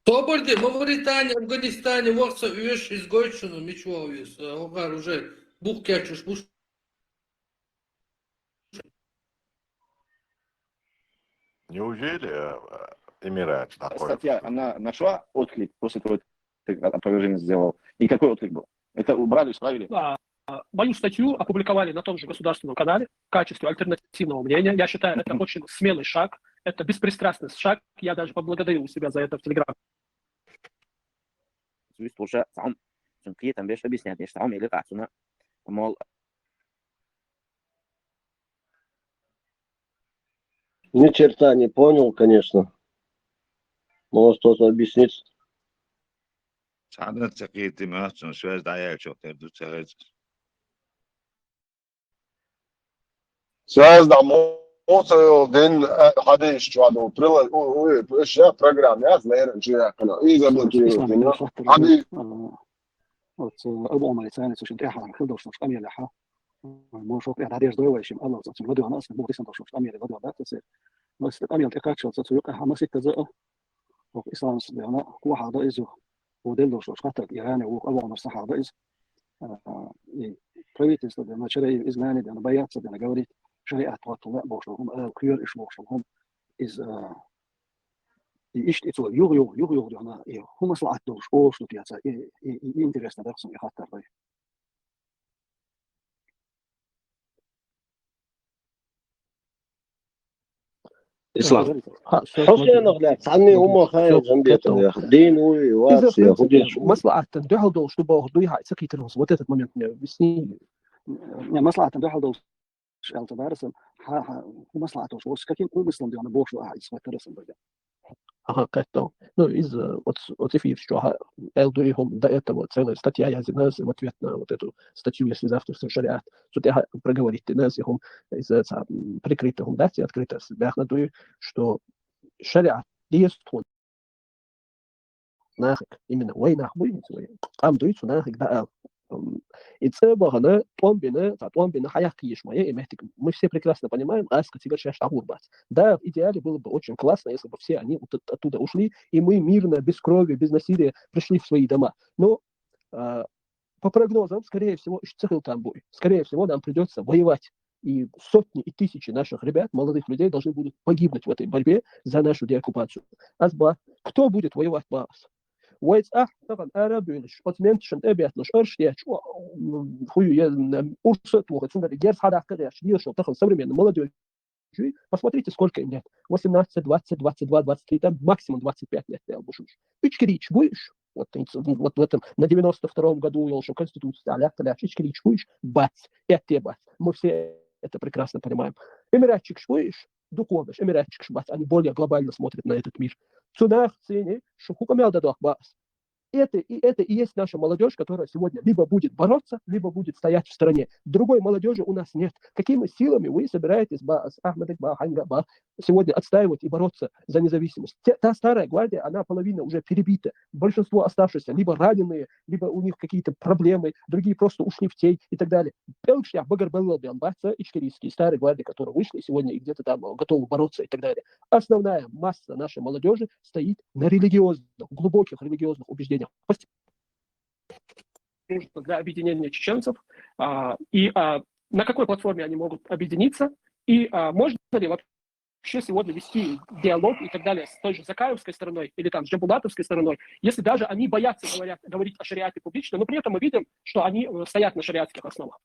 Собар де, Мавритания, Афганистане вахса уьш изгойчуну мича вогӀу иза? Э, хӀокхара уже бух кечуш буш. Неужели, э, Эмират находится? Статья, она нашла отклик после того, как ты опровержение сделал? И какой отклик был? Это убрали, исправили? А, мою статью опубликовали на том же государственном канале в качестве альтернативного мнения. Я считаю, это очень смелый шаг, это беспристрастный шаг. Я даже поблагодарил себя за это в Телеграм. Слушай, сам, сам кие там беш объяснять, беш сам или как, ну, мол, Ни черта не понял, конечно. Может, кто-то объяснит. Цхьана ца кхетий моьтту, связь дӀаяьллачух тера ду ца хеза. Связь дӀа муха ца йолу дин, э, хьадийсаш чохь долу прила-, у, у, у, ша программа яц, леррина чу яьккхина. И заблокировать йина. Хьади- Оцу Абу Умар царна цу шин тӀаьхьа хила долуш долчу къамелехьа, мо шух тӀе дӀадерзадой вай шин, Аллах цо цуьнан ладоьгӀна, аса боху дисна долуш долчу къамеле ладоьгӀна дац аса. Аса къамел тӀекхаччалца цу юкъахьа маситтаза а, хӀокху ислам дегӀна кхо хьал дан иза, хӀокху делла долуш долчу хаттарг Иране вукху Абу Умар схьахьал дан иза. А, и правительство дегӀна, шариат изгнание дегӀна, бояться дегӀна, говорит, шариат хӀоттала бохуш долу хӀума, ала кхоьру иш бохуш долу хӀума, иза, а, И иштта и цо юха-юха, юха-юха дуьхьал, и хӀун маслаӀат долуш олуш ду те ца, и, и, и, и интересно дара суна и хаттар дай. Ислам. Хьусенах лаьцна цхьанне хӀума хаьий, Джамбетов, яха. Дийна вуй, вац, я, хӀу деш ву? Маслахьатан дуьхьал долуш ду боху, дуй хьа, ца кхийтина хӀума. Вот этот момент мне висни. Не, маслахьатан дуьхьал долуш аьлла ца бара сан. Хьа, хьа, хӀу маслахьат долуш, с каким умыслом дена боху, ахьа, исхватара сан бага. Ага, кхетта. Ну, из, э, оц-, оц эфир чохь аьлла ду и хӀума, до этого целая статья язйина в ответ на вот эту статью, если завтра всё шариат. Цу тӀехь проговорить дина и хӀума, из, э, ца-, м, прикрытый хӀума дац, и открыто баьхна ду, что шариат деза тхуна нахиг, именно вай нах буй, вай къам дуй, цу нахиг даал. М, и цӀа бахана, тӀом бина, цхьа тӀом бина, хьаяккха езаш ма е, и меттиг. Мы все прекрасно понимаем, аска цигара шаьш дӀагӀур бац. Да, в идеале было бы очень классно, если бы все они вот от-, оттуда ушли, и мы мирно, без крови, без насилия пришли в свои дома. Но, а, по прогнозам, скорее всего, ещё ца хила там буй. Скорее всего, нам придётся воевать. И сотни и тысячи наших ребят, молодых людей должны будут погибнуть в этой борьбе за нашу деоккупацию. Азба, кто будет воевать, баъс? Вай цӀахь тахана ара а буьйлуш, оцу менташна тӀе а бетталуш, арш детташ, о, м, хӀу ю, е, м, урса а тохий, цундела герз хьадаккха а детташ, лелаш тахана современный молодёжь. Посмотрите, сколько им лет. Восемнадцать, двадцать, двадцать два, двадцать три, там максимум двадцать пять лет, я бушу. Ичкерийча буй уьш. Вот, вот, вот в этом, на девяносто втором году йолуш Конституция, а лаьтта лаьтташ, ичкерийча буй уьш, бац, этте бац. Мы все это прекрасно понимаем. Эмиратчикаш буй уьш, дукхонаш, эмиратчикаш бац, они более глобально смотрят на этот мир. Цу нах цийни, шу хӀу къамел дан дохку баъс. Это и, это и есть наша молодёжь, которая сегодня либо будет бороться, либо будет стоять в стороне. Другой молодёжи у нас нет. Какими силами вы собираетесь, баъс, Ахмадик, ба, Ханга, ба, сегодня отстаивать и бороться за независимость? Те, та старая гвардия, она половина уже перебита. Большинство оставшихся либо раненые, либо у них какие-то проблемы, другие просто ушли в тень и так далее. ПӀелгашкахь багарбеллал бен бац ичкерийские старые гвардии, которые вышли сегодня и где-то там, э, готовы бороться и так далее. Основная масса нашей молодёжи стоит на религиозных, глубоких религиозных убеждениях. Нужно для объединения чеченцев, а, и, а, на какой платформе они могут объединиться, и, а, можно ли вообще сегодня вести диалог и так далее с той же Закаевской стороной или там с Джамбулатовской стороной, если даже они боятся говорят, говорить о шариате публично, но при этом мы видим, что они, э, стоят на шариатских основах.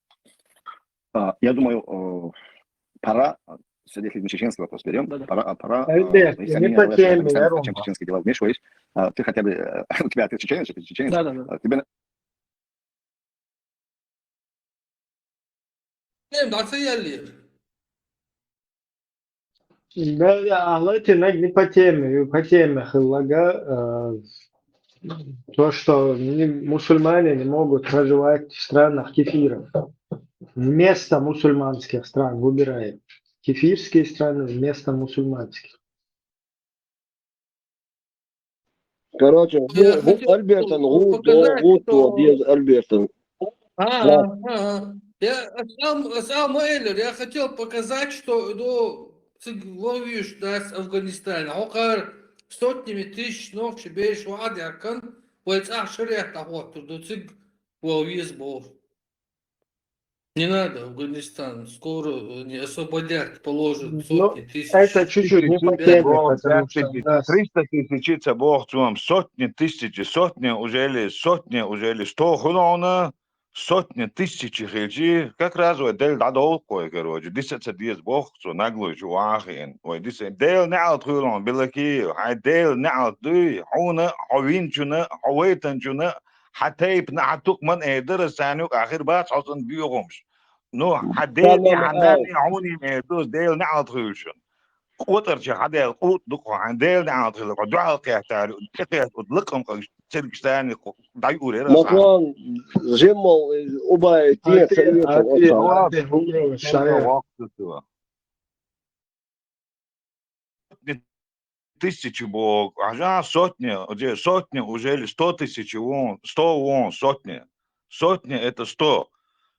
А, я думаю, э, пора, а, свидетелей на чеченский вопрос берём. Да-да. Пора, а, пора, а, Альберт, если не они по говорят, что я теме, в афганистан-, я чеченские дела вмешиваюсь, а, ты хотя бы, э, у тебя, ты чеченец, ты чеченец, Альберт, а, тебе Эм, да, ца яллера. Да, да, а латинаг не по теме, по теме хилла, э, то, что не, мусульмане не могут проживать в странах кефиров. Вместо мусульманских стран выбираем. Кефирские страны вместо мусульманских. Короче, я хотел Альбертан, показать, что Альбертан. А, а, а. Я, Ас-, Ас-, Ас-, Ас-, Эллер, я хотел показать, что, ну, циг ловишь, да, с Афганистана. Хьо кхара сотнями тысяч нохчий бераш ваӀад яьккхина, вай цӀахь шариат дӀахӀоттур ду, циг вовза боху. Не надо, Афганистан скоро, э, не освободят, положат сотни тысяч. Ну, это чуть-чуть не по теме, потому что у нас триста тысяч ца боху цо, сотни тысячи, сотни уже ли, сотни уже ли, сто хуьлу хьуна, сотни тысячи хилчи, как раз вай Дела дӀадовлу-кх вай, короче, диса а ца деза боху цо, наглой чу вахийна. Вай диса, Дела неӀалт хуьлу хьуна, Белаки, хьайн Дела неӀалт дуй, хьуна, хьо винчуна, хьо вайтанчуна, хьан тайпана, хьан тукхаман эр дара ас царна юкъахь, хир бац хьо санна боьхамаш. Ну, хьан дена, хьан нанна, хьуна эр ду ас, Дела неӀалт хуьлу шуна. КӀотӀарчу хьан Дела къуьтӀа ду-кх хьо, хьайн Дела неӀалт хила, хьо дуьхьал кхеттара, тӀекхетта оцу лакхаман къагаш цергаш царна кху дӀайур яра сан. Матрон, Жиммал, Убай, тен ца оьцу. Сотни тысячи боху. Хьажа, сотни, уже, сотни, уже ли сто тысячи вон, сто вон, сотни. Сотни — это сто.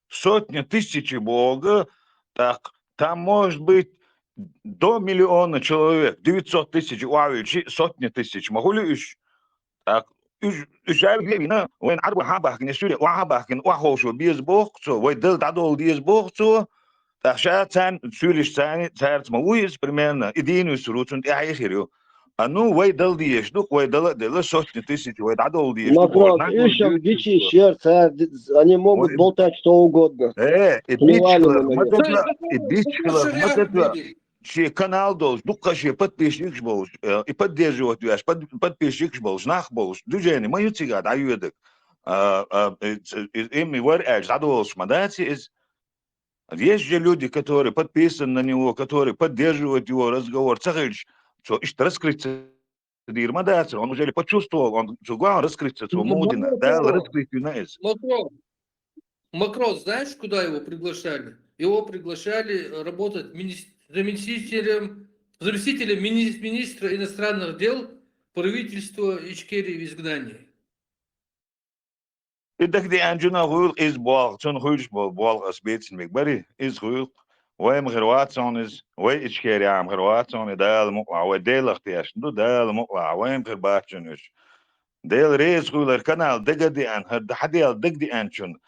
Сотни тысячи боху, так, там может быть до миллиона человек, девятьсот тысяч охьавуьйчи, сотни тысяч, ма хуьлу уьш? Так, уьш, уьш аьлла вина, вайн Ӏарбой хьан бахкина, Суьре охьан бахкина, охьаховшо беза боху цо, вай Дела дӀадовла деза боху цо, тӀаккха ша царна, суьйлаш царна, цаьрца ма ву иза примерно, и дийна вуьсур ву, цунна тӀаьхьа хир ю. А ну, вай дала дезаш ду-кх, вай дала а делла, сотни тысяч вай дӀадовла дезаш ду. Матрон, уьш а бичийш яра цара, они могут болтать что угодно. Э, и бичхилар ма тетла, и бичхилар ма тетла. шен канал долуш, дуккха шен подписчикаш болуш, э, и поддерживать веш, под-, подписчикаш болуш, нах болуш, движение ма ю цигахь дӀайоьдург. А, а, э, ц-, э, имма вара аьлча, дӀадолуш ма дац иза. Есть же люди, которые подписаны на него, которые поддерживают его разговор, ца хилча, цо иштта раскрыться дийр ма дацара, он уже почувствовал, он цу гуахьа раскрыться, цо Ну, мудина, Макро, Дала раскрыть вина иза. Макро, Макро, знаешь, куда его приглашали? Его приглашали, э, работать минис-, заместителем, заместителем мини-, министра иностранных дел правительства Ичкерии в изгнании. И дагадеанчунна хуьлу иза болх, цунна хуьлуш болу болх ас бийцина мега бари, иза хуьлу. Вайма хир вац хьуна иза, вай Ичкерияма хир вац хьуна, Дала мукъалахь, вай Делах тешна ду, Дала мукъалахь, вайма хир бац хьуна уьш. Дела реза хуьлу хӀара канал дагадеана, хӀара хьан Дела дагадеанчунна.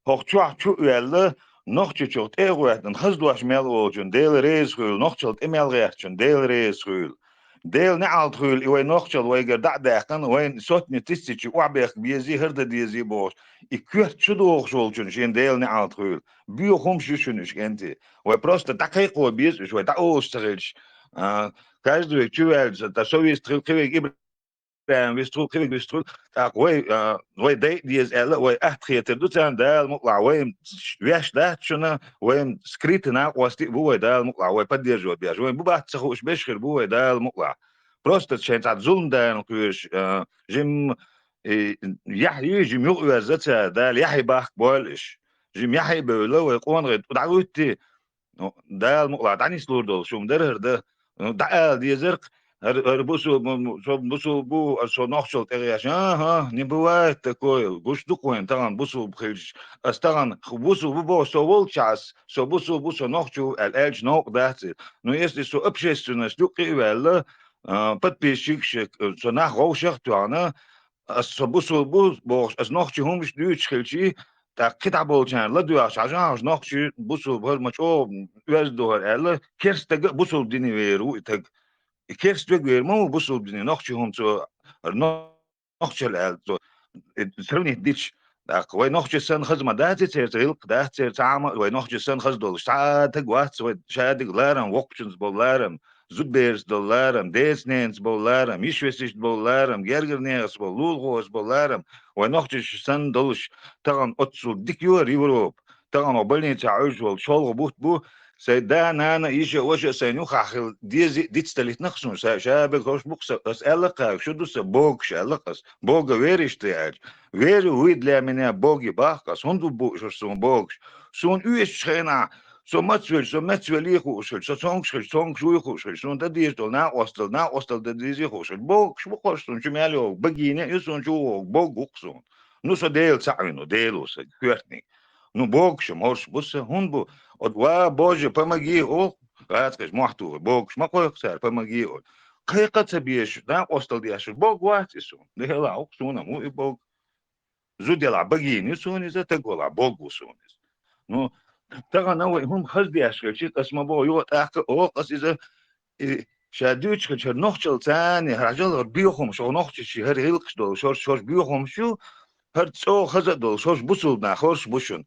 ХӀокху чохь чу а ваьлла, Нохчийчух тӀе а гӀоьттина, хаза дош мел олучунна Дела реза хуьлу, нохчалла тӀе мел гӀертачунна Дела реза хуьлу. Дела неӀалт хуьлу, и вай нохчалла вайгара дӀа а даьккхина, вайна сотни тысячи охьабехка безий, хӀара дан дезий бохуш, и коьрта чу дохуш волчунна шена Дела неӀалт хуьлу. Боьха хӀумаш ю шуна уьш, кӀентий. Вай просто дӀакхайкхо беза уьш, вай дӀаолуш ца хилча. А, каждый век чу ваьлча, сан совесть хила, кхин век Ибрахим вистхуьлу, кхин вистхуьлу, тӀаккха вай, а, вай дайа деза аьлла, вай атта хетар ду царна, Дала мукъалахь, вай ваьш дац шуна, вай скрытый накъостий а бу вай, Дала мукъалахь, вай поддерживать беш, вай бу бац ца хууш беш хир бу вай, Дала мукъалахь. Просто шайн цхьа зулам дана кхоьруш, а, жимма, и, яхь юй, жимма юкъаверза цара, Дала яхье бахка бойла уьш. Жимма яхье а бевлла, вай къонахий дӀахӀуьттий, Ну, Дала мукъалахь, дӀанислур долу шуна дара хӀара дан. Ну, дӀаала дезарх, хӀара, хӀара бусул-, м-, м-, со бусул бу, аса со нохчалла тӀегӀеш. Аха, не бывает такое. Гуш ду-кх вайн тахана бусул бу хилча. Ас тахана х-, бусул бу боху, со волчахь ас, со бусул бу, со нохчо ву аьлла, аьлча новкъа дац иза. Ну, если со общественность юккъе а ваьлла, а, подписчикаш, э, со нах вовшах а тоьхна, ас со бусул бу бохуш, ас нохчи хӀумаш дуьйцуш хилчий, тӀаккха кхидӀа болчарна ладоьгӀуш, хьажахьа, хьажа нохчи бусул бу, хӀара ма чӀогӀа оьзда ду хӀара аьлла, керста стага а бусул дине вер ву и стаг. И керста стаг вер ма ву бусул дине, нохчи хӀума цо, хӀара нохчалла аьлла цо, э, сравнить дича. ТӀаккха вай нохчи санна хаза ма дац и церца гӀиллакх, дац церца Ӏама, вай нохчи санна хаза долуш цхьа а стаг вац, вай шадерг ларам воккхачунца болу ларам, зудберца долу ларам, деца-ненаца болу ларам, йиш-весишца болу ларам, гергара нехаца болу, лулахошца болу ларам, вай нохчаш санна долуш, тахана оццул дика ю хӀара Европа, тахана хӀокху больницехь Ӏуьйжуш волу шолгӀа бутт бу, сайн да, нана, йиша, ваша сайн юххехь хила дезий а, дицдалийтина-кх суна, ша, ша бега хӀорш бу-кх сан, ас аьлла-кх хьоьга, шу ду сан, богаш, аьлла-кх ас, Бога веришь ты аьлча, верю, вы для меня боги бах-кх ас, хӀунда бу бу уьш суна богаш? Суна оьшучу хенахь, со мацвелча, со мацвеллий хууш хилча, со цомгуш хилча, цомгуш вуй хууш хилча, суна дан дезаш долу накъосталла, накъосталла дан дезий хууш хилча, богуш бу-кх хӀорш суна, чу мел йогӀу багийна а ю суна, чу вогӀу бог ву-кх суна. Ну, со Дела ца Ӏуьйна, Дела ву сан, коьртаниг. Ну, богуш-м хӀорш бу сан, хӀунда бу? От, ва, Боже, помоги, олу гӀазкхаша, мохь тухур, богуш ма кхойкху цара, помоги, олу. Кхайкха а ца безаш, накъосталла деш, бог вац и суна. Дела ву-кх, суна-м ву и бог. Зуда ялахь багийна ю суна иза, стаг валахь бог ву суна иза. Ну, тахана вай хӀума хаза деш хилча, ас ма боху, юха тӀаккха а олу ас иза, и ша дуьйцуш хилча, хӀара нохчалла царна, хӀара хьажал, хӀара боьха хӀумаш, хӀокху нохчашна хӀара гӀиллакхаш долуш, хӀорш, хӀорш боьха хӀумаш ю, хӀара цӀогӀа хаза а долуш, хӀорш бусулба нах, хӀорш бу шуна.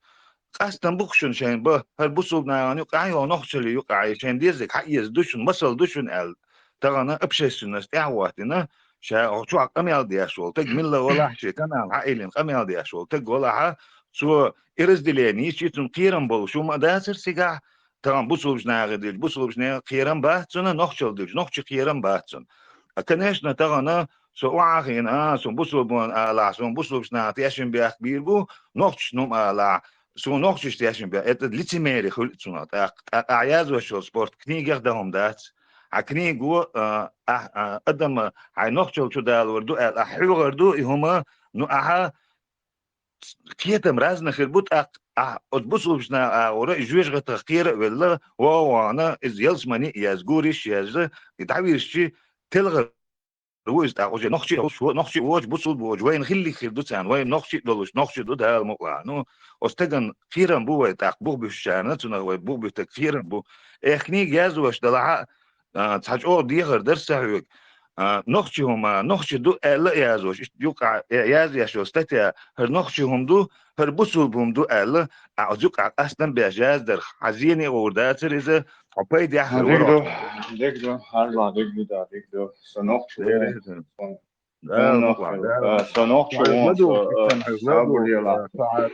Къастам бу-кх шуна шайна бан, хӀара бусулба нахана юкъахь, хӀокху нохчаллин юкъахь, шайна дезарг хьаэца ду шуна, масал ду шуна аьлла. Тахана общественность тӀаьхьахӀоттийна, ша хӀокху чохь къамел деш волу стаг милла валахь, шен канал хьаиллина къамел деш волу стаг валахьа, цо и разделение йича, цунна кхерам болуш хӀума а дацара цигахь, тахана бусулбачу нахе дилча, бусулбачу нехан кхерам бац цунна, нохчалла дилча, нохчи кхерам бац цунна. А, конечно, тахана со охьахиъна, а, суна бусулба ван алахь, суна бусулбачу наха тешам бехк бийр бу, нохчашна хӀума алахь, суна нохчашна тешам бехк, это лицемерие хуьлу цунах тӀаккха. ТӀаккха ахь язвеш йолу спорт книгех дан хӀума дац. Хьан книго, а, ахь, а, адам, хьайн нохчалла чу далор ду аьлла, ахь хьоьгӀар ду и хӀума, ну, ахьа кхетам разный хир бу, тӀаккха ахь оцу бусулбачу наха агӀора и жоьжахатах кхера а велла, вогӀу вахана, иза ялсамани а яза, гуриш а яза, и дӀавирзичи, телхар ву иза тӀаккха, уже нохчи а волуш, нохчи а воцуш, бусулба воцуш, вайна хиллиг хир ду царна, вайна нохчи а долуш, нохчи ду Дала мукъалахь. Ну, оцу стагана кхерам бу вай тӀаккха, бух буьссучарна, цунах вай бух буьттарг кхерам бу. Эх, книга яздеш далахь а, а, цхьа чӀогӀа дехар дара сан хьоьга. А, нохчи хӀума, нохчи ду аьлла а язвош, иштта юкъа я-, язъеш йолу статья, хӀара нохчи хӀума ду, хӀара бусулба хӀума ду аьлла, а оцу юкъа къастам беш яздарх, хьан зене а гӀур дацара иза, хьо пайдехь хир вара. Дика ду, дика ду, хьарла дика ду, да, дика ду. Со нохчи ву. Дера иза. Со, Да, со нохчи ву. Мукъа, да. А, со нохчи ву, со, а, сабур дела.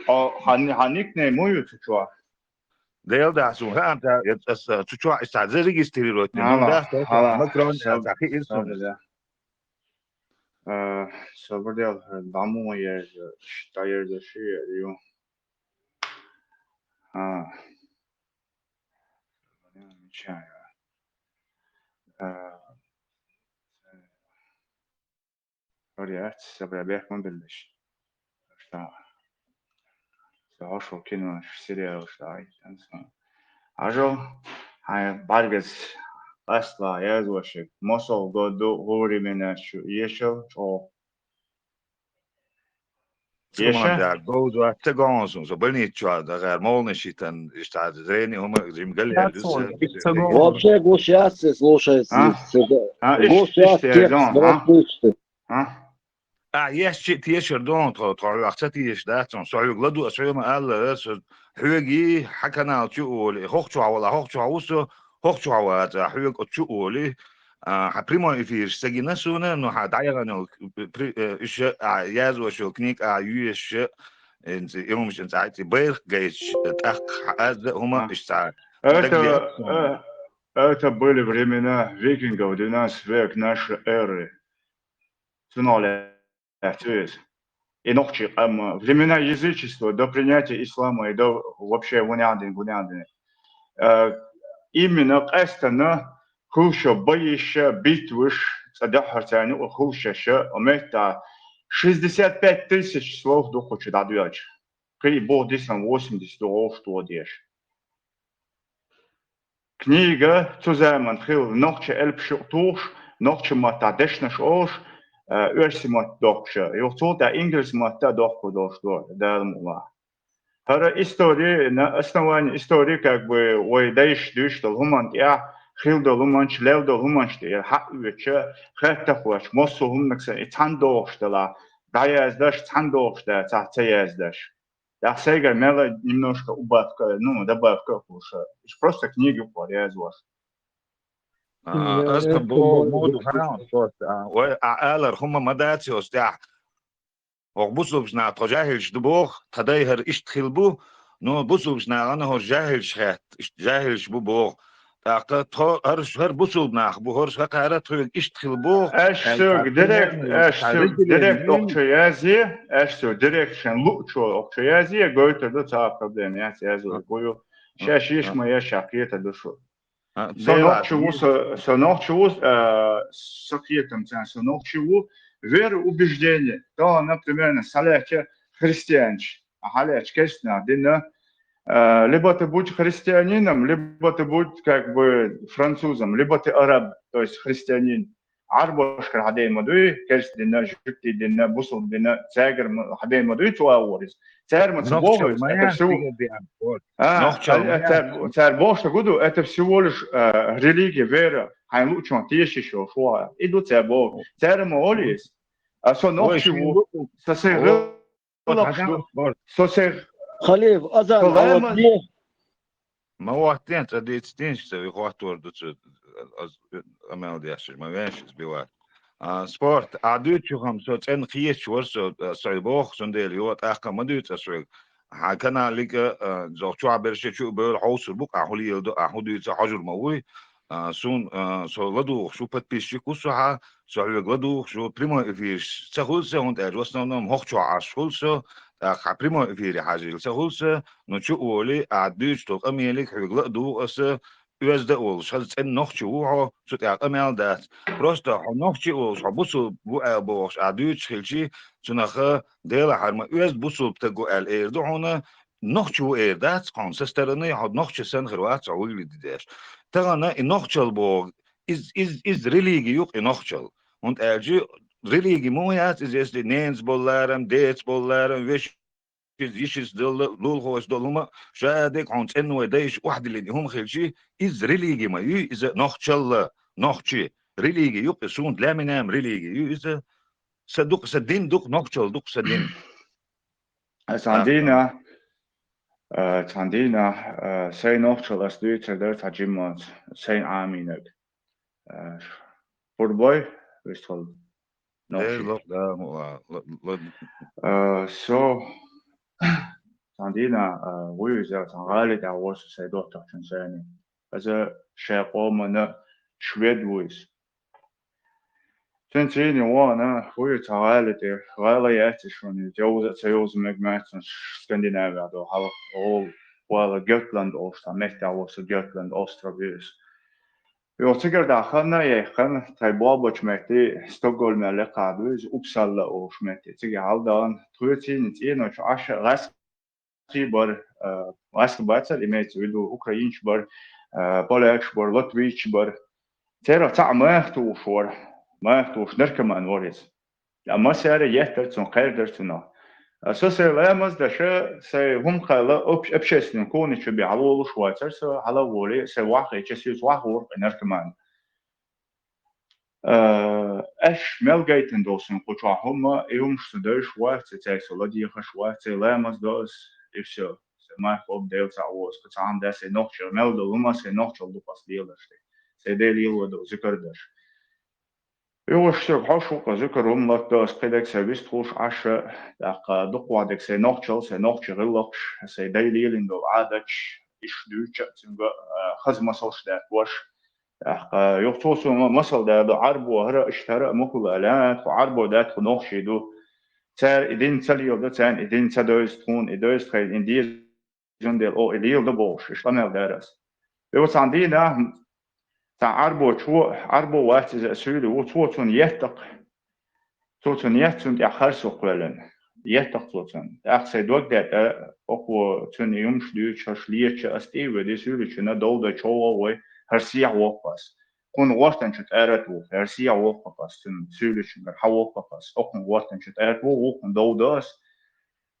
Хьо, хьан, хьан никнейм ю цу чохь? Дела дахь суна хаам, та, я, ас, а, цу чохь иштта зарегистрировать дина. Ала, ну, да, ала, Макрон, саб-, а, та, хи ир суна. Сабур дела. Э, сабур дела, э, дӀа муха ерза, ш-, дӀаерза ши ю. А. Э, Ор яц, са бехк ма биллаш. Ша. Ша хьо шо кинош, сериалш даийтан сан. Ажо, хьайн бӀаргаз къастла язвашиг, мосал году гӀури минаш чу ешал чӀо. Еша? Цуман да, говза ца гону сун, со больница чохь дахар, молнаш йитан, иштта зрение хӀума, жим галер. Вообще гуш яц, слушай, а? Гуш яц, текст, а? А? А, еш чи тешар ду, тхо, тхо хьоьх ца тийша дац, со хьоьга ладу, аса хьоьга ма аллара, со хьоьгий, хьан канал чу оли, хӀокху чохь вала, хӀокху чохь ву со, хӀокху чохь ваца, хьоьга оцу чу оли, а, хьан прямой эфирш ца гина суна, но хьан дӀаяхана йолу при-, э, уьш а, язваш йолу книга а, юьйш а, э, и хӀумаш цӀа, цӀа, байракх гайча, тӀаккха хьан аз а хӀума, а, иштта. Это, э, это были времена викингов двенадцатого века нашей эры. Цунах лаьцна ю иза. И нохчий къам, времена язычества до принятия ислама и до вообще вуьнехдин, вуьнехдин. Э, именно къаьстана хуьлуша байиша, битваш, цӀа дуьххьара царна юкъа хуьлушаша, метта шестьдесят пять тысяч слов ду кху чу дӀадоьлча. Кхин и боху дисам восемьдесят ду гӀовш тоха дезаш. Книга цу заманахь хилла нохчи элпаш юкъа тухуш, нохчи маттахь дешнаш олуш, а, оьрси матта доккхуша. Юха цул тӀаьхьа ингалс матта а доккхур долуш ду, Дала мукъ лахь. ХӀара истори, на основании истории, как бы, вай дайша дуьйцуш долу хӀуманна тӀехь, хилла долу хӀуманчу, лелла долу хӀуманчу тӀера хьаъ оьцуша, хатта а хоьттуш, массо а хӀуманах санна, и цхьаьна догӀуш делахь, дӀаяздеш, цхьаьна догӀуш дацахь, ца яздеш. Тахь сайгара мел а немножко убавка, ну, добавка а хуьлуш, уьш просто книга юкъара яздеш. А, аса боху, муха ду хьан, просто, а, вай, а, алар хӀума ма дац йоцу тӀехь. ХӀокху бусулбаш нах тхо жаьхӀилш ду боху, тхан дай хӀара иштта хилла бу, ну, бусулбаш нахана хӀорш жаьхӀилш хетта, иштта жаьхӀилш бу боху. ТӀаккха тхо, хӀорш, хӀара бусулба нах бу, хӀорш хӀокхара тхоьга иштта хилла боху. Аьш соьга директ, аьш соьга директ окхучу язъе, аьш соьга директ шайн луучо окхучу язъе, гойтур ду, цхьа а проблема яц, яздеш бу ю. Шаьш йиш ма еш, ша кхетар ду шу. Со нохчи ву, со, со нохчи ву, а, со кхетам царна, со нохчи ву, вера, убеждение. То, например, схьалаьцча христианча, а хьалаьцча керстанах дина, а, либо ты будь христианином, либо ты будь, как бы, французом, либо ты араб, то есть христианин. Ӏарбошкара хьан ден ма дуй, керста дина, жуьгти дина, бусулба дина, цаьргара ма, хьан ден ма дуй цу агӀор иза. Цара ма ца боху иза, это всего. А, нохчалла ма яц. Цара, цара бохуш ду, это всего лишь, а, религия, вера, хьайн луучунна тешаш йолуш ву хьо. И ду цара боху. Цара ма олу иза. А со нохчи ву, со сайн гӀиллакхаш ду. Со сайн... Халиф, азан, со лама... Ма ваттен, цӀа дийца динчу ца ви хӀоттор ду цу, аз, амел деш, ма веш иза биват. А, спорт, а дуьйцучу хам со цӀенна кхеташ вара со, а, со и боху, цундела йо, тӀаккха ма дуьйцу ас вайга. Хьан каналлига, а, зо чохь берше чу а бевлла хьовсур бу, а хӀу лела ду, а хӀу дуьйцу, хьожур ма вуй. А, сун, а, со ладугӀуш ву, подписчик ву со хьан, со хьоьга ладугӀуш ву, прямой эфирш ца хуьлу сан, хӀунда аьлча в основном хӀокху чохь Ӏаш хуьлу со, тӀаккха хьан прямой эфире хьажийла ца хуьлу сан, ну чу а волий, ахь дуьйцуш долу къамелиг хьоьга ла а дугӀу аса, оьзда а волуш, хаза цӀена нохчи ву хьо, цу тӀехь къамел дац. Просто хьо нохчи а волуш, хьо бусулба ву аьлла бохуш, ахь дуьйцуш хилчий, цунах, Делахь, хӀара ма оьзда бусулба стаг ву аьлла эр ду хьуна, нохчи ву эр дац хьуна, со стороны хьо нохчи санна хир вац хьо выглядеть деш. Тахана и нохчалла боху, из, из, из религи ю-кх и нохчалла. ХӀунда аьлча религи муха яц иза, если ненца болу ларам, деца болу ларам, вешица, йишица долу, лулахоша долу хӀума, ша дерг хьуна цӀенна вай дайша охьадиллина и хӀума хилчий, иза религи ма юй, иза нохчалла, нохчи. Религи ю-кх и суна, для меня религи ю иза. Са ду-кх, са дин ду-кх, нохчалла ду-кх са дин. Цхьан дийнахь, э, цхьан дийнахь, э, сайн нохчалла ас дуьйцур дара цхьа жимманца, сайн Ӏамийнарг. Э, Пурбой, вистхула нохчий. Э, со цхьан дийнахь, э, вуй иза, цхьан гӀали тӀехь ву со сайн доттагӀчун сайни. Иза шайн къомана швед ву иза. Цуьнан цӀийне вахана, вуй цхьа гӀали тӀе, гӀала яц шуна, йовза а ца йовза мега маьцна Скандинавехь долу хьалха гӀала, Гётланд олуш цхьа меттехь ву со, Гётланд остров ю иза. Йо, цигара дӀа хан а яьккхина, тхайн болх бечу метте, Стокгольмера лекха ду иза, Упсала олуш метте, цига хьалдаьлла, тхоьцийна цӀийночу Ӏаш а гӀаьс- гӀаьскхий бара, а, гӀаьскхий бацара, имеется в виду, украинцаш бара, а, полякаш бара, латвийцаш бара. Церан цхьаъ маха тухуш вара, маха тухуш наркоман вара иза. А массаьрга еттара цунна, кхердара цунах. А со сайн ламаз а деш, сайн хӀума кхаьлла, общ-, общественный кухни чу бен хьалаволуш вацара со, хьала а волий, сайн вахийча, соьца вахавора кхин наркоман. Э, аьшка мел гайтина долу суна кху чохь хӀума, и хӀумаш сан девзаш вац, цаьрга со ладегӀаш вац, цаьрга ламаз до ас, и всё. Сайн маха обу Дела цхьаъ ву ас, кхин цхьа хӀума дац, сайн нохчийн мел долу хӀума, сайн нохчалла ду ас лелаш. Сайн Дела лело долу зикар деш. И уьш соьга хьош ву-кх, зикар хӀума латадо ас, кхидерг сайн вистхуьлуш Ӏаш а, тӀаккха дукхахдерг сайн нохчалла, сайн нохчийн гӀиллакхаш, сайн дай лелийна долу Ӏадаташ, иштта дуьйцуш а цуьнга, а, хаза масалш даьтташ. ТӀаккха юха цо суна масал даьлла, Ӏарбо хӀара а, иштта хӀара а ма хуьлу аьлла, тхо Ӏарбой даьтта, тхо нохчий ду. Цара и дин ца леладо, царна и дин ца девза, тхуна и девза, тхайна и деза, цундела оха и леладо бохуш, иштта къамел даьра ас. И ву цхьана дийнахь цхьа Ӏарбочо, Ӏарбо вац иза, суьйли ву, цо цунна етта-кх. Цо цунна етта, цунна тӀехь харцо кхоьллина. Етта-кх цо цунна. ТӀаккха сайн дог даьтта, оха цунна и хӀумаш дуьйцуш, хӀорш леташ, ас тӀе а воьдий, суьйличунна дов дан чӀогӀа вой, хӀара сехьа воккху ас. Кхунна гӀортанчу тӀара а туху, хӀара сехьа воккху ас, цунна суьйличунгара хьан воккху ас, оха кхунна гӀортанчу тӀара а туху, вукхунна дов дан ас.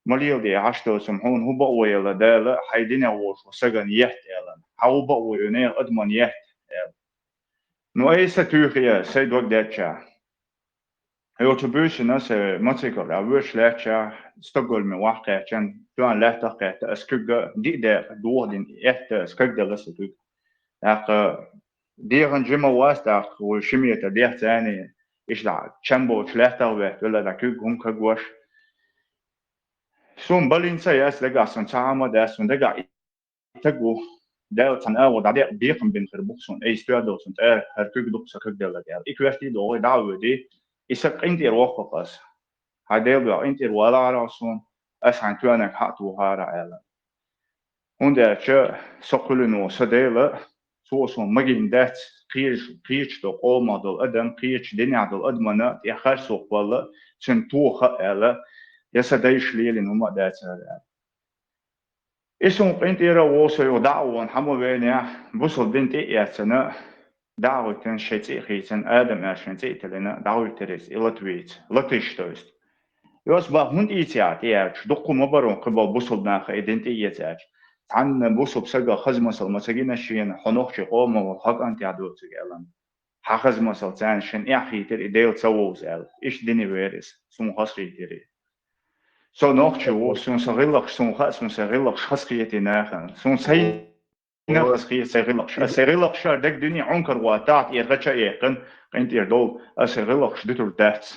Ма леладе, хьашт доцу хӀума, хьуна хӀун бакъо елла Дала, хьайн динехь волуш волу сагана етта аьлла. Хьан хӀун бакъо ю нехан адамна етта аьлла. Ну, айса туьйхи я, сайн дог деттача. Йо, цу буьйсанна аса моцикл а воьдуш лаьттача, Стокгольме ваха кхаьчна, тоьна лаьттах кхетта, ас куьг диъ декъа дохадина, этта ас кагделла сан куьг. ТӀаккха дегӀан жима вац, тӀаккха вуй ши метр дехцани, иштта чам боцуш лаьттах а ваьтта, вела дӀа куьг хӀума кагош. Суна балинца яц дагахь, суна цхьа хӀума дац, суна дагахь и таг ву. Дала цхьана агӀо дӀадекъа бекхам бина хир бу-кх суна, айса тоьар доцун тӀера, хӀара куьг ду-кх сан кагделларг аьлла. И коьртий а догӀий, дӀа а воьдий, и саг къинтӀера воккху-кх ас. Хьайн Дела дуьхьа къинтӀера валахьара суна, ас хьайн тоьнарг хьа а тухахьара аьлла. ХӀунда аьлча со кхоьллина ву сан Дела, цо суна магийна дац, кхечу, кхечу долу къомах долу адам, кхечу динехь долу адамана тӀе харцо кхолла, цуьнан тоха а аьлла, я сан дайша лелийна хӀума а дацара аьлла. И суна къинтӀера а волу со юха дӀа а вахана, хьан ма венехь, бусалба дин тӀе а эцна, дӀа а гӀуьттина, шайн цӀе а хийцина, Адам аьлла шен цӀе а тиллина, дӀагӀуьттира иза, и латвиец, латыш, то есть. И ас боху, хӀунда ийци ахь тӀе аьлча, дуккха ма бара хьуна кхин болу бусалба наха и дин тӀе эца аьлча. Цхьанна бусалба сага хаза масал ма ца гина шена, хьо нохчийн къомах волу хьо кӀантехь доцург аьлла. Хьан хаза масал царна шен эхь хийтира, и Дела ца вовза аьлла. Иштта дине вера иза, суна хазахийтира и. Со нохчи ву, суна сан гӀиллакхаш, суна хаьа, суна сан гӀиллакхаш хазахетий нахана. Суна сайн нах хазахета сайн гӀиллакхаш. Ас сайн гӀиллакхаш шар дег дуьне Ӏункар гӀоттахь, тӀера гӀача а яьккхина, къинтӀера долу, ас сайн гӀиллакхаш дуьтур дац.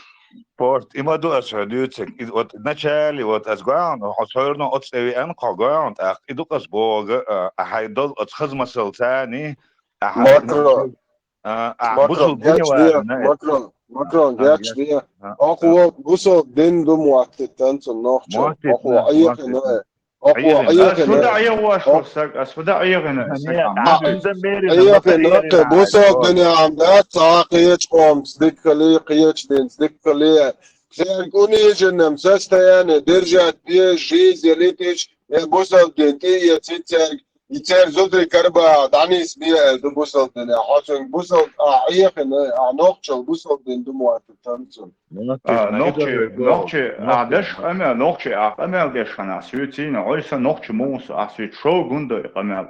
Порт, и ма ду ас хьо дуьйцург. И вот начале, вот ас гоьгӀна, хьо цхьоьрно оцу цӀе веана, кхо гоьгӀна тӀаккха. И ду ас боху, а, а хьайн долу оцу хаза масал царний, а хьайн Макрон. А, а, Макрон, бусалба дин гечде, варна, э. Макрон, Макрон, а, гечде. А, оха а. Бусалба дин ду моттийтан цунна нохча. Моттийтан, оха Ӏехина, моттийтан. Оха Ӏехина. Ас хӀунда Ӏехош ву саг, ас хӀунда Ӏехина, ас саг, а, ма дуьйцу. Ӏехина, кхин бусалба дин ам дац, цхьа кхечу къомца дика хили, кхечу динца дика хили. Цаьрга униженном состоянии держать, без жизни летиш, э, бусалба дин тӀе эци цаьрга. И церан зударий карбаха дӀанисбе аьлла ду бусалба дин. Хьо цуьнга бусалба, а, Ӏехина, а, нохчалла бусалба дин ду моттийтан цунна. А, нохчи, нохчи, а, деш къамел, нохчи, а, къамел деш хьан ас ю цийна, хьо и сан нохчи ма ву со, ас ю шо гундо и къамел.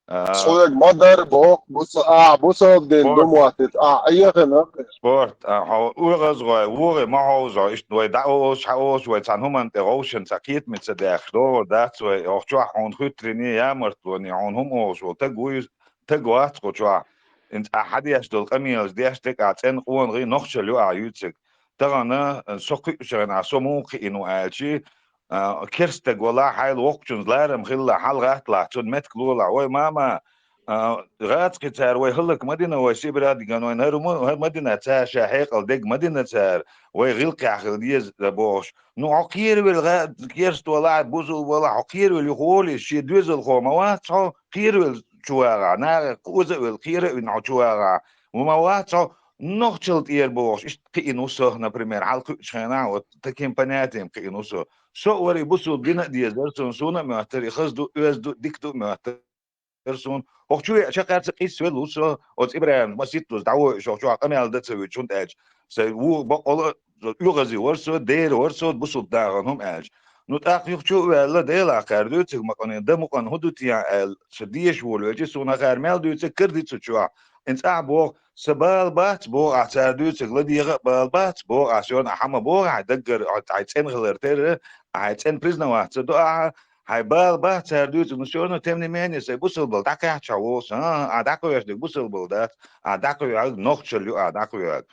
А, соьга ма дарра боху, бусалба дин ду моттица, ахьа Ӏехина. Спорт, а, хьо оьгӀазгӀой, вогӀий ма хьовзо, иштта вай дӀаолуш, хьаолуш, вай цхьана хӀуманна тӀе гӀовшан цхьа кхетаме ца даьхкаш, догӀур дац вай, хӀокху чохь хьуна хуьттарий, ямартлонний, хьуна хӀума олуш волу таг вуй, таг вац хьо чохь. ХӀинца ахьа хьан деш долу къамелаш деш дерг а цӀена къонахий нохчалла ю ахьа юьйцург. Тахана, а, со кхуьучу хенахь, со муха кхиъна ву аьлчи, а, керстаг валахь, хьайла воккхачунна ларам хилла, хьалагӀатталахь, цунна меттиг лолахь: «Вай, мама, а, гӀазкхий цара вай хӀаллак ма дина, вай Сибре дигна, вайна хӀара ма, хӀара ма дина цара, ша хьекъал дерг ма дина цара, вай гӀиллакхехь хила деза», — бохуш. Ну, хьо кхеравелла гӀа-, керста валахь, бусалба валахь, хьо кхеравелла юха волий, шен доьзалхо ма вац хьо, кхеравелла чу вагӀахь, наха кхуза а велла, кхера а вина хьо чу вагӀахь, ма вац хьо, нохчалла тӀера бохуш, иштта кхиъна ву со, например, хьалакхуьучу хенахь, вот таким понятием кхиъна ву со. Со а вара и бусалба дина а дезара суна, суна а моьттара, и хаза ду, оьзда ду, дика ду а моьттара суна. ХӀокху чу веача кхаьрца къийсавелла ву со, оцу ИбрахӀимна маситтаза дӀавоьуш, хӀокху чохь къамел дан ца вуьтуш, хӀунда аьлча, сайн ву бакъала оьгӀазе вара со, дера вара со, бусалба дахана хӀума аьлча. Ну, тӀаккха юха чу а ваьлла, Делахь кхара дуьйцург ма къанийна, дан мукъана хӀун ду те аьлла, сан деша волавелча, суна хӀара мел дуьйцург кара ди цу чохь. ХӀинца ахь боху, сан бала бац, боху ахь, цара дуьйцург ладегӀа а бала бац, боху ахь, соьрна ахь хьан ма боху, хьайн даггара, хьайн цӀена хилар терра, хьайн цӀена признаваться ца до ахьа, хьайн бала бац цара дуьйцург, ну, соьрна, тем не менее, сайн бусалбал дӀакхаьчча ву со, а, а, дӀакхоьхьуш дерг бусалбал дац, а, дӀакхоьхьург нохчалла ю, а, дӀакхоьхьург.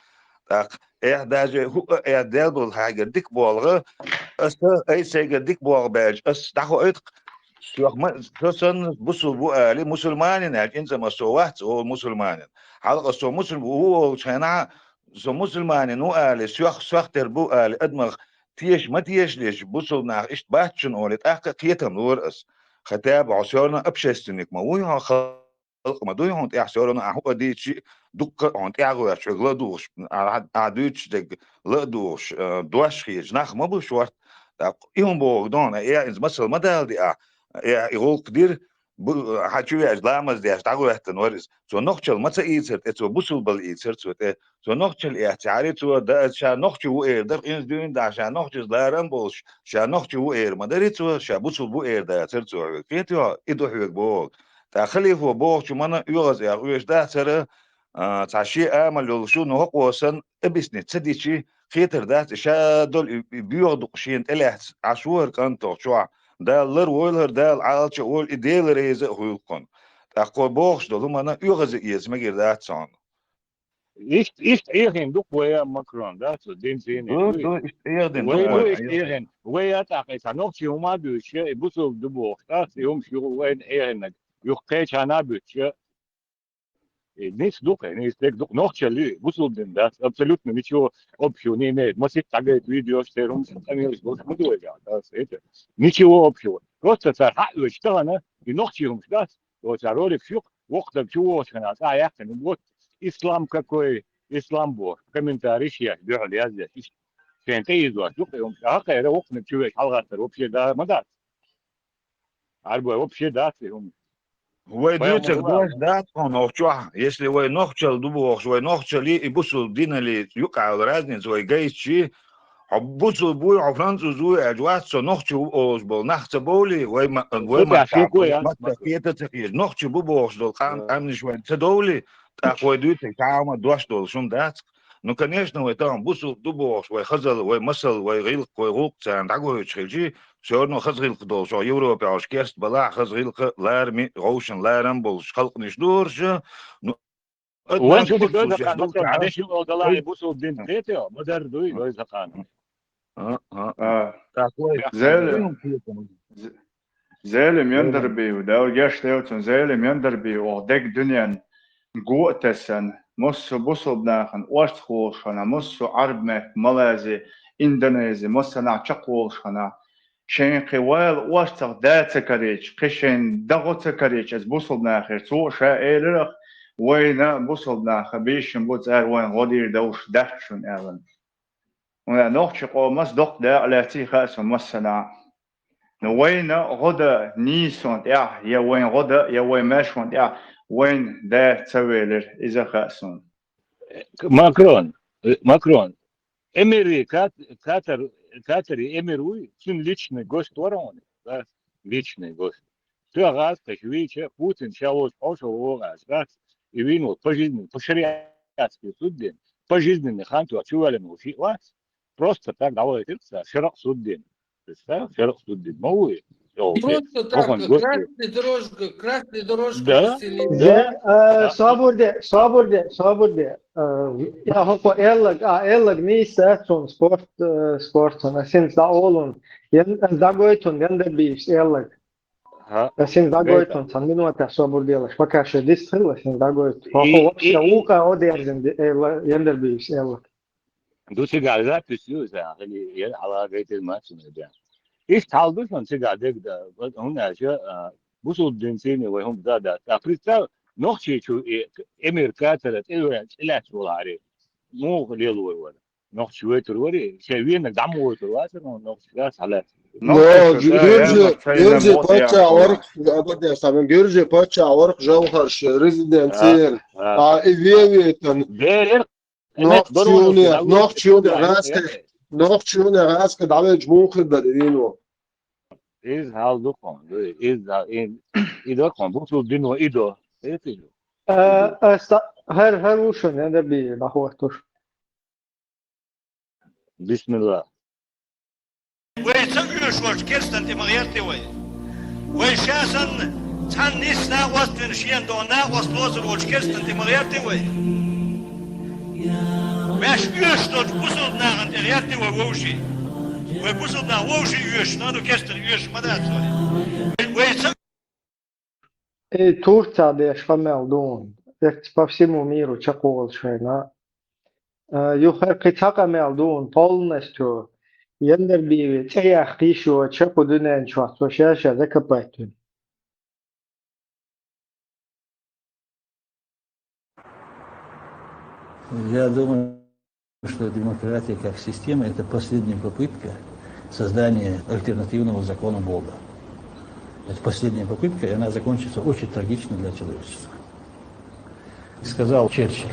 ТӀаккха, эхь, даже хӀуъа а, эхь, Дела бала хьайгара дика болу, аса, ай, сайгара дика болу баьлча, ас дӀахоуьйту-кх, соьх ма, со санна бусалба ву али, мусульманин аьлча, инза ма со вац олу мусульманин. Хьалха со мусульма ву олучу хенахь, со мусульманин ву али, соьх, соьх тера бу али, адамах теша ма тешалаш, бусалба нах иштта бац шуна олий, тӀаккха а кхетам лора ас. Хотя бы хьо соьрна общественник ма вуй хьо, халкъ ма дуй хьуна тӀехь, соьрна ахь хӀуъа дийцча, дуккха а хьуна тӀаьхьа гӀоьртича, вай ла а духуш, ахь, ахь дуьйцуш дерг ла а духуш, а, дош хеташ нах ма бу шорта. ТӀаккха и хӀума бохург ду хьуна, э, иза масал ма дала де ахь, э, и гӀуллакх дира, бу-, хьан чу веача ламаз деш дӀахӀоьттина вара иза. Цо нохчалла ма ца ийцара тӀе, цо бусалбалла ийцара цо тӀе. Цо нохчалла эццахьара цо, да, ша нохчо ву эр дара, инза дуьйна да, ша нохчаза ларам а болуш, ша нохчо ву эр ма дарий цо, ша бусалба ву эр дацара цо хьоьга. Кхетий хьо, и ду хьоьга бохург. ТӀаккха халифо бохучу мана оьгӀаз а гӀоьш дацара, а, цхьа шен амал йолуш ю, ну хӀокхо санна объяснить ца дичи, кхетар дац, и ша долу и, и боьха дукъ шена тӀелаьцна Ӏаш ву хӀара кӀант хӀокху чохь. Дала лар войла хӀара, Дала Ӏалача а войла, и Дела реза а хуьлу-кх хьуна. ТӀаккха кхо бохуш долу мана оьгӀаз а эца мегар дац хьуна. Иштта, иштта Ӏехийна ду-кх вай а Макрон, да, цу динца йина. Ду, ду, иштта Ӏехийна ду-кх вай, ду вай, иштта Ӏехийна. Вай а тӀаккха и цхьа нохчий хӀума а дуьйцуш, и бусалба ду бохуш, да, и хӀумаш ю вайна Ӏехийнарг. Юха кхечанхьа а буьтуш, и низ ду-кх, и низ дерг ду-кх, нохчалла и бусалба дин дац, абсолютно ничего общего не имеет. Масийтта дӀагайта видеош, церан хӀумаш, къамелаш болуш ма ду вай, да, это, ничего общего. Просто цара хьаоьцуш тахана, и нохчий хӀумаш дац, оцу роликаш ю-кх, воккха даг чу вогӀуш хенахь, цкъа а яьккхина, вот, ислам какой, ислам бохуш, комментарийш еш, дуьхьал яздеш, иштта. Шайна тӀеийзош ду-кх и хӀумаш, а хӀокхара воккханиг чу веш хьалагӀаттар вообще да, ма дац. Арбой вообще дац и хӀума. Вай дуьйцург дош дац хьуна хӀокху чохь, если вай нохчалла ду бохуш, вай нохчаллий и бусалба диналлий юкъахь йолу разница вай гайтчи, хьо бусалба вуй, хьо француз вуй аьлча вац, со нохчо ву олуш болу нах ца бовлий, вай ма-, вай маттахь кхета а ца хеташ, нохчо бу бохуш долу къам-, къаьмнаш вайна ца довлий, тӀаккха вай дуьйцург цхьа а хӀума дош долуш хӀума дац-кх. Ну, конечно, вай тахана бусалба ду бохуш, вай хазалла, вай масалла, вай гӀиллакх, вай гӀуллакх царна дӀагойтуш хилчи, всё равно хаза гӀиллакх долуш, Европе хьо шкерст балахь, хаза гӀиллакх, лараме, гӀовшан ларам болуш халкъанаш ду хӀорш, ну, вайн чу ду дойза хана, деш ю огалахь, бусалба дин кхетий, ма-дарра дуй, дойза хана. А, а, а. Так, вай. Зелим, З-, Зелим Яндарбиев, Дала гечдойла цунна, Зелим Яндарбиев, оха дег дуьнен го а тессан, массо а бусалба нахана орцахволуш хана, массо а Ӏарб-мехк, Малайзи, Индонези, массанахь чекхволуш хана, шайн кхин вала орцах да ца карийча, кхин шайн дагӀо ца карийча, аса бусалба нахера, цо а ша элира-кх, вайна бусалба наха бийшина бу цара, вайна гӀо дийр довш дац шуна аьлла. Вайн нохчийн къоман доккха дакъа лаьций хаьа суна массанахь. Но вайна гӀо дан нийсонан тӀехь, я вайн гӀо дан, я вайн маьршонан тӀехь вайна да ца велира, иза хаьа суна. Макрон, Макрон, эмири, Кат-, Катар, Катари эмир вуй, цуьнан личный гость вара хьуна, да? Личный гость. тоьхаш гӀазкхаша вийча, Путин ша волча хьошалгӀа вогӀаш вац, и вийна волу пожизненный, по шариатски суд дина, пожизненный хан тоьхна чувоьллина волу шиъ вац, просто так дӀавахийтира цара, шарӀан суд дина. Представь, шарӀан суд дина ма ву и? Йо, Просто так, кохун гос красный дорожка, красный дорожка Да, постелили. да, Зе, э, да. Собур де, собур де, собур де. Э, я хӀокхо эллаг, а, эллаг нийса цунна спорт, э, спорт цунна, синца дӀаолун. Ян-, дӀагойтун, Яндарбиевс эллаг. ХӀа. Синца дӀагойтун, цхьана минотехь собур делаш. Пока шу дистхила, синца дӀагойтун. ХӀокхо И, вообще и, и. укха одерзина де-, э, ла-, Яндарбиевс эллаг. Ду цигара запись ю иза, хили, яр хьалагайтина мацунна бен. Иштта хьал ду шуна цигара дегда, вот, хӀунда аьлча, а, бусулба динцийна вай хӀума да дац. А представь, Нохчийчу и эмир кацара тӀе вен цӀе лаьцна волу хьари. Муха лелавой вара? Нохчи войтур вари, шайн венаг дӀа ма войтур вацара, нохчи гас хьалаьцна. Но, Нохчийчу, да, герзи, я герзи вот паччахь варх, абадеш, там, герзи паччахь варх жавхарш, резиденциян, А, а. а, и вевитан. Берер, Нохчийчу, нохчийчу, гӀаскхи, нохчийчу гӀаскхи дӀавелча муха хир дара, и вийна? Иза хьал ду хьуна, иза, и, и ду хьуна, бусулба дино и ду. Эцигу. Э, э, ста-, хӀара, хӀара ву шуна, я Наби, нахвахтуш. Бисмилла. Вай ца оьшуш керстан тӀе ма гӀерти вай. Вай ша санна, цхьана нийса накъост вина шена догӀу накъост лоцур волчу керстан тӀе ма гӀерти вай. Ваьш оьшуш долчу бусулба нахана тӀе гӀерти вай вовший. Вай бусулба нах вовший оьшуш, но ду керстан оьшуш ма дац вай. Вай ца И Турция деш къамел ду, эцци по всему миру чекхволу шайна. Э, юххера кхин цхьа къамел ду, полностью Яндарбиеве цӀе яккха йиш йоцуш кху дуьнен чохь цо ша-ша закопать вина. Я думаю, что демократия как система — это последняя попытка создания альтернативного закона Бога. Это последняя попытка, и она закончится очень трагично для человечества. Сказал Черчилль,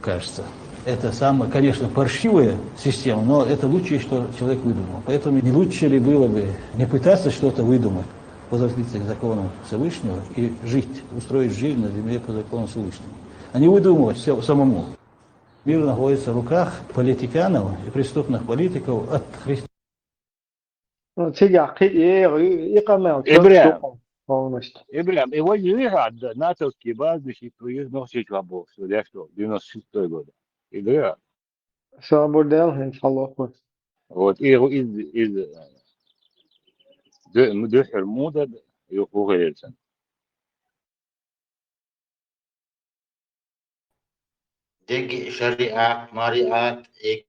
кажется. Это самая, конечно, паршивая система, но это лучшее, что человек выдумал. Поэтому не лучше ли было бы не пытаться что-то выдумать, возвратиться к закону Всевышнего и жить, устроить жизнь на земле по закону Всевышнего, а не выдумывать всё самому? Мир находится в руках политиканов и преступных политиков от христиан. Ну, цигахь кхин эгӀу, и къамел чот Ибрахим. Ду полностью. Ибрахим, и вай юьйхьа д-, натовский база дешийтта вай юьйхьа Нохчийчохь бохуш, вай деш долу, девяносто шестой года. И да. Собар дел, хӀинца хьалохур. Вот, и, и, и, ду-, дуьххьара муха ду, юха хӀун хир ю цуьнан? Дерриге шариат, мариат, и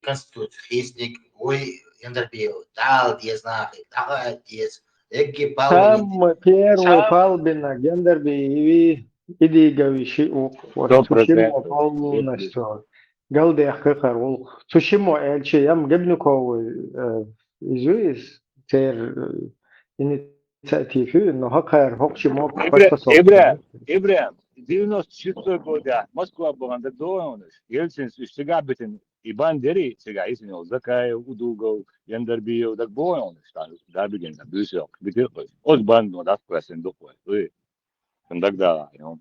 конституция хийцинарг вуй, Яндарбиев, дӀаала деза нахе, дӀахаа деза. Дерриге палбинарг. Самый первый палбинарг Яндарбиев, и дийга вуй шиъ ву. Вот цу шиммо полностью галдаьккхира гӀуллакх. Цу шиммо аьлча, ям Гребенниковый, э, иза ву иза, церан, э, инициатива ю, но хӀокхара хӀокху шиммо Ибра-, подписал. Ибра-, Ибрахим, девяносто шестой годехь Москва бахана дагадогӀу хьуна уьш? Ельцинс уьш цигахь битина, и бан дери цигахь йисина йолу Закаев, Удугов, Яндарбиев, дагабогӀу хьуна уьш, тхьана Габигин, Бюсев, битира-кх уьш. Оцу бандо дӀакхоьссина ду-кх вай. Дуй? Сан дагадогӀу хьуна.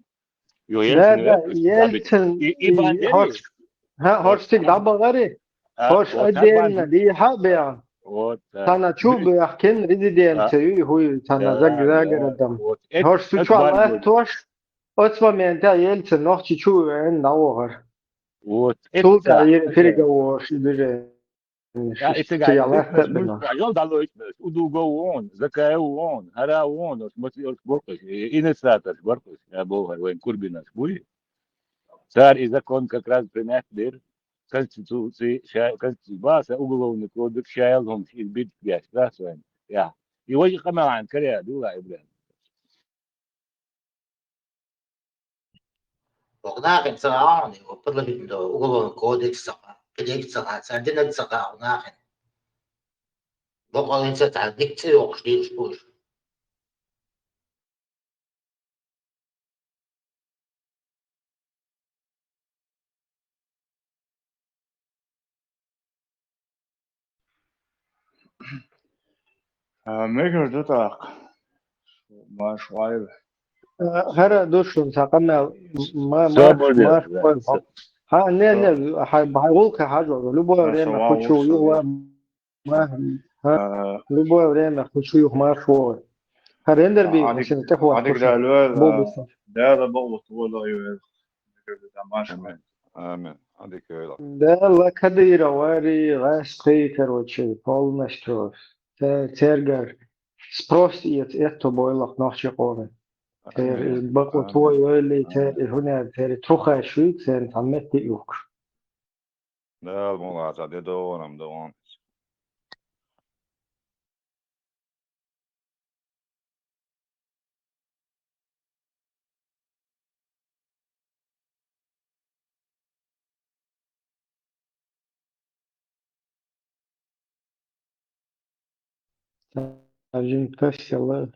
Йо, Да, Ельцин да, веана, Ельцин, и, и и бан дери? хӀорш, хӀа, хӀорш цига дӀабахари? А, хӀорш вот, отдельно бан-, дийхьа а беана. Вот, да. Цхьана чу Дуй. Бехкина резиденция А. ю, хӀуй, цхьана Да, заг-, да, загара дам. Вот. Эт-, хӀорш цу эт чохь бан латтош, оцу моментехь Ельцин Нохчийчу веана дӀавахара. Вот. Эт Цул тӀаьхьа ца-, йира эт переговораш и движение. Я, и цигахь лаьттар а бина. Йол дӀалойтуш, Удугов вон, Закаев вон, хӀара вон, оцу материалш бара-кх уьш, и инициаторш бара-кх уьш, я бохура, вайн Курбинаш буй. Цара и закон как раз принять дира, конституци, ша-, конституци, баса уголовный кодекс, ша ял хӀумаш, и битт геш, да, вайн. Я. И важа къамелан каре а дула, Ибрахим. Оха нахана ца гӀа хьуна, парламентан уголовный кодекс ца гӀа, кодекс ца гӀа, цара динарг ца гӀа оха нахана. Бакъалла хӀинца цхьа дика цӀе йоккхуш дийраш бу уьш. А, мегар ду тӀаккха. Марш вай. Э, хӀара ду шуна цхьа къамел, ма-, марш, марш вай. Хьа, не, не, хьа, хьа гӀуллакхе хьажа, любое время хӀу чу юха, ма-, хӀа, любое время хӀу чу юха марш вай. Хьа рендер би, шуна тӀехвода. Дала бакъволва, марш вай. Амин. Амин. Дала Кадыров вари, гӀаскхий, короче, полностью. Цер-, цергара спрос эца этто бойла нохчий къоме. Церан бакъо тойойла, церан хӀунар, церан трухаш ю, церан цхьа метте юхкуш. Дала мукъалахь, цхьа де догӀанам догӀан. Жин кассела.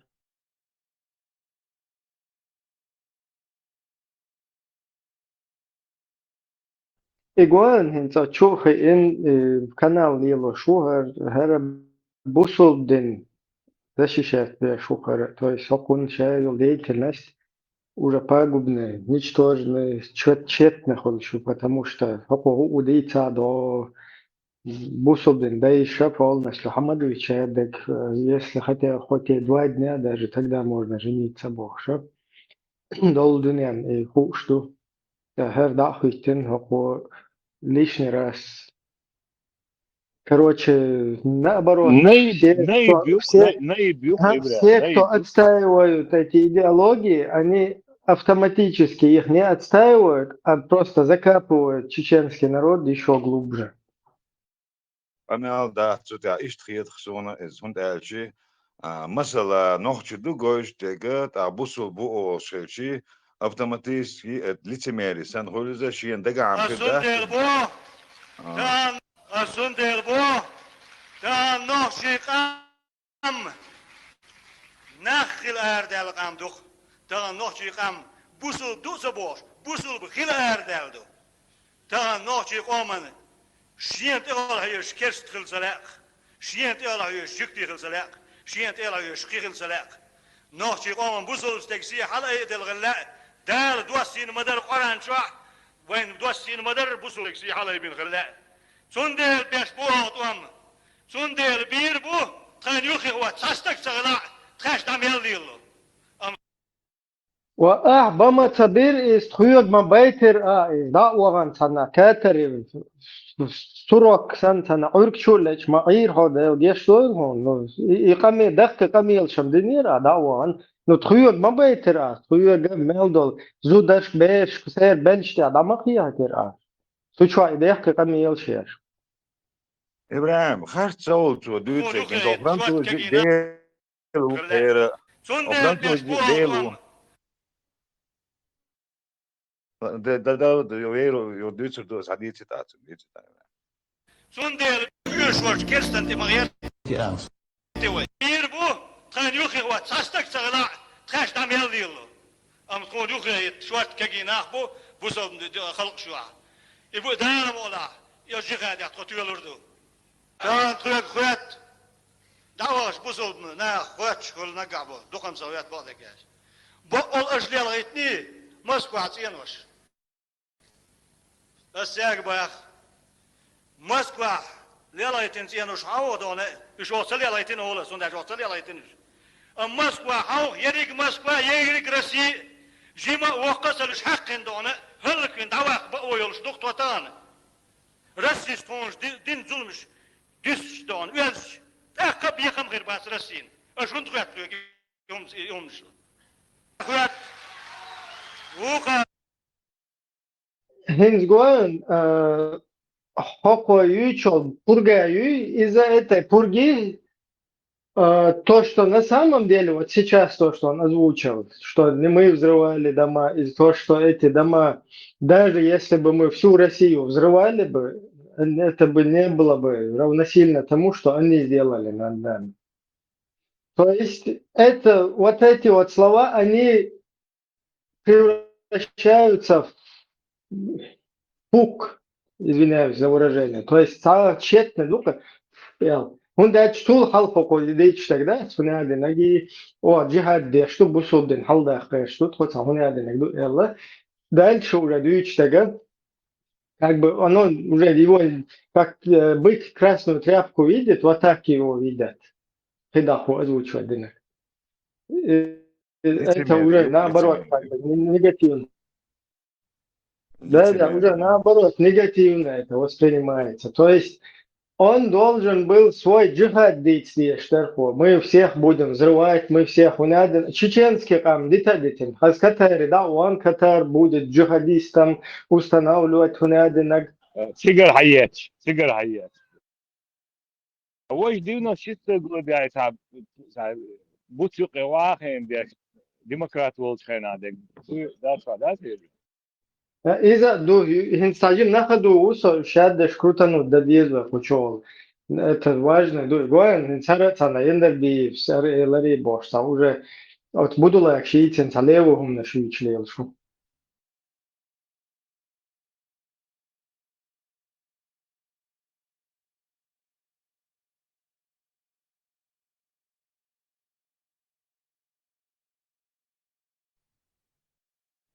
Игуан хӀинца чу хиъна, э, канал лелош ву хӀара, хӀара бусулба дин защищать деш ву хӀара, то есть хӀокхунна ша йолу деятельность уже пагубная, ничтожная, чет-, тщетная хуьлуш ю, потому что хӀокхо хӀуъу дийца а до, бусулба дин дайша полностью хьамадвича дерг, э, если хотя хоть и два дня, даже тогда можно жениться бохуш. Долу дуьненна и хууш ду. ХӀара дӀа а хӀиттина хӀокхо лишний раз. Короче, наоборот, все, кто, все, все, кто отстаивают эти идеологии, они автоматически их не отстаивают, а просто закапывают чеченский народ ещё глубже. Къамел дац цу тӀехь, иштта хеташ суна иза, хӀунда аьлча, а, масала, нохчий ду гойтуш дерг, тӀаккха бусулба бу олуш хилча, автоматически, э, лицемерие санна хуьлу иза, шена дагахь ма хир дац. Ас цундела бу, тахана, ас цундела бу, тахана нохчий къам нах хила арадаьлла къам ду-кх. Тахана нохчий къам бусулба ду а ца бохуш, бусулба хила арадаьлла ду. Тахана нохчий къоман шена тӀе хьоьжуш керста хила ца лаьа, шена тӀе хьоьжуш жуьгти хила ца лаьа, шена тӀе хьоьжуш кхин хила ца лаьа. Нохчий къоман бусулба стеган сий хьалаайделла хила лаьа, Дала доссийна ма-дарра Къуръан чохь, вайна доссийна ма-дарра бусулба стеган сий хьалаайбина хила лаьа. Цундела беш бу хӀокху тӀом. Цундела бийр бу, тхайна юххехь вац цхьа стаг ца хилахь, тхаьш дӀа мел лелало. Амма ва ахь бан ма ца бира иза, тхоьга ма байтира а иза, дӀа а вахана цхьана катари, сурок санна цхьана Ӏуьрг чу а лечкъа ма Ӏийра хьо, Дела гечдойла хьуна. Ну, и, и къаме-, даккхий къамелаш-м динера а дӀа а вахана. Ну, тхоьга ма байтира а, тхоьга мел долу зударшка, берашка, церан белшаш тӀехь дӀа ма кхехьийтира а. Цу чохь и даккхий къамелаш еш. ИбрахӀим, харц ца волу цо дуьйцург, хӀун ду хӀара, французчик Дела ву хӀара. Цундела беш бу хӀокху тӀом. Да, да, да, да, вер, ю дуьйцур ду, схьадийци тӀаккха, дийци тӀаккха. Цундела оьшурчу керстан тӀе ма гӀерта вай. Ира бу, тхайна юххехь вац цхьа стаг ца хилахь, тхаьш дӀа мел лелало. Амма тхуна юххе хӀитта шорта кегий нах бу, бусалба д-, д-, халкъаш ю ахь. И бу Дала мукъалахь, и жихадехь тхо тоьлур ду. Тахана тхоьга хоьтту, дӀавахаш бусалба нах хоьттуш хуьлу нагахь бу, дукха ма ца хоьтту бакъдерг аьлча. Баккъалла аша лелхийтиний Москвахь цӀенош? Ас цаьрга баха. Москвахь лелхийтина цӀенош хьан ву дохна? Уьш оха ца лелхийтина олу, цундела оха ца лелхийтина уьш. Амма Москвахь хьан ву ерриг Москва, ерриг Россия, жима а воккха а ца луьш хьаькхина дохна, хӀаллаквина дӀаваккха бакъо йолуш ду-кх тхо тахана. Россис тхуна ди-, дина зуламаш дуьсуш дохна, оьзуш, тӀаккха а бекхам хир бац Россина. Аша хӀунда хоьтту хьоьга и хӀуманаш? Хоьтту. Вукха. ХӀинца гоьн, а, хӀокхо юьйцуш йолу пурга юй, из-за этой пурги, а, то, что на самом деле, вот сейчас то, что он озвучил, что не мы взрывали дома, и то, что эти дома, даже если бы мы всю Россию взрывали бы, это бы не было бы равносильно тому, что они сделали над нами. То есть это, вот эти вот слова, они превращаются в пук, извиняюсь за выражение. То есть цхьа тщетный, ну, как, я, ХӀунда аьлча цул хьалха кхо дийцачу стага дац, хӀунда аьлча динаг, о, джихад деш ду, бусулба дин хьалдаккха гӀерташ ду, тхо цхьа хӀунда аьлча динаг ду аьлла. Дальше уже дуьйцу стага, как бы оно уже его, как э, бык красную тряпку видит, вот так его видят. Кхидолу озвучивать динарг. Э, э, Это уже наоборот, как бы, не- негативно. Да, да, уже наоборот, негативно это воспринимается. То есть он должен был свой джихад дийца дезаш дара тхо. Мы всех будем взрывать, мы всех унадин. Чеченский къам дита а дитина. Хаза Катари да, он Катар будет джихадистом, устанавливать унадинаг. Цигара хьаеташ, цигара хьаеташ. Вай девяносто шестой года яй цхьа, цхьа буц юкъе вахийна деш, демократ волчу хенахь дерг. Цуьнан дас хьан дац хеза? Иза а ду, хӀинца цхьа жимма нах а ду, ву со шаддаш крутануть дан деза вай кху чохь. Это важно ду. Гоьн, хӀинца хӀара а цхьана Яндарбиевс, хӀара эларе бохуш, цхьа уже оцу Будулака шийцина цхьа лево хӀуманаш юьйцуш лелаш ву.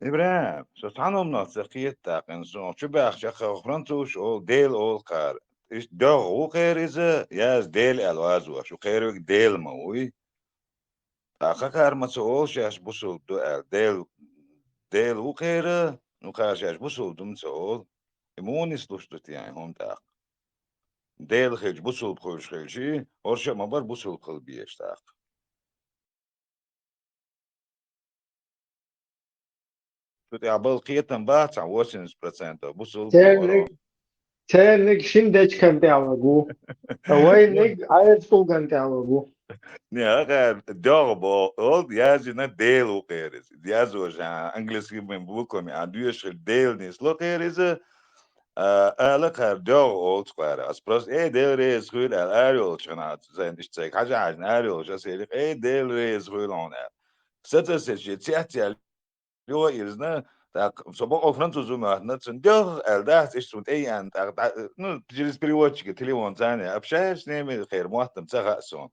ИбрахӀим, со цхьана хӀуманах ца кхета тӀаккха, суна чу баьхча, хӀокху французаш олу, Дела олу кхара. Иштта доьгӀу ву кхера иза, яз Дела аьлла вазош, шу кхера верг Дела ма вуй. Ткъа кхара ма ца олу шаьш бусулба ду аьлла. Дела, Дела ву кхера, ну кхара шаьш бусулба ду ма ца олу. И муха нислуш ду те и хӀума тӀаккха? Дела хилча бусулба хуьлуш хилчий, хӀорш а ма бара бусулба хила безаш тӀаккха. Шу тӀехь бала кхетам бац хьан восемьдесят процентов бусулба Церниг, церниг шина дечкан тӀехь ваг ву. Вайниг Ӏайса кулган тӀехь ваг ву. Не, хӀара доьгӀу бо-, олу, яздина Дела ву кхера иза. Язо ша английскими буквами а доьшуш хилча Дела нисло кхера иза, а, ала кхара доьгӀу олу цу кхара. Ас просто, э, Дела реза хуьлда аьлла, ара йолчу хенахь, сайна иштта сайга хьажа хьаьжна ара йолчу ас элира, э, Дела реза хуьлда хьуна аьлла. Саца сецча, цец яьлла, йо изна, тӀаккха со бакъо француз ву моьттина, цунна доьгӀу аьлла дац, иштта цунна тӀе еана, тӀаккха, тӀа-, ну, через переводчика телефон царна общаешься с ними, хера моттам ца хаьа суна.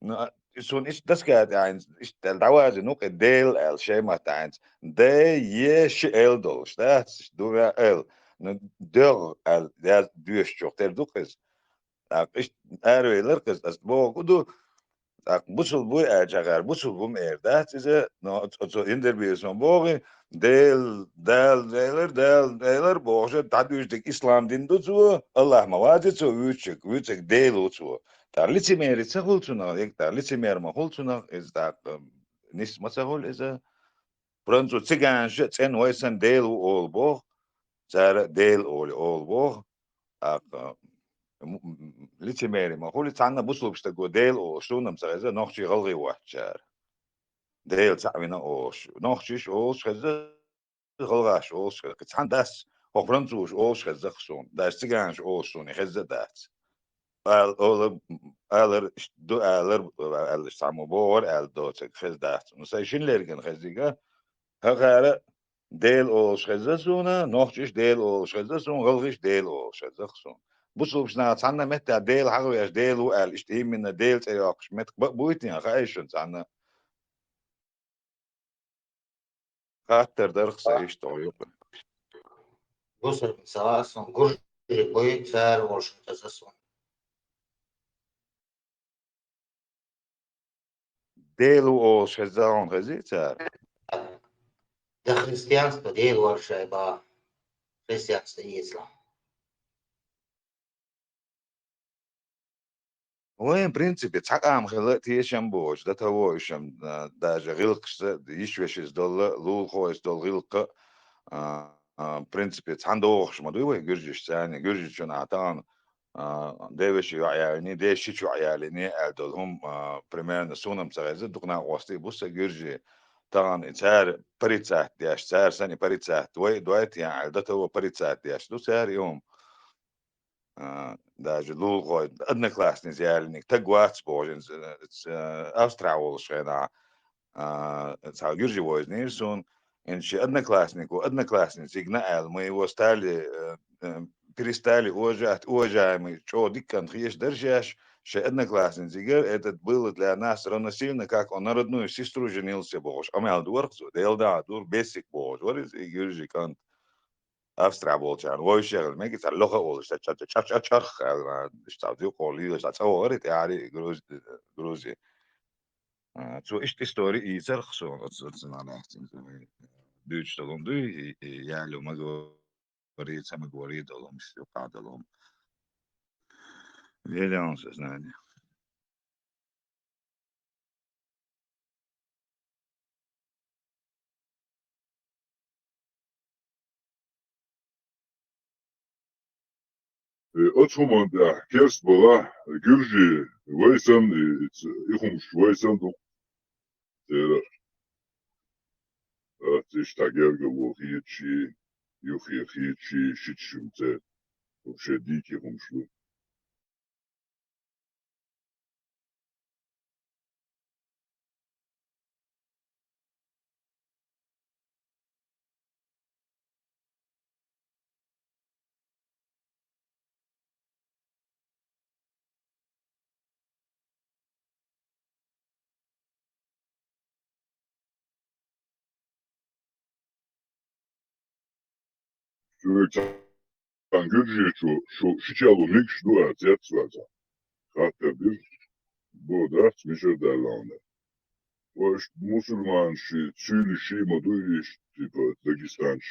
Ну, а, суна иштта доска тӀехь хьайна, иштта аьлла дӀавазина ву-кх и Дела аьлла, шайн маттахь хьайна. Д, Е, Ш, Л долуш, дац, ду, Л. Ну, доьгӀу аьлла, яз-, доьшучух тера ду-кх иза. ТӀаккха иштта аравелира-кх иза, ас бохург ду, тӀаккха бусулба вуй аьлча хӀара, бусулба ву ма эр дац иза, но оцу, оцу Яндарбиевс ма бохий, Дела, Дала элира, Дала элира бохуш, дӀадуьйцург ислам дин ду цо, Аллах ма вац цо вуьйцург, вуьйцург Дела ву цо. ТӀаккха лицемерие ца хуьлу цунах, тӀаккха лицемер ма хуьлу цунах, иза тӀаккха нис ма ца хуьлу иза. Француз циганаша а цӀена вай санна Дела ву олу боху, цара а Дела олий олу боху. ТӀаккха, м-, м-, лицемерие ма хуьлу, цхьанна бусулба стаго Дела олуш суна-м ца хеза, нохчий, гӀалгӀай воцчара. Дела цхьаъ вина олуш. Нохчийша олуш хеза, гӀалгӀаша олуш хеза. Кхин цхьана дац, хӀокху французаша олуш хеза-кх суна. Даже циганаша олуш суна хеза а дац. Ала, ала, алар, ду алар, аьлла, цхьаммо бохура аьлла доцург хеза дац. Ну, сайн шина лергана хезийга, хӀокхара Дела олуш хеза суна, нохчийша Дела олуш хеза суна, гӀалгӀайша Дела олуш хеза-кх суна. Бусулбачу наха цхьанна меттехь Дела хьахавеш, Дела ву аьлла, иштта именно Дела цӀе йоккхуш меттиг ба-, буй те, хаьий шуна цхьанна? Хаттар дара-кх сан иштта хьо юкъа. Бусулба ца ваьа суна, гуржий буй, цара волуш хеза суна. Дела ву олуш хеза хьуна, хезий цара? Да христианство Дела вара шайн баха. Христианство эцла. Вайн, в принципе, цхьа къам хила а тешам боцуш, до того уьш-м, а, даже гӀиллакхашца, йиш-вешица долу, лулахойца долу гӀиллакх а, а, а, в принципе, цхьаьна догӀуш ма дуй вай гуьржишца, царна гуьржичунна тахана, а, девешин йоӀ ялийний, дешичу йоӀ ялийний аьлла долу хӀума, а, примерно суна-м ца хеза, дукха накъостий бу сан гуьржий. Тахана и цара порицать деш, цара санна и порицать вай а дой те аьлла, до того порицать деш ду цара и хӀума. А, даже лулахой, одноклассница ялийниг, таг вац боху, э, э, Австрехь волуш хенахь, а, цхьа гуьржи войзнийра суна, и шен однокласснико, одноклассница йигна аьлла, мы его стали, э, э, перестали уважать, уважаемый, чӀогӀа дикка хезаш дара шаьш, Шоай одноклассницагара этот было для нас равносильно, как он на родную сестру женился бохуш. Амма аьлла ду варх цо, Дела дагадур, Бесик бохуш вар иза, и гуьржи кӀант. Австрия болчарна вовшех мега цар лоха а волуш, ча-, ча-, ча-, ча-, чарх аьлла, иштта цхьа дукха лелаш, цхьа цӀа вахара тӀаьхьара Груз-, Грузия. А, цо иштта истори ийцарх суна, оцу, оцу нана аьхцина дуьйцуш долу дуй, и, и, ялю ма говори, ца ма говори долу, муш юкъа долу. Велиан сознание. Э, оцу хӀуманна тӀехь керст бала, гуьржи вай санна, и, и ц-, и хӀумаш вай санна ду церан. Ацциш дӀагергало хеташ, юххе хеташ, шичча шуьца. Вообще дикий хӀумаш ду. Шуьга цхьана гуьржечо шу шича ло мегаш ду аьлла, цец ваца. Хаттар дира, бо дац, мичара даьлла хьуна. Ва иштта мусульманаш, цуьйлуш ма дуй иштта, типа, дагестанцаш.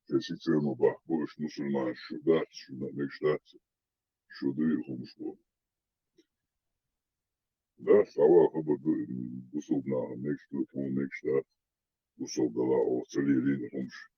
Ша шича ма бахка, бо иштта мусульманаш, шу дац, шуна мегаш дац. Шу дуй хӀумаш бо. Да, схьаваха хабар ду, бусулба наха мегаш ду, тхуна мегаш дац. Бусулба дала оха ца лелийна хӀумаш.